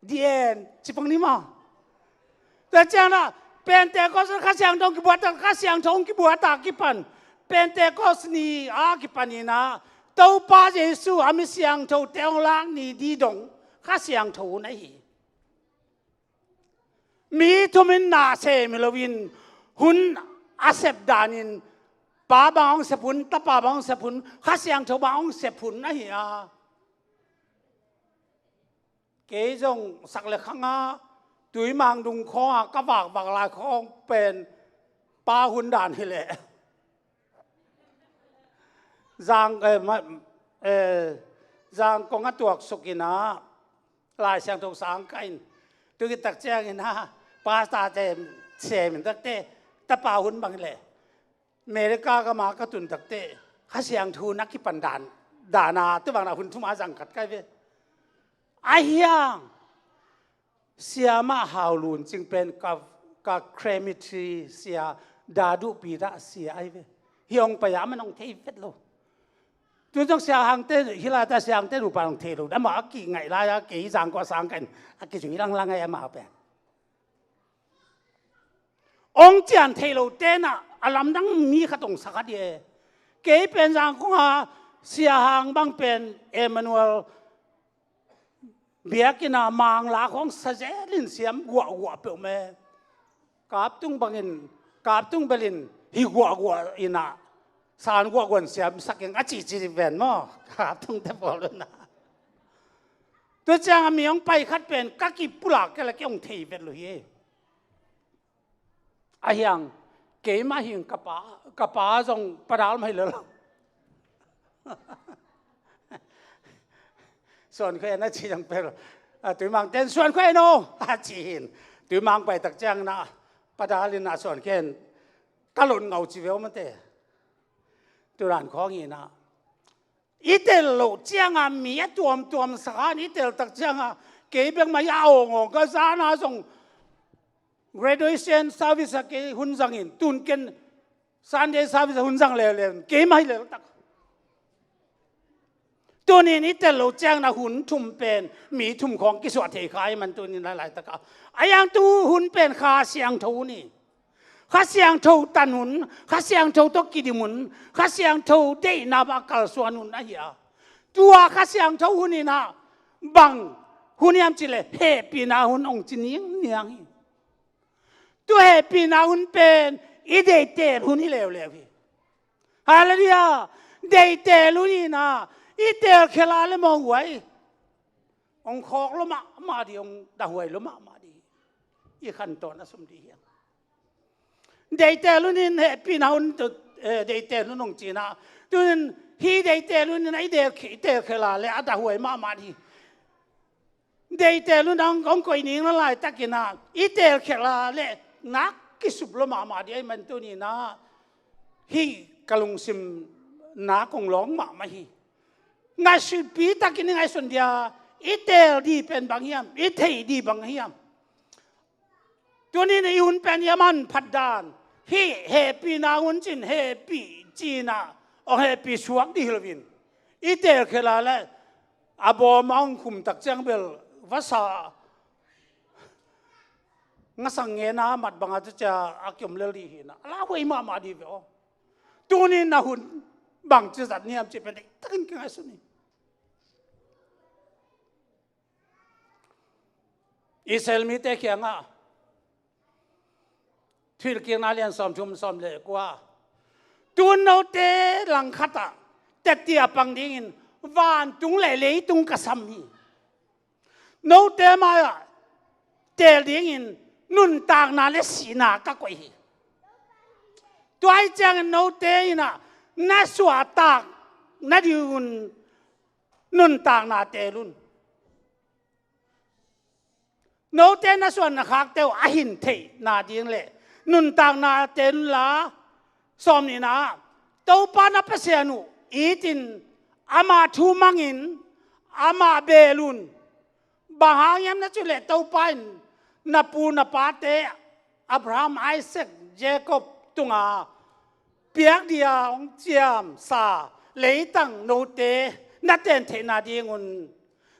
The end. Cipang ni maw? Tua ciangin ah, Pentecost Kha Siangtho hong kibuat a, Kha Siangtho hong kibuat a kipan, Pentecost ni a kipan in ah, Topa Jesu a mi siangthote hong lak ni ding dong Kha Siangtho hun ahi. Mi thum in na sem hi loin, hun a sep danin, Pa bang hong sep hun, Tapa bang hong sep hun, Kha Siangtho bang hong sep hun ahi a. Kei zong sak le khang a tuimang dung khawng a ka vakvak lai khawng pen Pa hun dan hi leh. Zang, eh, ma, eh, Zangkong a tuaksuk in ah, Lai Siangtho sang kah in, tu khit tak ciangin ah, pastor te sem in takte, Tapa hun bang hi leh. America gam a ka tun takte, Kha Siangtho hun a kipan dan, dan a, tu bang na hun thum a zang khat kai ve. A hiang, Sia Mah Hau Lun Cing pen ka, ka crematory sia, Dadu Pita sia ahi ve. Hih hong pai a man hong thei vet lo. Tu zong Sia Hangte, hih lai ta Sia Hangte nupa hong thei lo. Amah a kingaih lai a, kei Zangkong sang kah in, a kizui langlang ahi amah pen. Hong cian thei lo tenah, a lamdang mi khat hong sa kha dih e. Kei pen Zangkong a Sia Hang bang pen Emmanuel biakinn a mangla khawng sa zelin siam guahguah peuhmah e. Kaptung bangin, kaptung belin hi guahguah in ah, san guahguah in siam sak ing a cici ven maw? Kaptung te pawl un ah. Tua ciang a mi hong pai khat pen ka kipulak kei le kei hong thei vet lo hi. A hiang, keimah hing ka pa, ka pa zong Pa Dal mah hi lel. Suan Khua En a ci zong pen, a, Tuimang ten Suan Khua En aw a ci hin. Tuimang pai tak ciang na, Pa Dal in a Suan Khua En ka lon ngau ci veu mate. Turan khawng hi na. I tel loh cianga mi a tuamtuam sakan i tel tak cianga kei bek mah i a awngawng ka zana zong graduation service a kei hun zangin tun ken Sunday service a hun zang leuleu kei mah hi leltak. Tunin i tel loh ciangna hun thum pen mi thum khawng kisuah thei kha i man tunin lailai taka a yang tu hun pen Kha Siangtho ni. Kha Siangtho tan hun, Kha Siangtho tawh kidim hun, Kha Siangtho deihna bang kalsuan hun ahi a. Tua Kha Siangtho hun inah bang hun hiam cihleh hehpihna hun hong ci ningniang hi. Tua hehpihna hun pen i deihtel hun hi leuleu hi. Halleluiah. Deihtel hun inah i telkhia le mawnghuai hong khawk lua mahmah dih, hong dahhuai lua mahmah dih. I khantawn a sum dih hiam? Deihtel hun in hehpihna hun, eh, deihtel hun hong cina. Tunin hih deihtel hun in a i del, i telkhia le a dahhuai mahmah dih. Deihtel hun hong, hong koih ningna laitakin ah i telkhia le nak kisup lua mahmah dih ahih man tuninah Hih ka lungsim na kong lawng mahmah hi. Ngaihsutpi takin i ngaihsun dia, i teel dih pen bang hiam, i theih dih bang hiam. Tuni-in i hun pen i a manphat dan, hih hehpihna hun cin hehpih cihna, hong hehpih suak dih hi loin, i teel khela le a bawm a hong khum tak ciang bel vasa ngasang ngena mat banga tu cia a kiom lel dih hi na, a lauhuai mahmah dih ve aw. Tuni-in na hun bangci zat niam cih pen deihtakin kingaihsun hi. Israel mite kiangah Thuhilhkikna lian sawmthum sawm le kua, tun note langkhatah tetti a pang dingin vantung le leitung ka sam hi. Note mai-ah teel dingin nuntakna le sihna ka koih hi. Tua ahih ciangin note in ah na suahtak nadingun nuntakna teel un. Note na suan na khakte uh a hin theihna ding le nuntakna teel unla, sawmnihna ah Topa na Pasian uh itin ama thu mangin ama beel un. Bang hang hiam na cih leh Topa in na pu na pate Abraham, Isaac, Jacob tunga piak dia hong ciamsa leitang note na ten theihna dingun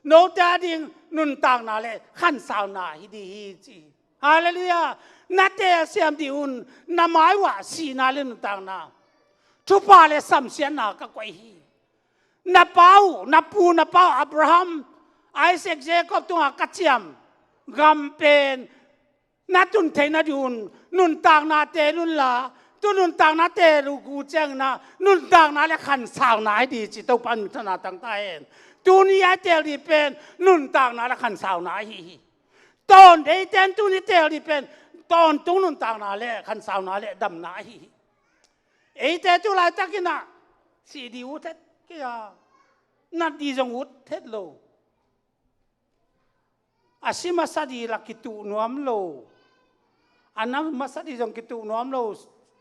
note ading nuntakna le khansauna hi dih hi ci. Halleluiah. Na teel siam dih un, na mai uah sihna le nuntakna, thupha le samsiatna ka koih hi. Na pa uh, na pu na pa uh Abraham, Isaac, Jacob tunga ka ciam gam pen na tun theihna ding un nuntakna teel unla, tu nuntakna teel uh ciangin ah nuntakna le khansauna hi dih ci. Topa in minthanna tang ta hen. Tuni a i teel dih pen nuntakna le khansauna ahi hi. Tawn eite in tuni teel dih pen tawntung nuntakna le khansauna le damna ahi hi. Eite tu laitakin ah sih dih ut het kei a, nat dih zong ut het lo. A si masa dih la kituh nuam lo. A na masa dih zong kituh nuam lo.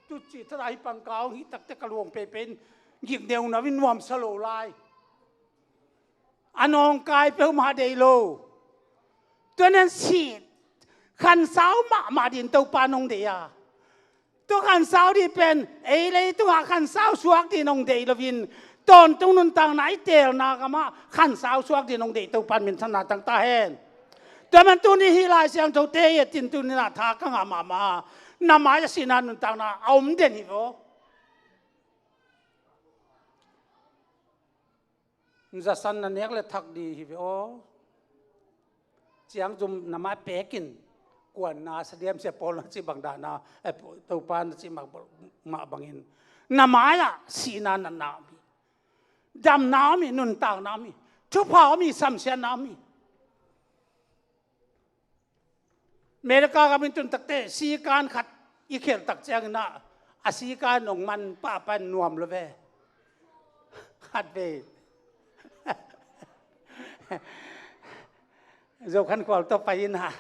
Tu cih thadah hi pangkau hong hih takte ka luang peipei in gik neunau in nuamsa lo lai. A nawngkai peuhmah deih lo. Tua nan sih khansau mahmah dih in Topa nong deih a. Tua khansau dih pen ei leitungah khansau suak dih nong deih loin tawntung nuntakna i teelna kamah khansau suak dih nong deih Topa in minthanna tang ta hen. Tua man tuni hih Lai Siangthote i et in tuni-in ah tha ka ngah mahmah a, na mai-ah sihna nuntakna a om den hi vaw. Zasan na nek le thak dih hi ve aw. Ciangcum na mai pekin kuanna, Sadiam Sia Paul na cih bang dahna, eh, Topa na cih mah, mah bangin na mai-ah sihna natna om hi. Damna om hi, nuntakna om hi. Thupha om hi, samsiatna om hi. America gam in tun takte sikan khat i khelh tak ciangin ah a sikan hong man pahpah in nuam lo ve. Khat vei Zokhankhual tawh pai in ah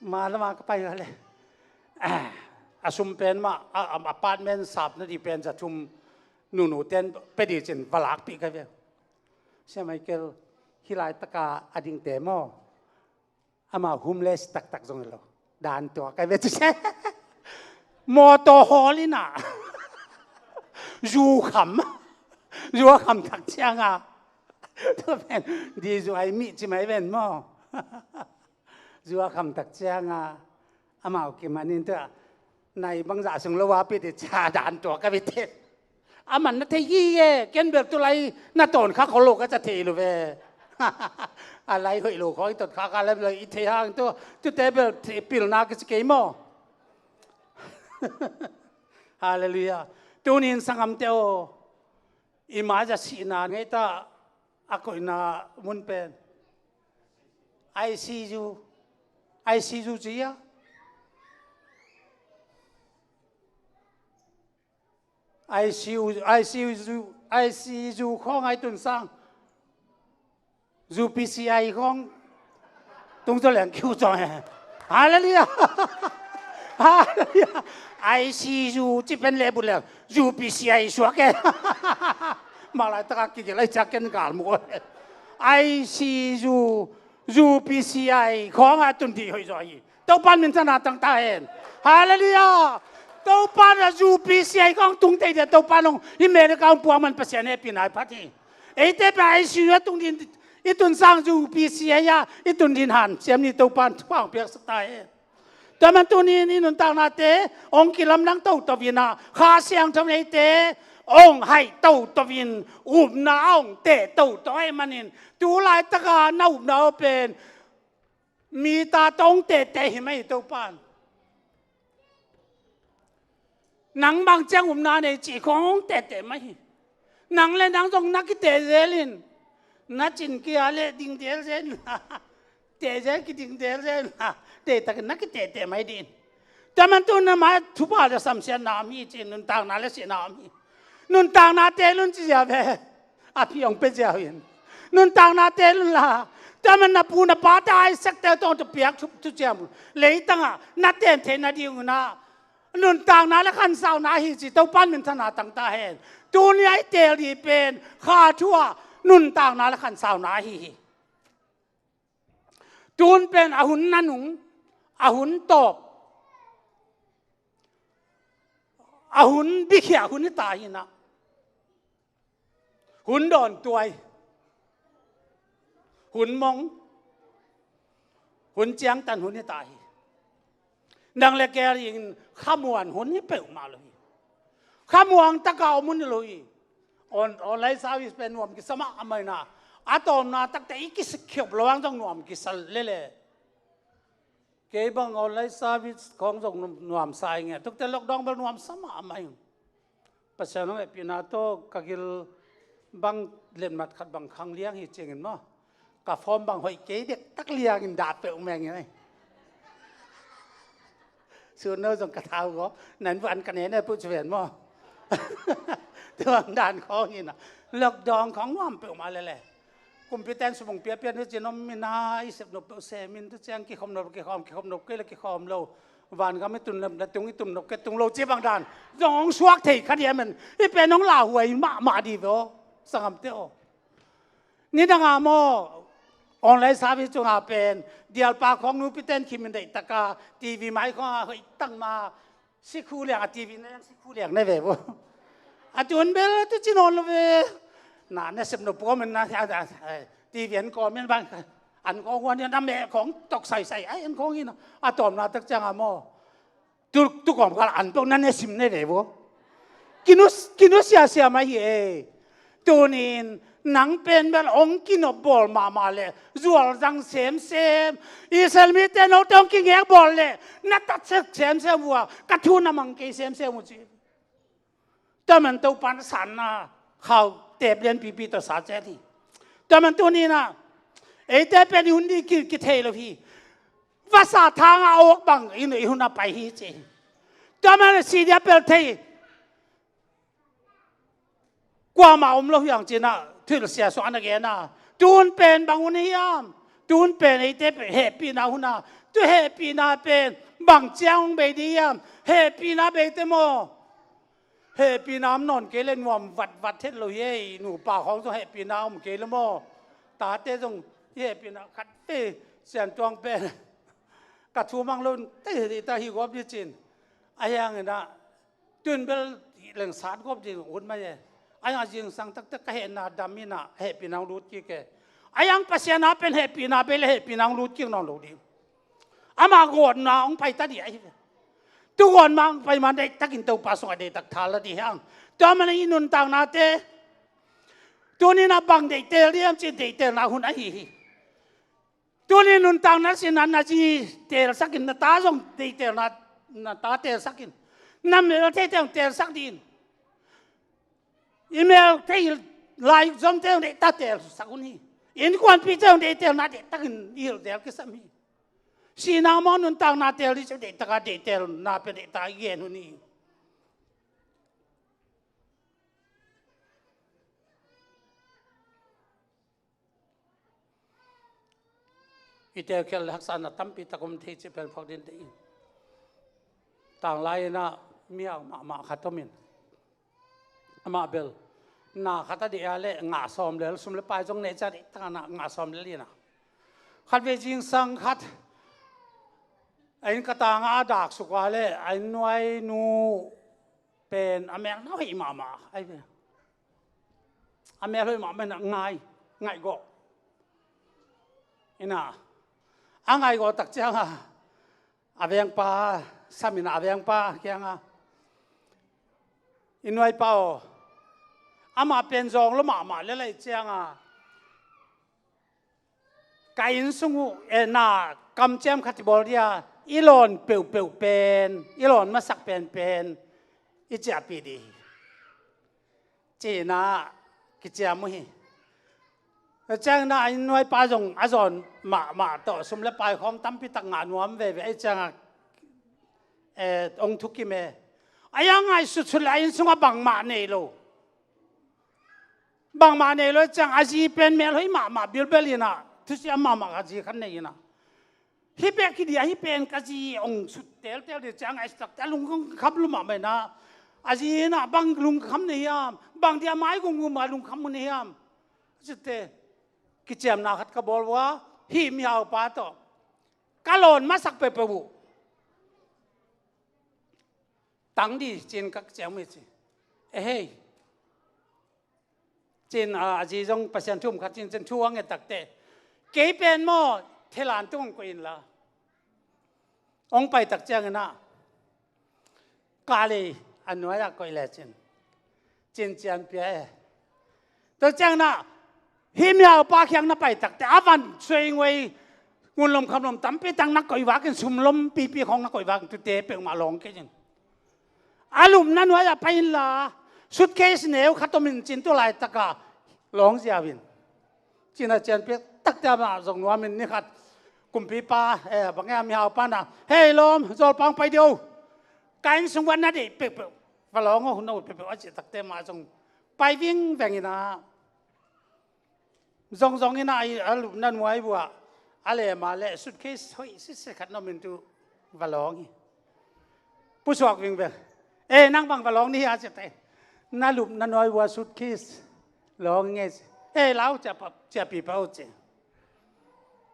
ma lama ka pai a le a sum pen mah a, a apartment sap nading pen za thum nunu ten pe dih cin va lakpih ka ve. Sia Michael, hih laitaka a dingte maw? Amau homeless taktak zong hi lo. Dan tuak ai ve ci se. Mawtaw hawl in ah zu kham. Zu a kham tak cianga tua pen di zu ai mih ci mai ven maw? Zu a kham tak cianga amau kimanin tua nai bangzah sung lo a pi ti ca dan tuak ka vite. A man na thei hi e, ken bel tulai na tawn kha khol lo ka ca thei lo ve. A lai hoih lo khawng i tot kha kha lai bel i thei hang tu, tute bel thei pilna ka ci kei maw? Halleluiah. Tunin sanggamte aw, i mai-ah sihna ngeita a koihna mun pen I C U, I C U ci a. I C U, I C U, I C U khawng ai tun sang. U P C I khawng tung zaw leng kiu cawng e. Halleluiah. Hallelujah. I C U ci pen leh bul leh U P C I suak e. Malai taka kigel ai ciak ken gal mu. I C U, U P C I khawng a tun dih hoih zaw hi. Topan minthanna tang ta hen. Hallelujah. Topan a U P C I khawng tung tei dia Topan hong hi America hong puak man Pasian hehpihna hi phat hi. Eite pen I C U a tung din i tun sang U P C I a i tun din hanciam ni Topan thupha hong piaksak ta hen. Tua man tuni-in i nuntaknate hong kilamdang toto in ah, Kha Siangtho in eite hong haih toto in, upna hong teh toto ahih manin, tu laitaka na upna uh pen mi ta tawh hong tehteh hi mai hi Topan. Nang bang ciang upna nei cih khawng hong tehteh mai hi. Nang le nang zong na kiteh zel in, na cin kia le ding del zel in, teh zel kiding del zel in, deihtakin na kitehteh mai dih in. Tua man tu na mai thupha le samsiatna om hi ci, nuntakna le sihna om hi. Nuntakna teel un ci zia ve. A phi hong pia zia uh in. Nuntakna teel un la. Tua man na pu na pate Isaac te tawh tawh piak thu, thuciam uh. Leitangah na ten theih nading un ah nuntakna le khansauna hi ci Topan minthanna tang ta hen. Tuni a i teel dih pen kha thu ah nuntakna le khansauna ahi hi. Tun pen a hun nanung, a hun tawp, a hun bikhiah hun hi ta hi in ah. Hun dawntuai, hun mong, hun ciangtan hun hi ta hi. Nang le kei in khamuan hun hi peuhmah lo hi. Khamuang taka om hun hi lo hi. On, online service pen nuam kisa mahmah in ah, a tawpna takte i kisikhiop lo ang zong nuam kisa lele. Kei bang online service khawng zong nuam, nuamsa ing e. Tukte lockdown bel nuamsa mahmah ing. Pasian hong hehpihna tawh ka gil bang letmat khat bang khang liang hi ciangin maw, ka form bang hoih kei dektak liangin dah peuh meng in ai. Sun no zong ka thau go nan van ka ne ne puh cu ven maw. Tuang dan khawng in ah lockdown khawng nuam peuhmah lele. Kumpi ten sumung piapian hi cin om in ah i sep nop peuh sem in tu ciang kikhom nop kikhom, kikhom nop kei le kikhom lo. Vangam i tun nop na tung, i tun nop kei tung lo ci bang dan zong hong suak thei kha dih a men. I pen hong lauhuai mahmah dih ve aw, sangamte aw. Nidang a maw, online service cungah pen dialpa khawng nupi ten khim in deihtak a, T V mai khawng a hoih tang ma, sikhu liang a T V na liang sikhu liang na ve vo. A tun bel tu ci nawn lo ve. Na, na sep no puam in na, a, a, a, T V an kawm in bang, an kawm huan in na meh khawng tok saisai, ai an khawng in a tawmna tak ciang a maw. Tu, tu kawmkal an peuh na ne sim ne ve vo. Kinu, kinusia sia mai hi e. Tunin nang pen bel hong kinop bawl mahmah le zualzang semsem. Israel mite note hong kingek bawl le na tatsek semsem uh a, ka thu na mang kei semsem uh ci. Tua man Topan sanna khau tep lianpipi tawh sa ciat hi. Tua man tuni in ah eite pen i hun dih ki, kithei lo hi. Vasa thang a awk bang in i hun a pai hi ci. Tua man a si dia pel thei. Kuamah om lo hiang cin ah thuhilhsia suah na gen a. Tun pen bang hun hiam? Tun pen eite hehpihna hun a. Tu hehpihna pen bang ciang hong bei dih hiam? Hehpihna beite maw? Hehpihna om nawn kei le nuam vatvat het lo hi ei. Nupa khawng zong hehpihna om kei le maw? Tate zong hehpihna khat ei siantuang pen ka thu mang lo te hi ta hi gawp dih cin. A hiang in ah tun bel lengsat gawp dih hun mai e. A hiang a zingsang taktak ka hehna dam in ah hehpihna hong lut kik e. A hiang Pasian a pen hehpihna bei le hehpihna hong lut kik nawn lo ding. Ama gawtna hong pai ta dih ahi ve. Tu gawtna hong pai man deihtakin Topa sungah deihtak tha la dih hiang. Tua man i nuntaknate tunin a bang deihtel diam cin deihtelna hun ahi hi. Tunin nuntakna sin a na zi teelsakin na ta zong deihtelna, na ta teelsakin na mel theite zong teelsak dih in. I mel thei lai zomte zong deihtak teelsak un hi. Innkuanpihte zong deihtelna deihtakin i hilh tel kisam hi. Sihna maw nuntakna teel dih cio deihtak a deihtelna pia deihtak i gen hun hi. I teelkhial le haksatna tampi tak om thei cih pen phak din te in. Tanglai inah mihau mahmah khat om in, amah bel na khat a deih a leh ngah sawm lel, sum le pai zong neih ciang deih tak a ngah sawm lel inah, khatvei zingsang khat a inn ka tangah a daksuk a leh a inn nuainu pen a melna hoih mahmah ahi ve. A mel hoih mahmah inah ngai, ngaihgawh inah, a ngaihgawh tak cianga a vengpa sam inah a vengpa kianga, "I nuaipa aw, amah pen zawng lua mahmah lel ahih cianga ka inn sung uh, eh, na kamciam khat i bawl dia, i lawn peuhpeuh pen, i lawn masak penpen i ciahpih dih hi," ci-inah kiciam uh hi. Tua ciangin a inn nuaipa zong a zawn mahmah tawh sum le pai khawng tampi tak ngah nuam veve ahih ciangah, eh, hong thukim e. A ia ngaihsutsut le a inn sungah bangmah nei lo. Bangmah nei lo ciang a zi pen mel hoih mahmah bilbel inah, thusiam mahmah a zi khat nei inah, "Hih bek hi dia, hih pen ka zi hong sut teltel dih," ciang a i takte a lungkham lua mahmah inah, a zi inah, "Bang lungkham na hiam? Bang dia mai gumgum a lungkham na hiam?" Cite kiciamna khat ka bawl uh a, hih mihaupa tawh, "Ka lawn masak peuhpeuh uh tang dih," ci-in ka kiciam uh hi ci. "Ehei," ci-in a, a zi zong Pasian thu um khat ci-in, ci-in thu a nget takte, "Kei pen maw, thelan tung hong koih inla, hong pai tak ciangin ah kahlei a nuai-ah koih lecin," ci-in cianpia e. Tua ciangin ah hih mihaupa kiang na pai takte a van suaingoi, ngun lom kham lom tampi tak na koih vakin, sum lom pipi khawng na koih vakin, tute peuhmah lawng kei in. A lupna nuai-ah pai inla, suitcase neu khat om in, ci-in tua laitakah lawng ziau in, ci-in a cianpia takte amah zong nuamin, ni khat kumpipa, eh, bang e, a mihaupa na, "Hei lawm, zawlpa hong pai dih o. Ka inn sung uah na deih peuhpeuh va lawng o, na ut peuhpeuh," a cih takte amah zong pai vingveng inah, zongzong inah a lupna nuai uah a lem a leh suitcase hoih sitset khat na om in, tu va lawng hi. Pusuak vingveng. "Eh, nang bang va lawng ni hia?" ci-a, "Na lupna nuai uah suitcase lawng hi ing ei," ci. "Eh, lau, ciahpih pah o," ci.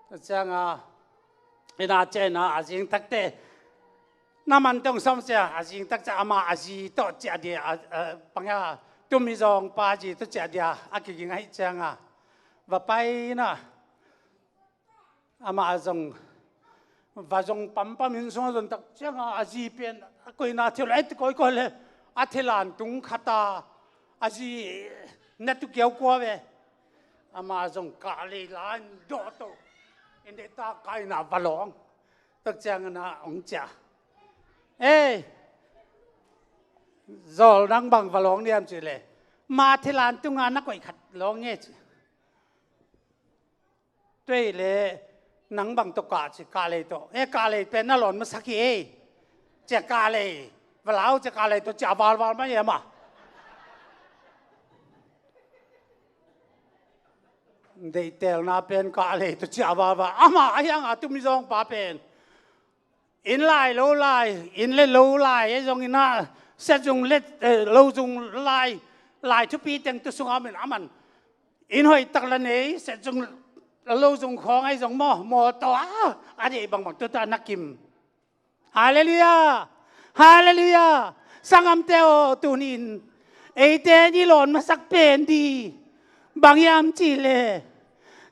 Tua ciangah inn ah ciah inah a zing takte, na man tong sawm cia, a zing tak ciah amah a zi tawh ciah dih, a, a, bang hia, tumizawngpa zi tawh ciah dih a kiging ahih ciangah va pai inah, amah zong va zong pampam, inn sungah zon tak ciangah a zi pen a koihna thei lo, a koih koih leh a thelan tung khat a, a zi na tu kiaukua ve. Amah zong kahlei la in dawh to in, deihtak kah inah va lawng. Tak ciangin ah hong ciah. "Ei, zawl, nang bang va lawng ni hiam?" cih leh, "Ma thelan tungah na koih khat lawng ing ei," ci. "Tua leh nang bang tawh kah?" ci. "Kahlei tawh." "Eh, kahlei pen na lawn masak hi ei," ci-a, "Kahlei va lau," ci-a, kahlei tawh ciah valval mah hi amah. Deihtelna pen kahlei tawh ciah valval. Amah ahi hangah tumizawngpa pen inn lai lo lai, inn le lo lai, ahi zongin ah setzung le, eh, lozung lai, lai thupi teng tu sungah om in, aman inn hoih tak la nei, setzung, lozung khawng ahi zong maw, mawtaw a, a deih bangbang tuta na kim. Halleluiah! Halleluiah! Sanggamte aw, tuni-in eite i lawn masak pen dih bang hiam cih leh,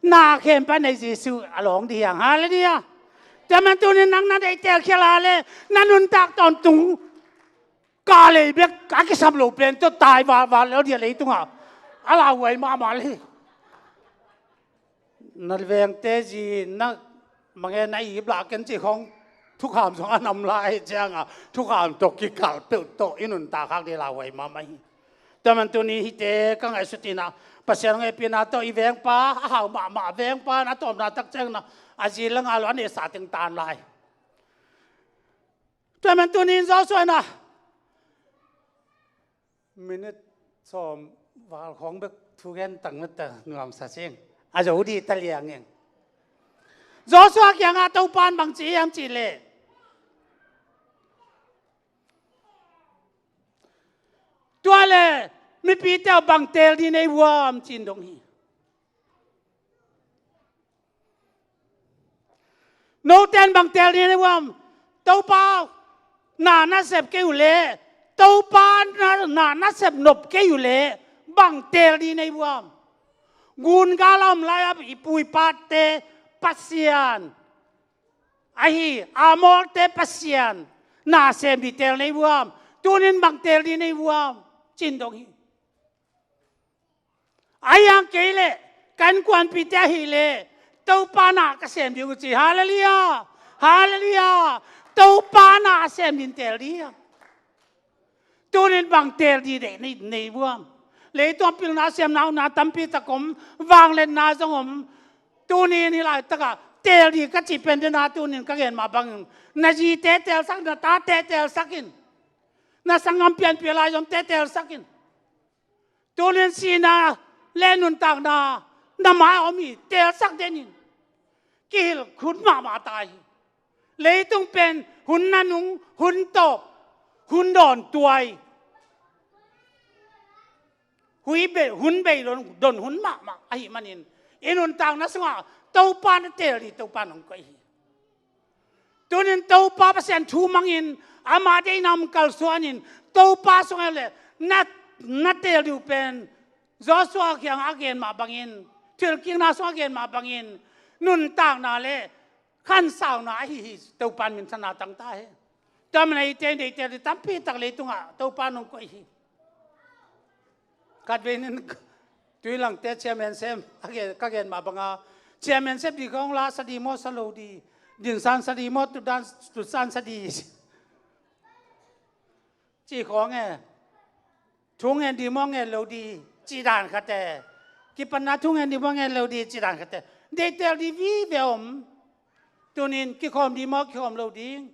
na khempeuh a nei Jesuh a lawng dih hi hang. Halleluiah! Tua man tuni-in nang na deihtel khial a leh, na nuntak tawntung kahlei bek a kisam lo pen tawh tai valval lo dih a, leitungah a lauhuai mahmah leh. Na vengte zi na, mange, na ip lah ken cih khawng thukham zong a nam lai ahih ciangah thukham tawh kikalh peuh tawh i nuntak khak ding lauhuai mahmah hi. Tua man tuni hihte ka ngaihsut inah, Pasian hong hehpihna tawh i vengpa, a hau mahmah vengpa in a tawpna tak ciangin ah a zi le nga lo a neihsa teng tan lai. Tua man tuni-in Joshua inah minute sawm val khawng bek thu gen tang mata nuamsa sing. A zo dih ta liang ing. Joshua kiangah Topa in bang ci hiam cih leh, Tua le mipite uh bang teel ding nei vuam cin dong hi. Note in bang teel ding nei vuam? Topa na nasep kei uh leh, Topa na, na nasep nop kei uh leh bang teel ding nei vuam? Gun gal a om lai-a i pu i pate Pasian ahi, Amorte Pasian na sem ding teel nei vuam? Tunin bang teel ding nei vuam cin dong hi. Ahi hang kei leh ka innkuanpihte ahih leh Topa na ka sem ding uh ci. Halleluiah. Halleluiah. Topa na sem ding teel ding. Tunin bang teel ding deih nei, nei vuam? Leitung pilna siamna uhna tampi tak om, vangliatna zong om. Tunin hih laitakah teel ding ka cih pen dena tunin ka gen mah bangin na zite teelsak in, na tate teelsak in, na sanggam pianpih a lai zomte teelsak in. Tunin sihna le nuntakna na mai-ah om hi, teelsak den in. Kihilh hun mahmah ta hi. Leitung pen hun nanung, hun tawp, hun dawn tuai, hui bei, hun bei don, don hun mahmah ahih manin i nuntakna sungah Topa na teel ding Topa nong koih hi. Tunin Topa Pasian thu mangin, ama deihna om kalsuanin, Topa sungah le na, na teel ding uh pen Joshua kiangah a gen mah bangin, thilkikna sungah a gen mah bangin nuntakna le khansauna ahi hi. Topa in minthanna tang ta hen. Tua manin eite in deih teel ding tampi tak leitungah Topa nong koih hi. Khatvei nin tuilangte chairman sem, a gen, ka gen mah banga chairman sem ding khawng la sa ding maw, sa lo ding, dinsan sa ding maw, tutdan, tutsan sa ding, cih khawng e. Thu ngen ding maw, ngen lo ding, cih dan khat e. Kipanna thu ngen ding maw, ngen lo ding, cih dan khat e. Deih teel ding vive om. Tunin kikhawm ding maw, kikhawm lo ding?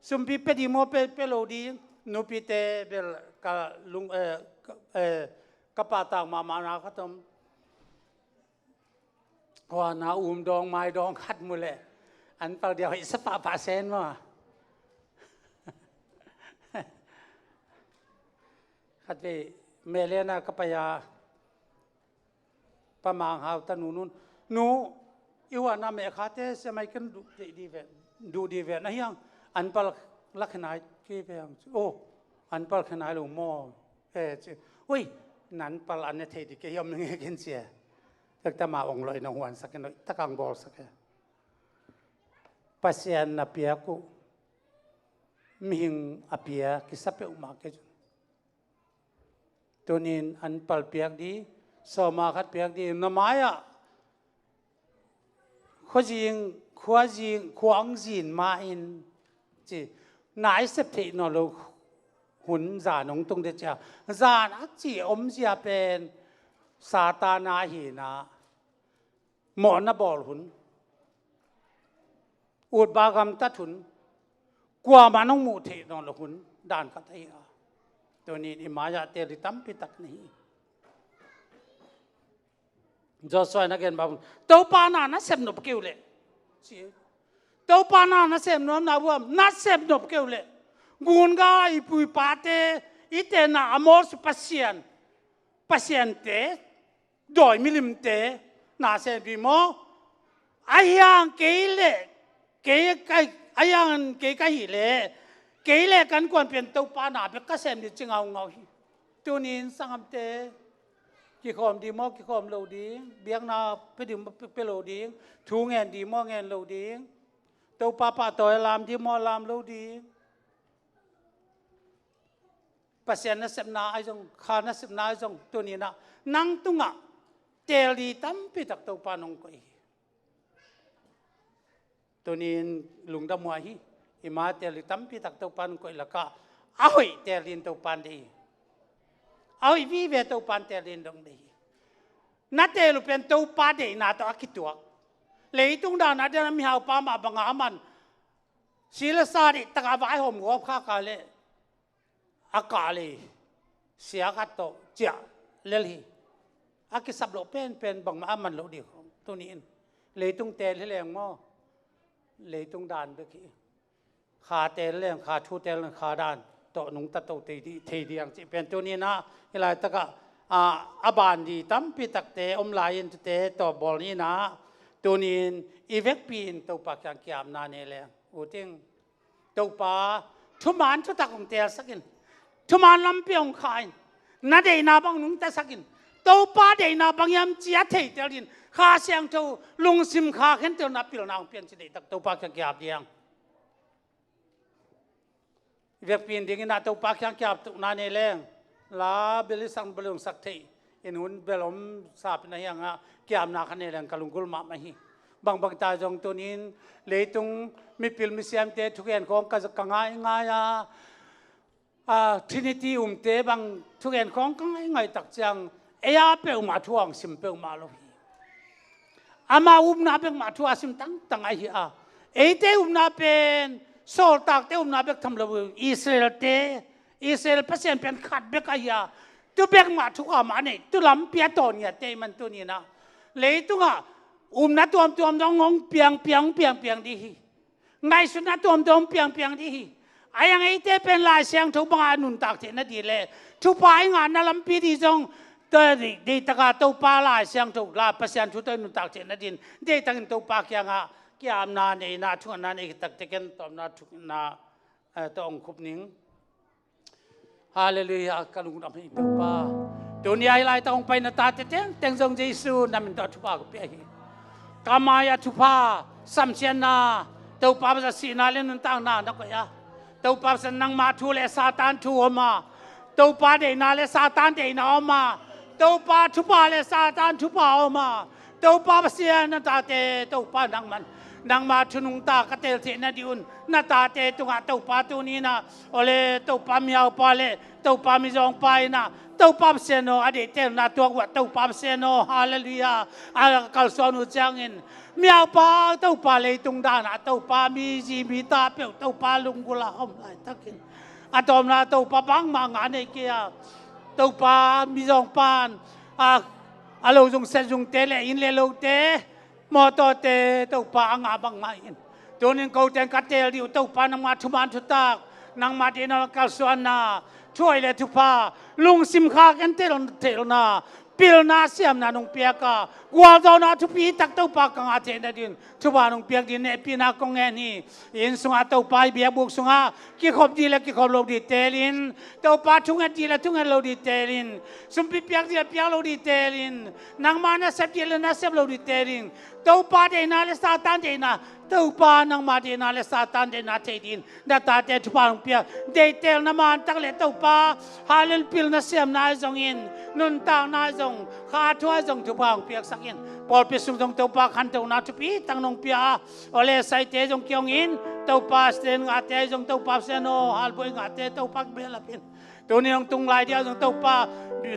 Sumpi pia ding maw, pia, pia lo ding? Nupite bel ka lung, eh, ka, eh, ka pahtak mahmahna khat om. Huana um dawng mai dawng khat mu leh an pal dia hoih sa pahpah sen maw? Khatvei Meliana ka pai a, Pa Mang Hau ta nunun, nu, i huana mehkhate siamai ken duh dih ve, duh dih ve na hiang, an pal la khenai kei ve ang. Oh, an pal khenai lo maw? Eh, ci. Ui, nan pal an ne thei dih kei hiam nge ken cia. Takta ma ong loi na huan sak e, noi takang bawl sak e. Pasian na piak uh mihing a pia kisa peuhmah kei. Tunin an pal piak dih, sawma khat piak dih, na mai-ah khuazing, khuazing, khuang zin ma in ci, na i sep theih nawn lo hun zan hong tung dih cia. Zan a ci omzia pen Satan a hina, mawhna bawl hun, utba gamtat hun, kuamah nong muh theih nawn lo hun dan khat ahi a. Tunin i mai-ah teel ding tampi tak na hi. Joshua in a gen bang, Topa na na sem nop kei uh leh, ci. Topa na na sem nuam na vuam, na sem nop kei uh leh, gun gal a i pu i pate, i tenna a mawlsu pasian, pasiante, dawi milimte na sem ding maw? Ahi hang kei leh, kei ka, ahi hang kei ka hih leh, kei leh kan kuan pen Topa na bek ka sem ding ci ngaungau hi. Tunin sanggamte, kikhawm ding maw, kikhawm lo ding? Biakna pia ding maw, pia, pia lo ding? Thu ngen ding maw, ngen lo ding? Topa pahtawi lam ding maw, lam lo ding? Pasian nasepna ahi zong, kha nasepna ahi zong, tuninah nang tungah teel ding tampi tak Topa nong koih hi. Tunin lungdam uh ahi, i ma teel ding tampi tak Topa nong koih lakah a hoih teel ding Topa deih hi. A hoih vive Topa teel ding dong deih hi. Na teel uh pen Topa deihna tawh a kituak. Leitung dana dena mihaupa mah banga a man si le sa deih taka vaihawm guap khaka leh a kah lei sia khat tawh ciah lel hi. A kisap loh penpen bangmah a man loh ding khong tuni in. Leitung teel hi leng maw? Leitung dan bek hi. Kha teel leng, kha thu teel leng, kha dan tawh nungta to thei di, thei diang cih pen tuni-in ah, hih laitakah, ah, a ban di tampi takte om lai-in tute tawh bawl ni-in ah, tuni-in i vekpi-in Topa kiang ki-apna nei leng. U Ting, Topa, thuman thutak hong teelsak in. Thuman lampi hong khah in. Na deihna bang nungtasak in. Topa deihna bang hiam ci-a theitel dingin Kha Siangtho lungsim kha khentelna pilna hong pia in ci deihtak Topa kiang ki-ap diang. I vekpi-in dingin ah Topa kiang ki-ap tukna nei leng. La bel i sang bel hong sak thei. In hun bel om sap in a hiangah ki-apna kha nei leng ka lunggulh mahmah hi. Bangbang ta zong tuni-in leitung mipil misiamte thugen khawng ka, ka ngaingai a, a, Trinity umte bang thugen khawng ka ngaingai tak ciang, ei a peuhmah thu hong sim peuhmah lo hi. Ama upna bek mah thu a sim tangtang ahi a. Eite upna pen, sawltakte upna bek tham lo, Israelte, Israel Pasian pen khat bek ahi a. Tu bek mah thukha mah nei, tu lampi a tawn ngiatte i man tuni-in ah. Leitungah upna tuamtuam dong hong piang, piang, piang, piang ding hi. Ngaihsutna tuamtuam piang, piang ding hi. A hiang eite pen Lai Siangtho bangah a nuntak theihna ding le thupha i ngahna lampi ding zong, tua ding, deihtakah Topa Lai Siangtho, Lai Pasian thu tawh i nuntak theihna dingin deihtakin Topa kiangah ki-apna nei-in ah, thungetna nei khit takte ken tawpna thungetna, eh, tawh hong khup ning. Halleluiah, ka lungdam hi Topa. Tuni a hih laitak hong pai na tate tengteng zong Jesu na min tawh thupha ka pia hi. Ka mai-ah thupha, samsiatna, Topa Pasian sihna le nuntakna na koih a. Topa Pasian nangma thu le Satan thu om a. Topa deihna le Satan deihna om a. Topa thupha le Satan thupha om a. Topa Pasian na tate, Topa nangman, nangma thu nungta ka tel theihna ding un, na tate tungah Topa tuni-in ah, ole Topa miaupa le Topa mizawngpa in ah, Topa Pasian aw, a deihtelna tuak uh ah Topa Pasian aw, halleluiah, a kalsuan uh ciangin, miaupa Topa leitung danah Topa mizi mita peuh Topa lunggulh a om laitakin, a tawpna Topa bangmah ngah nei kei a, Topa mizawngpa in, a, a lo zung set zungte le inn le lote, mawtawte Topa a ngah bangmah in. Tunin kote in ka teel ding uh Topa nangma thuman thutak, nangma deihna kalsuanna, thuhoih le thupha, lungsim kha khentelna, pilna siamna nong piak a, gualzawhna thupi tak Topa ka ngah theihna dingin thupha nong piak dingin hehpihna kong ngen hi. Inn sungah Topa i biakbuk sungah kikhop ding le kikhop lo ding teelin, Topa thunget ding le thunget lo ding teelin, sumpi piak ding le piak lo ding teelin, nangma na sep ding le na sep lo ding teelin, Topa deihna le Satan deihna, Topa nangma deihna le Satan deihna thei dingin na tate thupha nong piak, deihtelna man tak le Topa, halleluiah, pilna siamna ahi zongin, nuntakna ahi zong, kha thu ahi zong thupha nong piaksak in. Pawlpi sung zong Topa khantona thupi tak nong pia a, awle saite zong kihong in, Topa Sten ngahte ahi zong Topa Pasian aw, halbuai ngahte Topa kibehlap in. Tuni hong tung lai dia zong Topa,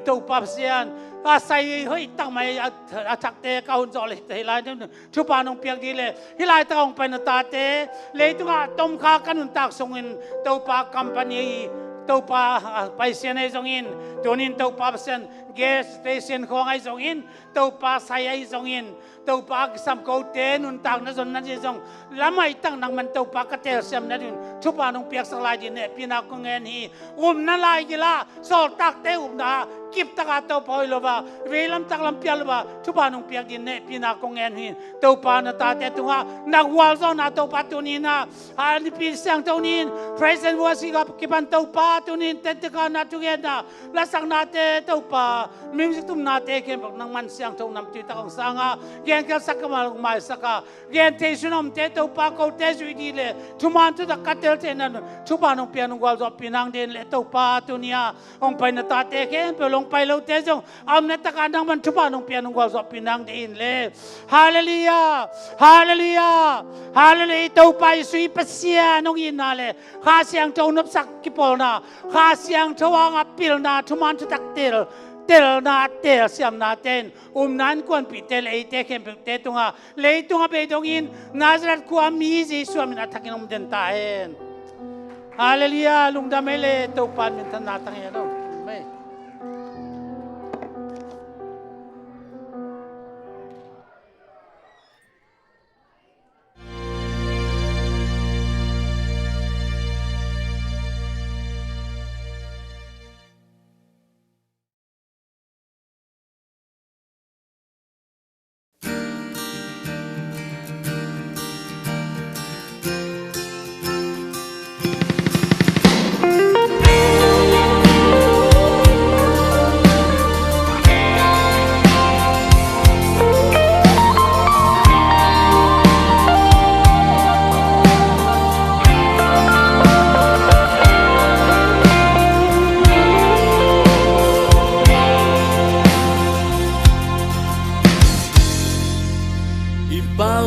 Topa Pasian, a sai hoih tak mai a, a thakte ka hun zawh le thei lai ding thupha nong piak ding le, hih laitak hong pai na tate, leitungah tomkha ka nuntak sungin Topa company, Topa, a, paisian ahi zongin, tunin Topa Pasian gas station khawng ahi zongin, Topa sai ahi zongin, Topa kisam kote nuntakna zonna ding zong, lamai tak nangman Topa ka telsiamna dingin thupha nong piaksak lai dingin hehpihna kong ngen hi. Upna laigil a, sawltakte upna kiptak a Topa hoih lo a, veilam tak lam piak lo a, thupha nong piak dingin hehpihna kong ngen hi. Topa na tate tungah na gualzawhna Topa tuni-in ah, a nipi siangtho ni-in praise and worship a kipan Topa tuni-in tentekana thugenna, lasaknate Topa, music tumnate khempeuh nangman siangtho namtui tak hong sang a, genkhelsak a, maisak a, gen thei sun a omte Topa kote zuih ding le, thuman thutak ka tel theihna dingin thupha nong piak nong gualzawhpih nang dingin le Topa tuni-a hong pai na tate khempeuh le hong pai lote zong a omna takah nangman thupha nong piak nong gualzawhpih nang dingin le. Halleluiah, halleluiah, halleluiah. Topa Jesu i Pasian hong itna le Kha Siangtho nopsak kipawlna, Kha Siangtho hanga pilna, thuman thutak tel, telna, telsiamnate in, umna innkuanpihte le eite khempeuhte tungah, leitung a bei dongin Nazareth khua mi Jesu a min a thakin om den ta hen. Halleluiah, lungdam ei le Topa in minthanna tang hen aw. Amen.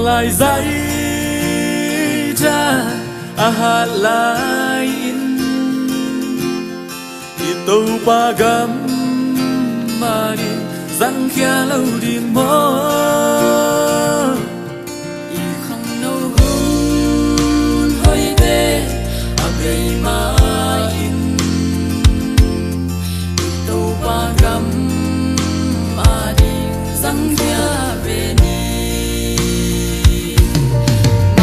Lai zaita a hat lai-in i Topa gam ading zangkhia lo ding maw? I khangno hun hoihte a bei ma-in i Topa gam ading zangkhia ve ni.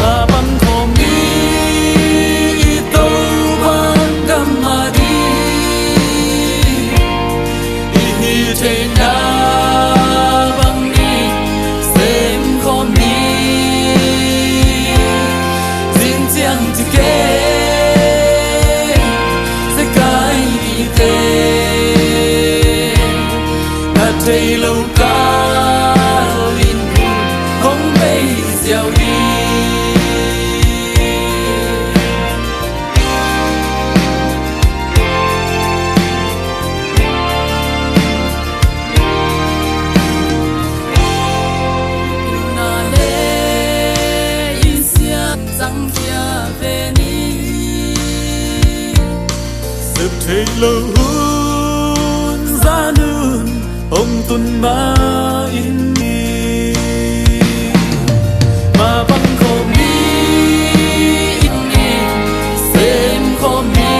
Mapang khawm ni i Topa gam ading, i hih theihna bangin sem khawm ni. Zing ciang ci kei, zekai nite, na thei lo kal in hong bei ziau ding. Nunna le i siat zangkhia ve ni. Sep theih lo hun zan hun hong tun ma-in ni. Mapang khawm ni, in ni, sem khawm ni.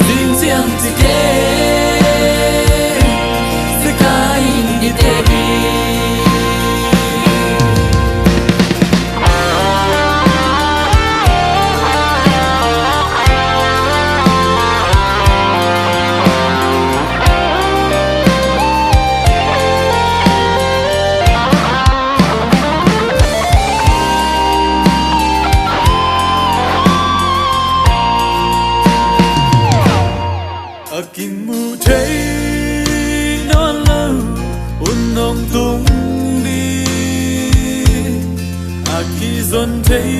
Zing ciang ci kei, zekai nite. A kimu thei nawn lo hun hong tung ding, a kizon thei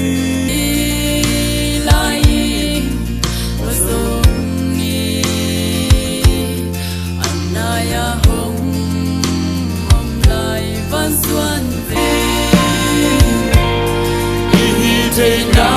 lai-in va zong ni. A nai-a hong om lai va zuan ve. I hih theihna